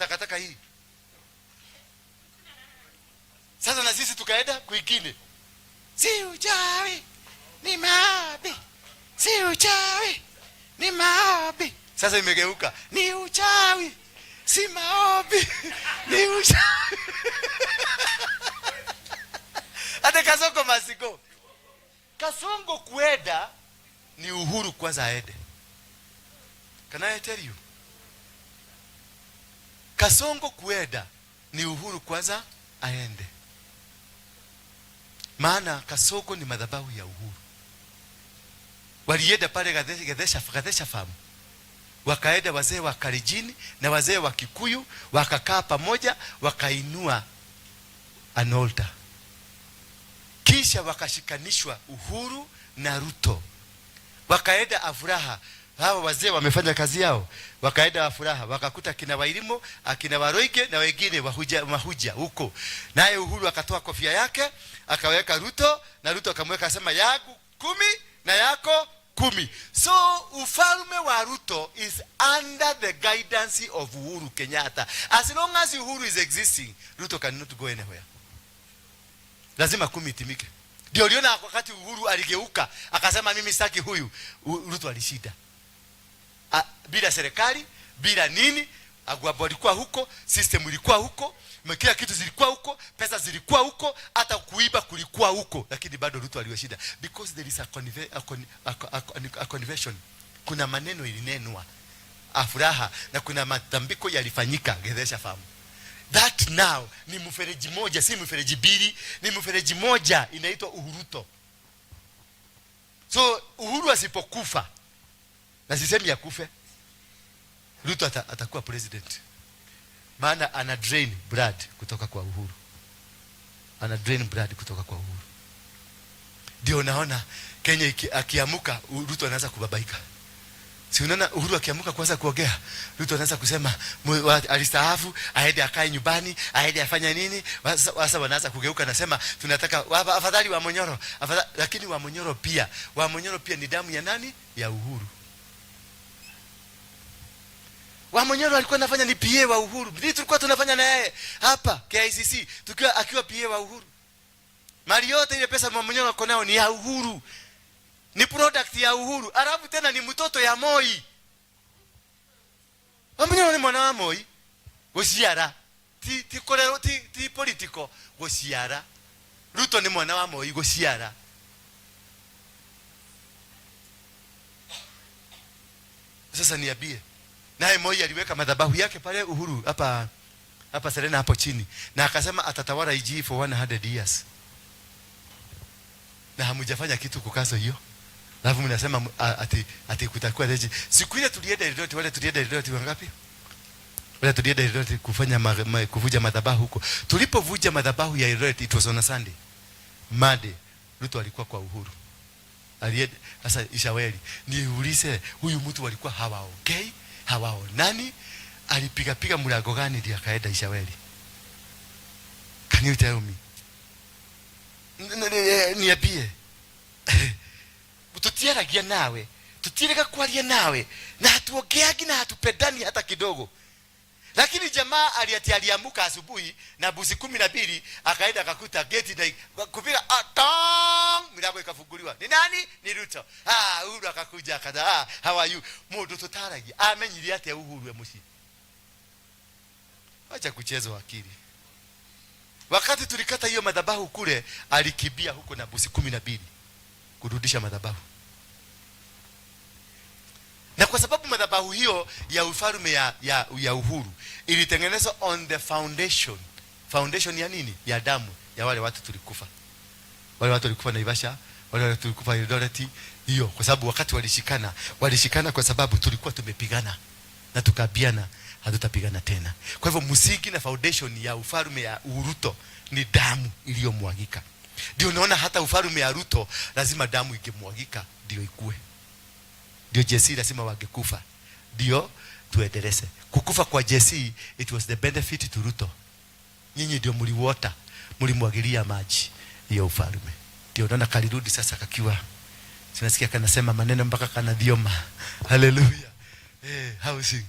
Takataka hii. Sasa na sisi tukaenda kwingine. Si uchawi ni maombi, si uchawi ni maombi. Sasa imegeuka ni uchawi si maombi, ni uchawi. Hata Kasongo masiko. Kasongo kuenda ni Uhuru kwanza aende. Can I tell you? Kasongo kuenda ni Uhuru kwanza aende. Maana Kasongo ni madhabahu ya Uhuru. Walienda pale Gathesha farm. Wakaenda wazee wa Kalenjin na wazee wa Kikuyu, wakakaa pamoja, wakainua an altar. Kisha wakashikanishwa Uhuru na Ruto. Wakaenda Afuraha. Hawa wazee wamefanya kazi yao. Wakaenda Afuraha, wakakuta kina Wairimo, akina Waroige na wengine mahuja huko. Naye Uhuru akatoa kofia yake, akaweka Ruto, na Ruto akamweka akasema yangu 10 na yako 10. So ufalme wa Ruto is under the guidance of Uhuru Kenyatta. As long as Uhuru is existing, Ruto cannot go anywhere. Lazima 10 itimike. Ndio uliona wakati Uhuru aligeuka akasema mimi sitaki huyu, Ruto alishinda. Bila serikali, bila nini, Agwambo alikuwa huko, system ilikuwa huko, kila kitu zilikuwa huko, pesa zilikuwa huko, hata kuiba kulikuwa huko, lakini bado Ruto aliwashinda because there is a conversion. Kuna maneno ilinenwa Afuraha na kuna matambiko yalifanyika Gethesha farm. That now ni mfereji moja, si mfereji mbili, ni mfereji moja inaitwa Uhuruto. So Uhuru asipokufa, na sisemi akufe, Ruto atakuwa president. Maana ana drain blood kutoka kwa Uhuru. Ana drain blood kutoka kwa Uhuru. Ndio naona Kenya akiamuka, Ruto anaanza kubabaika. Si unaona Uhuru akiamuka kuanza kuongea, Ruto anaanza kusema alistaafu, aende akae nyumbani, aende afanye nini? Sasa wanaanza kugeuka nasema tunataka afadhali wa Monyoro, afadhali, lakini wa Monyoro pia ni damu ya nani? Ya Uhuru. Wa Monyoro alikuwa anafanya ni PA wa Uhuru. Ndio tulikuwa tunafanya na yeye hapa KICC akiwa PA wa Uhuru. Mali yote ile pesa wa Monyoro ako nayo ni ya Uhuru. Ni product ya Uhuru. Alafu tena ni mtoto ya Moi. Wa Monyoro ni mwana wa Moi. Guciara. Ti, ti kolero, ti, ti political. Guciara. Ruto ni mwana wa Moi guciara. Sasa niambie. Naye Moi aliweka madhabahu yake pale Uhuru hapa Serena hapo chini, na akasema atatawala IG for 100 years. Na hamjafanya kitu kukazo hiyo. Alafu mnasema ati kutakuwa reji. Siku ile tulienda Eldoret, wale tulienda Eldoret wangapi? Wale tulienda Eldoret kufanya kuvuja madhabahu huko. Tulipovuja madhabahu ya Eldoret, it was on a Sunday. Monday, Ruto alikuwa kwa Uhuru. Alienda sasa Ishaweli. Niulize huyu mtu walikuwa hawaongei, hawaonani, alipiga piga mlango gani ndio akaenda Ishaweli? Can you tell me? Niambie. Tutiaragia nawe, tutirega kwaria nawe, na hatuongeagi na hatupendani hata kidogo. Lakini jamaa aliamuka asubuhi na busi 12 akaenda akakuta geti na kupiga, tong, milango ikafunguliwa. Ni nani? Ni Ruto. Uhuru akakuja akada, how are you? Mundu tutaragia. Amenyire atia Uhuru ya muci? Acha kucheza akili. Wakati tulikata hiyo madhabahu kule, alikimbia huko na busi 12 kurudisha madhabahu. Na kwa sababu madhabahu hiyo ya ufalme ya Uhuru ilitengenezwa on the foundation. Foundation ya nini? Ya damu ya wale watu tulikufa. Wale watu walikufa Naivasha, wale watu tulikufa Eldoret. Hiyo kwa sababu wakati walishikana, walishikana kwa sababu tulikuwa tumepigana na tukabiana, hatutapigana tena. Kwa hivyo msingi na foundation ya ufalme ya Uruto ni damu iliyomwagika. Ndio unaona hata ufalme ya Ruto lazima damu ingemwagika ndio ikue. Ndio Jesse lazima wangekufa ndio tuendeleze. Kukufa kwa Jesse, it was the benefit to Ruto. Nyinyi ndio mliwota, mlimwagilia maji hiyo ufalme. Ndio unaona kalirudi sasa kakiwa, tunasikia kanasema maneno mpaka kanadhioma. Hallelujah. Housing.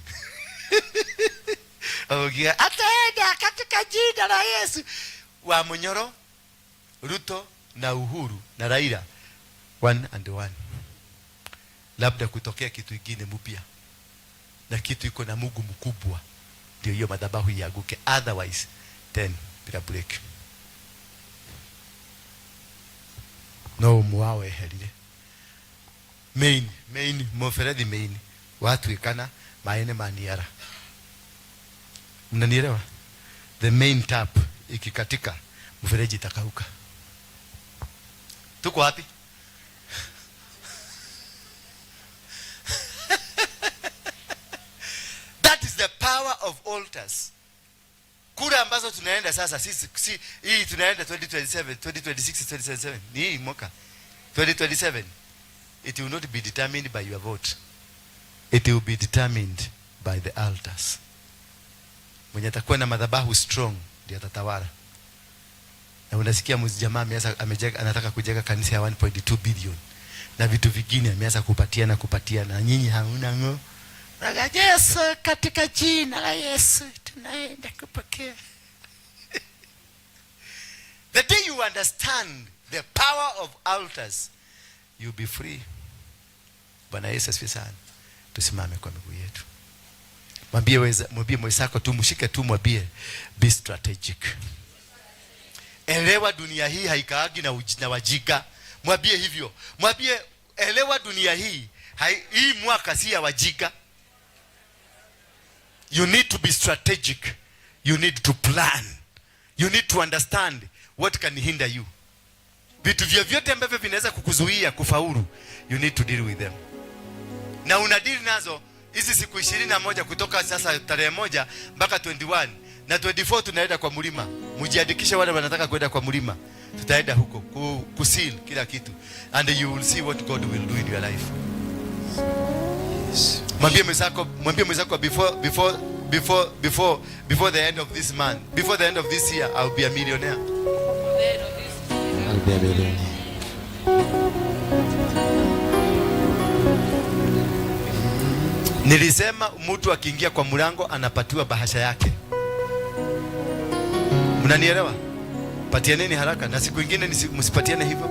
Ogia ataenda katika jina la Yesu. Wa Munyoro, Ruto na Uhuru na Raila, one and one. Labda kutokea kitu kingine mpya na kitu iko na Mungu mkubwa, ndio hiyo madhabahu ianguke, otherwise 10 bila break. No ũmwe weherire main main mũberethi main watuĩkana maĩ nĩ maniara. Mnanielewa? The main tap ikikatika, mfereji itakauka. Tuko wapi? That is the power of altars. Kura ambazo tunaenda sasa sisi, si, hii tunaenda 2027, 2026, 2027 ni hii mwaka 2027. It will not be determined by your vote. It will be determined by the altars. Mwenye atakuwa na madhabahu strong ndiye atatawala. Na unasikia mjamaa ameanza amejenga, anataka kujenga kanisa ya 1.2 billion na vitu vingine ameanza kupatiana kupatiana, nyinyi hauna ngo. Yesu, katika jina la Yesu tunaenda kupokea. The day you understand the power of altars, you'll be free. Bwana Yesu asifiwe sana. Tusimame kwa miguu yetu. Mwambie weza, mwambie mwenzako tu, mshike tu, mwambie be strategic. Elewa dunia hii haikaagi na wajinga. Mwambie hivyo. Mwambie elewa dunia hii, hii mwaka si ya wajinga. You need to be strategic. You need to plan. You need to understand what can hinder you. Vitu vyovyote ambavyo vinaweza kukuzuia kufaulu, you need to deal with them. Na una deal nazo hizi siku 21 kutoka sasa tarehe 1 mpaka 21 na 24 tunaenda kwa mlima. Mjiandikishe wale wanataka kwenda kwa mlima. Tutaenda huko kuseal kila kitu, and you will see what God will do in your life. Yes. Mwambie mwenzako, mwambie mwenzako before the end of this month, before the end of this year, I'll be a millionaire. I'll be a millionaire. Nilisema mtu akiingia kwa mlango anapatiwa bahasha yake. Mnanielewa? Patianeni haraka, na siku ingine msipatiane hivyo.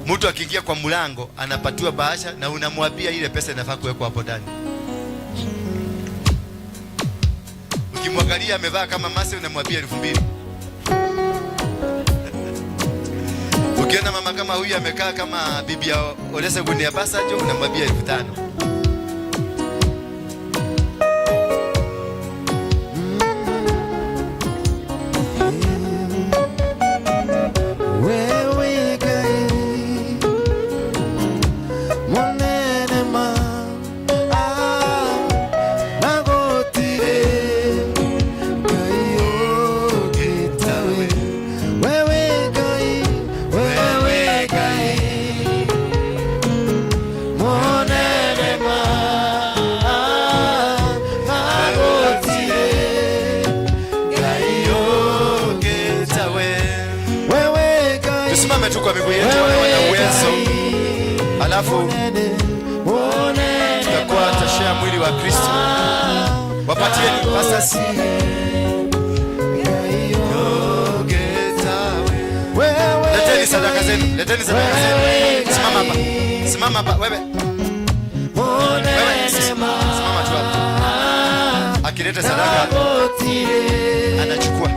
Mtu akiingia kwa mlango anapatiwa bahasha na unamwambia ile pesa inafaa kuwekwa hapo ndani. Ukimwangalia amevaa kama mase unamwambia 2000. Ukiona mama kama huyu amekaa kama bibi ya Olusegun Obasanjo unamwambia 5000. Wewe Ngai munene ma na gũtirĩ Ngai ũngĩ tawe. Wewe Ngai, wewe Ngai munene ma na gũtirĩ Ngai ũngĩ tawe. Wewe Ngai. Tusimame tu kwa miguu yetu wale wana uwezo, alafu tutakuwa tashare mwili wa Kristo. Wapatieni pastors. Leteni sadaka zenu, leteni sadaka zenu. Simama hapa, simama hapa wewe. Wewe simama tu hapa. Akileta sadaka anachukua.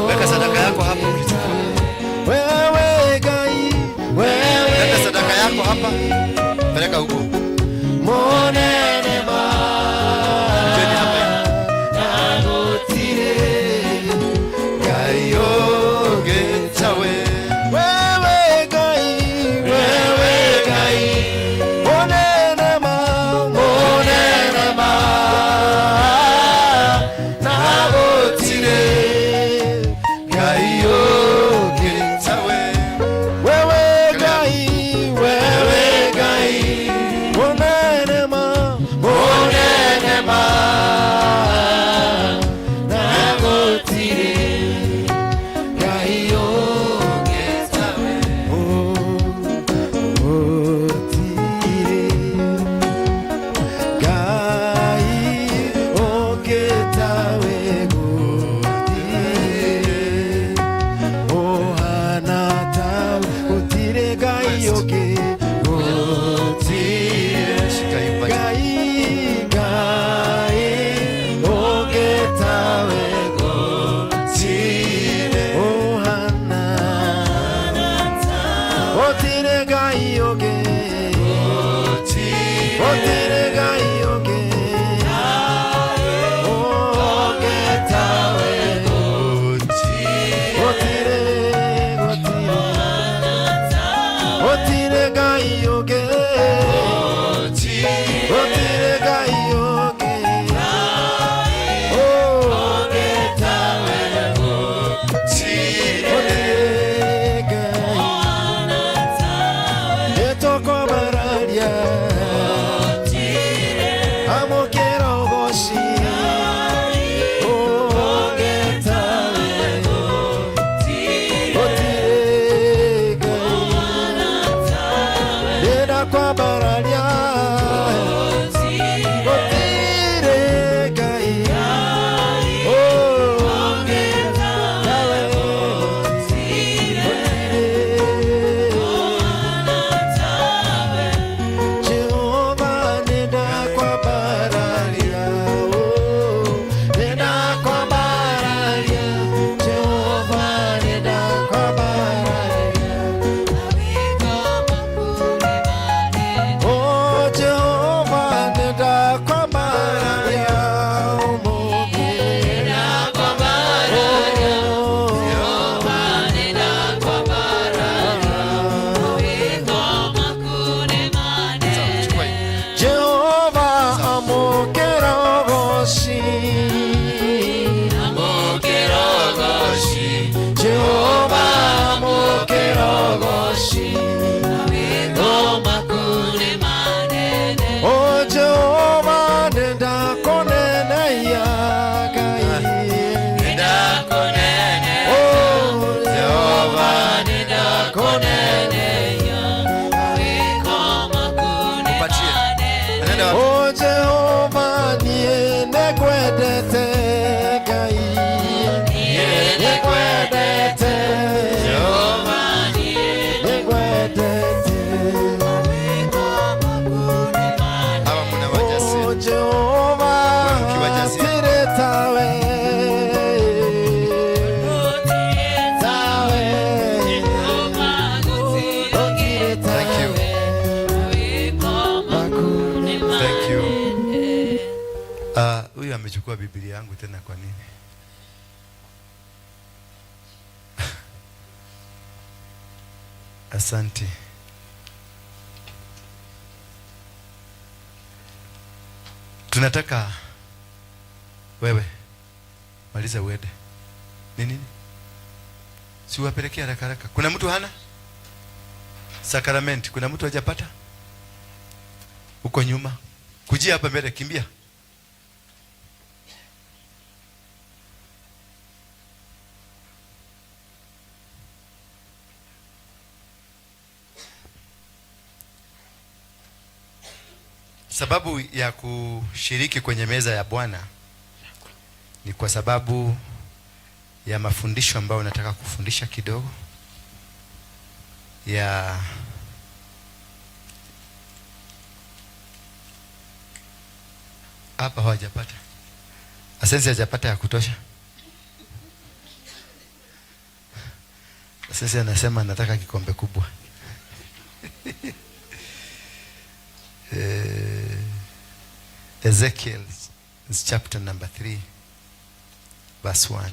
Weka sadaka yako hapa ukichukua. Leta sadaka yako hapa. Peleka huko. Kujeni hapa hivi. Ngai ũngĩ tawe. Wewe Ngai, wewe Ngai, munene ma, munene ma, na gũtirĩ Ngai ũngĩ Tawe. Wewe Ngai, wewe Ngai, Gũtirĩ Ngai ũngĩ, gũtirĩ Ngai ũngĩ ũngĩ tawe. Gũtirĩ, gũtirĩ, gũtirĩ Ngai ũngĩ, gũtirĩ Ngai ũngĩ ũngĩ tawe. Gũtirĩ Ngai. Nĩtũkwambararia, amũkĩra ũgoci ũngĩ tawe. Gũtirĩ Ngai. Nĩndakwambararia, gũtirĩ Ngai ũngĩ tawe. Gũtirĩ. Jehova, nĩndakwambararia, oh, nĩndakwambararia, Jehova, nĩndakwambararia. Oh, Jehova, nĩndakwambararia ũmũthĩ. Oh, Chukua hii. Jehova, amũkĩra ũgoci. Jehova, amũkĩra ũgoci. Oh, Jehova, nĩndakũnenehia Ngai. Oh, Jehova, nĩndakũnenehia. Mpatie. Anaenda wapi? Oh, Jehova, niĩ nĩngwendete Ngai. Nĩngwendete. Nĩngwendete. Hawa mnawajasia. Oh, Jehova, Wewe mkiwajasia. gũtirĩ tawe. Tawe. Gũtirĩ Thank you. tawe. Thank you. Ah, huyu amechukua Biblia yangu tena kwa nini? Asante. Tunataka wewe maliza uende. Ni nini? Si uwapelekee haraka haraka. Kuna mtu hana sakramenti? Kuna mtu hajapata? Huko nyuma. Kujia hapa mbele, kimbia. Sababu ya kushiriki kwenye meza ya Bwana ni kwa sababu ya mafundisho ambayo nataka kufundisha kidogo ya hapa hawajapata. Asensi hajapata ya kutosha. Asensi anasema nataka kikombe kubwa. Ezekiel is chapter number 3 verse 1.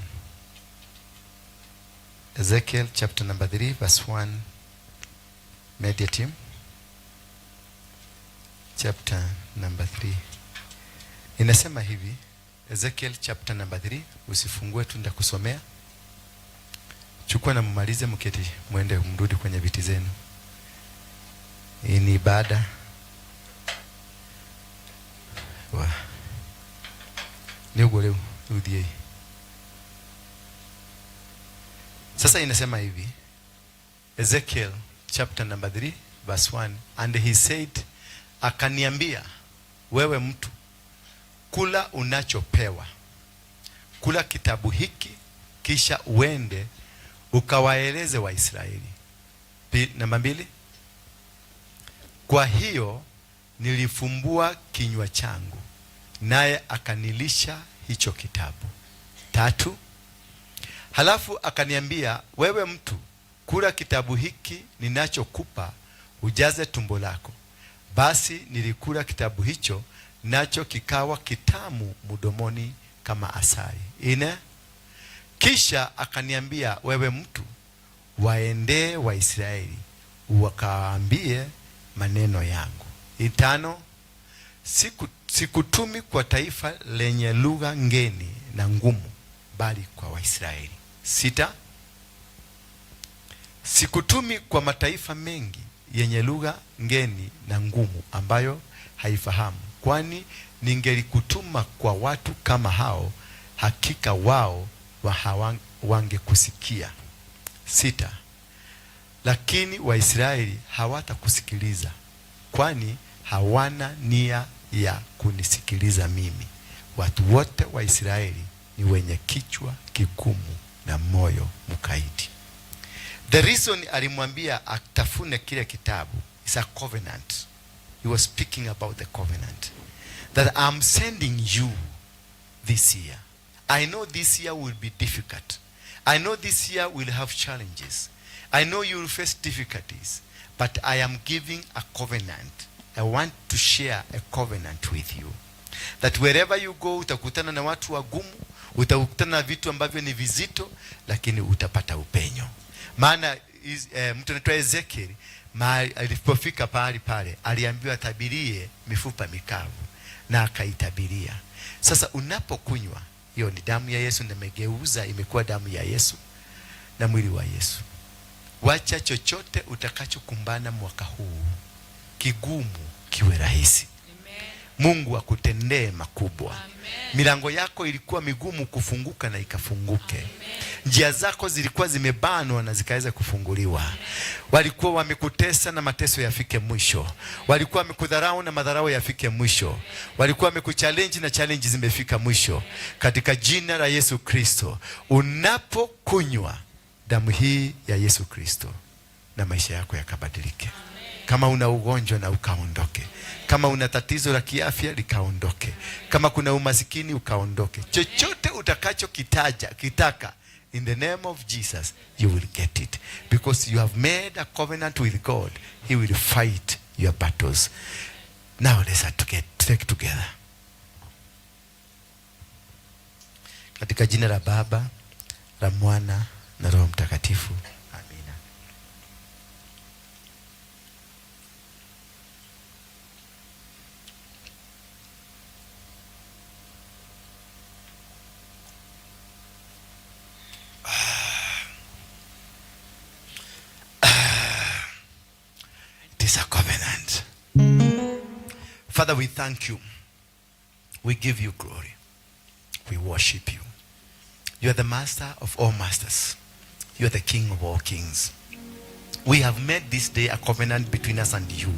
Ezekiel chapter number 3 verse 1. Media team. Chapter number 3. Inasema hivi, Ezekiel chapter number 3, usifungue tu, nitakusomea. Chukua na mmalize, mketi, muende mrudi kwenye viti zenu. Hii ni ibada. Wa. Ni ugo leo, rudie. Sasa inasema hivi, Ezekiel chapter number 3 verse 1, and he said, akaniambia, wewe mtu, kula unachopewa, kula kitabu hiki, kisha uende ukawaeleze Waisraeli. Namba 2, kwa hiyo nilifumbua kinywa changu, naye akanilisha hicho kitabu. 3, halafu akaniambia, wewe mtu, kula kitabu hiki ninachokupa, ujaze tumbo lako. Basi nilikula kitabu hicho, nacho kikawa kitamu mdomoni kama asali. 4, kisha akaniambia, wewe mtu, waendee Waisraeli wakawaambie maneno yangu. 5, sikutumi kwa taifa lenye lugha ngeni na ngumu, bali kwa Waisraeli. 6, sikutumi kwa mataifa mengi yenye lugha ngeni na ngumu ambayo haifahamu, kwani ningelikutuma kwa watu kama hao, hakika wao wangekusikia. 6, lakini Waisraeli hawatakusikiliza, kwani hawana nia ya kunisikiliza mimi. Watu wote wa Israeli ni wenye kichwa kigumu na moyo mkaidi. The reason alimwambia atafune kile kitabu is a covenant. He was speaking about the covenant. That I'm sending you this year. I know this year will be difficult. I know this year will have challenges. I know you will face difficulties. But I am giving a covenant. I want to share a covenant with you. That wherever you go, utakutana na watu wagumu, utakutana na vitu ambavyo ni vizito, lakini utapata upenyo. Maana mtu anaitwa Ezekiel, alipofika pahali pale, aliambiwa tabirie mifupa mikavu, na akaitabiria. Sasa unapokunywa, hiyo ni damu ya Yesu, na imegeuza imekuwa damu ya Yesu na mwili wa Yesu. Wacha chochote utakachokumbana mwaka huu kigumu kiwe rahisi. Amen. Mungu akutendee makubwa. Amen. Milango yako ilikuwa migumu kufunguka na ikafunguke. Amen. Njia zako zilikuwa zimebanwa na zikaweza kufunguliwa. Amen. Walikuwa wamekutesa na mateso yafike mwisho. Walikuwa wamekudharau na madharau yafike mwisho. Walikuwa wamekuchallenge na challenge zimefika mwisho. Katika jina la Yesu Kristo, unapokunywa damu hii ya Yesu Kristo, na maisha yako yakabadilike. Kama una ugonjwa na ukaondoke. Kama una tatizo la kiafya likaondoke. Kama kuna umasikini ukaondoke. Chochote utakachokitaja, kitaka, in the name of Jesus, you will get it. Because you have made a covenant with God, he will fight your battles. Now let's take together. Katika jina la Baba, la Mwana na Roho Mtakatifu. Amina. It is a covenant. Father, we thank you. We give you glory. We worship you. You are the master of all masters. You are the king of all kings. We have made this day a covenant between us and you,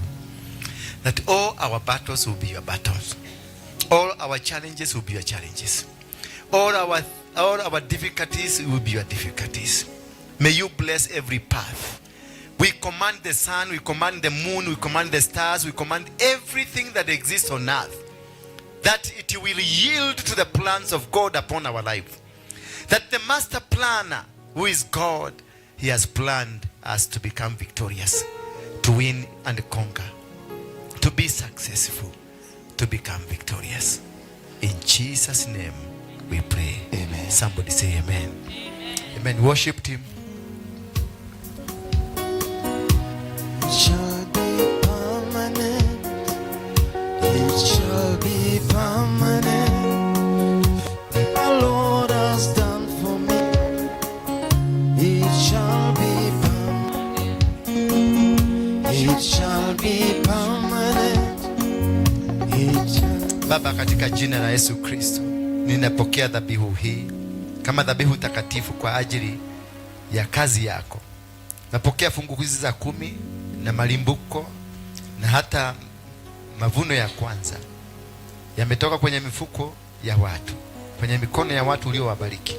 that all our battles will be your battles. All our challenges will be your challenges. All our difficulties will be your difficulties. May you bless every path. We command the sun, we command the moon, we command the stars, we command everything that exists on earth, that it will yield to the plans of God upon our life. That the master planner, who is God, he has planned us to become victorious, to win and conquer, to be successful, to become victorious. In Jesus' name we pray. Amen. Somebody say amen. Amen. Amen. Worship team. It shall be permanent. It shall be permanent. The Lord has done for me. It shall be permanent. It shall be permanent. It shall. Baba, katika jina la Yesu Kristo, ninapokea dhabihu hii kama dhabihu takatifu kwa ajili ya kazi yako. Napokea fungu hizi za 10 na malimbuko na hata mavuno ya kwanza yametoka kwenye mifuko ya watu, kwenye mikono ya watu uliowabariki,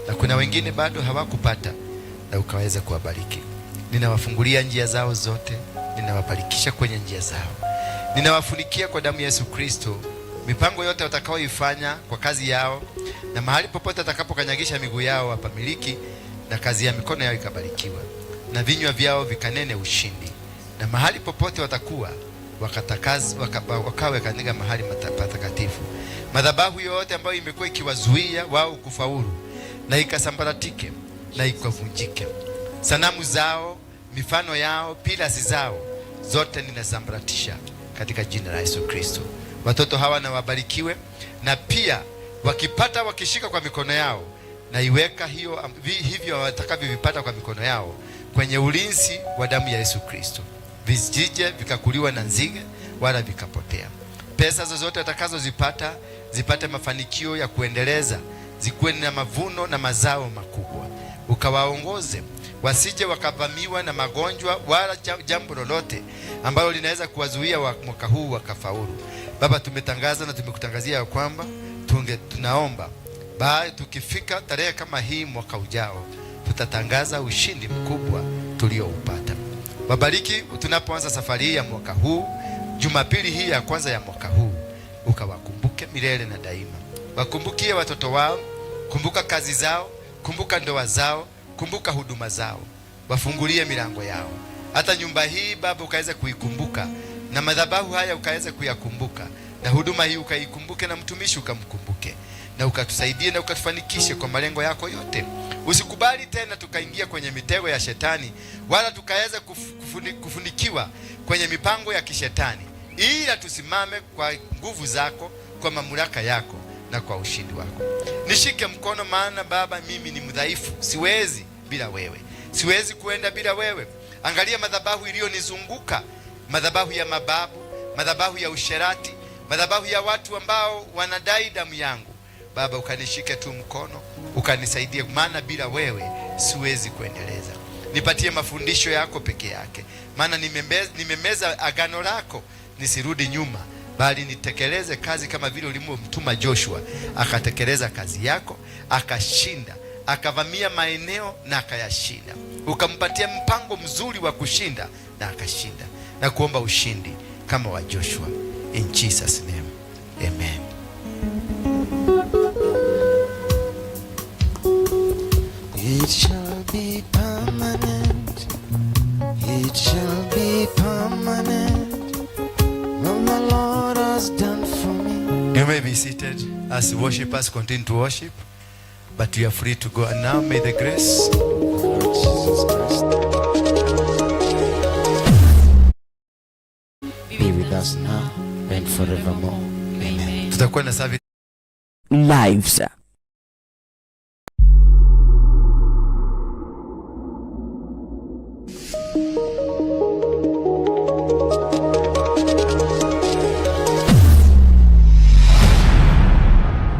na kuna wengine bado hawakupata na ukaweza kuwabariki. Ninawafungulia njia zao zote, ninawabarikisha kwenye njia zao, ninawafunikia kwa damu ya Yesu Kristo mipango yote watakaoifanya kwa kazi yao, na mahali popote watakapokanyagisha miguu yao wapamiliki, na kazi ya mikono yao ikabarikiwa, na vinywa vyao vikanene ushindi. Na mahali popote watakuwa wakawe katika mahali patakatifu. Madhabahu yote ambayo imekuwa ikiwazuia wao kufaulu, na ikasambaratike na ikavunjike. Sanamu zao, mifano yao, pillars zao zote ninasambaratisha katika jina la Yesu Kristo. Watoto hawa na wabarikiwe, na pia wakipata, wakishika kwa mikono yao, na iweka hiyo hivyo watakavyovipata kwa mikono yao kwenye ulinzi wa damu ya Yesu Kristo, visije vikakuliwa na nzige wala vikapotea. Pesa zozote watakazozipata zipate mafanikio ya kuendeleza, zikuwe na mavuno na mazao makubwa. Ukawaongoze wasije wakavamiwa na magonjwa wala jambo lolote ambalo linaweza kuwazuia mwaka huu wakafaulu. Baba, tumetangaza na tumekutangazia ya kwamba tunaomba tukifika tarehe kama hii mwaka ujao tutatangaza ushindi mkubwa tulioupata. Wabariki tunapoanza safari hii ya mwaka huu, Jumapili hii ya kwanza ya mwaka huu, ukawakumbuke milele na daima. Wakumbukie watoto wao, kumbuka kazi zao, kumbuka ndoa zao, kumbuka huduma zao, wafungulie milango yao. Hata nyumba hii Baba ukaweze kuikumbuka, na madhabahu haya ukaweze kuyakumbuka, na huduma hii ukaikumbuke, na mtumishi ukamkumbuke, na ukatusaidie na ukatufanikishe kwa malengo yako yote. Usikubali tena tukaingia kwenye mitego ya shetani, wala tukaweza kufunikiwa kwenye mipango ya kishetani, ila tusimame kwa nguvu zako, kwa mamlaka yako na kwa ushindi wako. Nishike mkono, maana Baba mimi ni mdhaifu, siwezi bila wewe, siwezi kuenda bila wewe. Angalia madhabahu iliyonizunguka, madhabahu ya mababu, madhabahu ya usherati, madhabahu ya watu ambao wanadai damu yangu. Baba, ukanishike tu mkono, ukanisaidie, maana bila wewe siwezi kuendeleza. Nipatie mafundisho yako peke yake, maana nimemeza agano lako, nisirudi nyuma, bali nitekeleze kazi kama vile ulivyomtuma Joshua, akatekeleza kazi yako, akashinda, akavamia maeneo na akayashinda. Ukampatia mpango mzuri wa kushinda na akashinda. Na kuomba ushindi kama wa Joshua. In Jesus name, amen. It shall be permanent. It shall be permanent. What the Lord has done for me. You may be seated as worshipers continue to worship, but you are free to go. And now may the grace Lord Jesus Christ be with us now and forevermore. Amen. Tutakuwa na service Lives.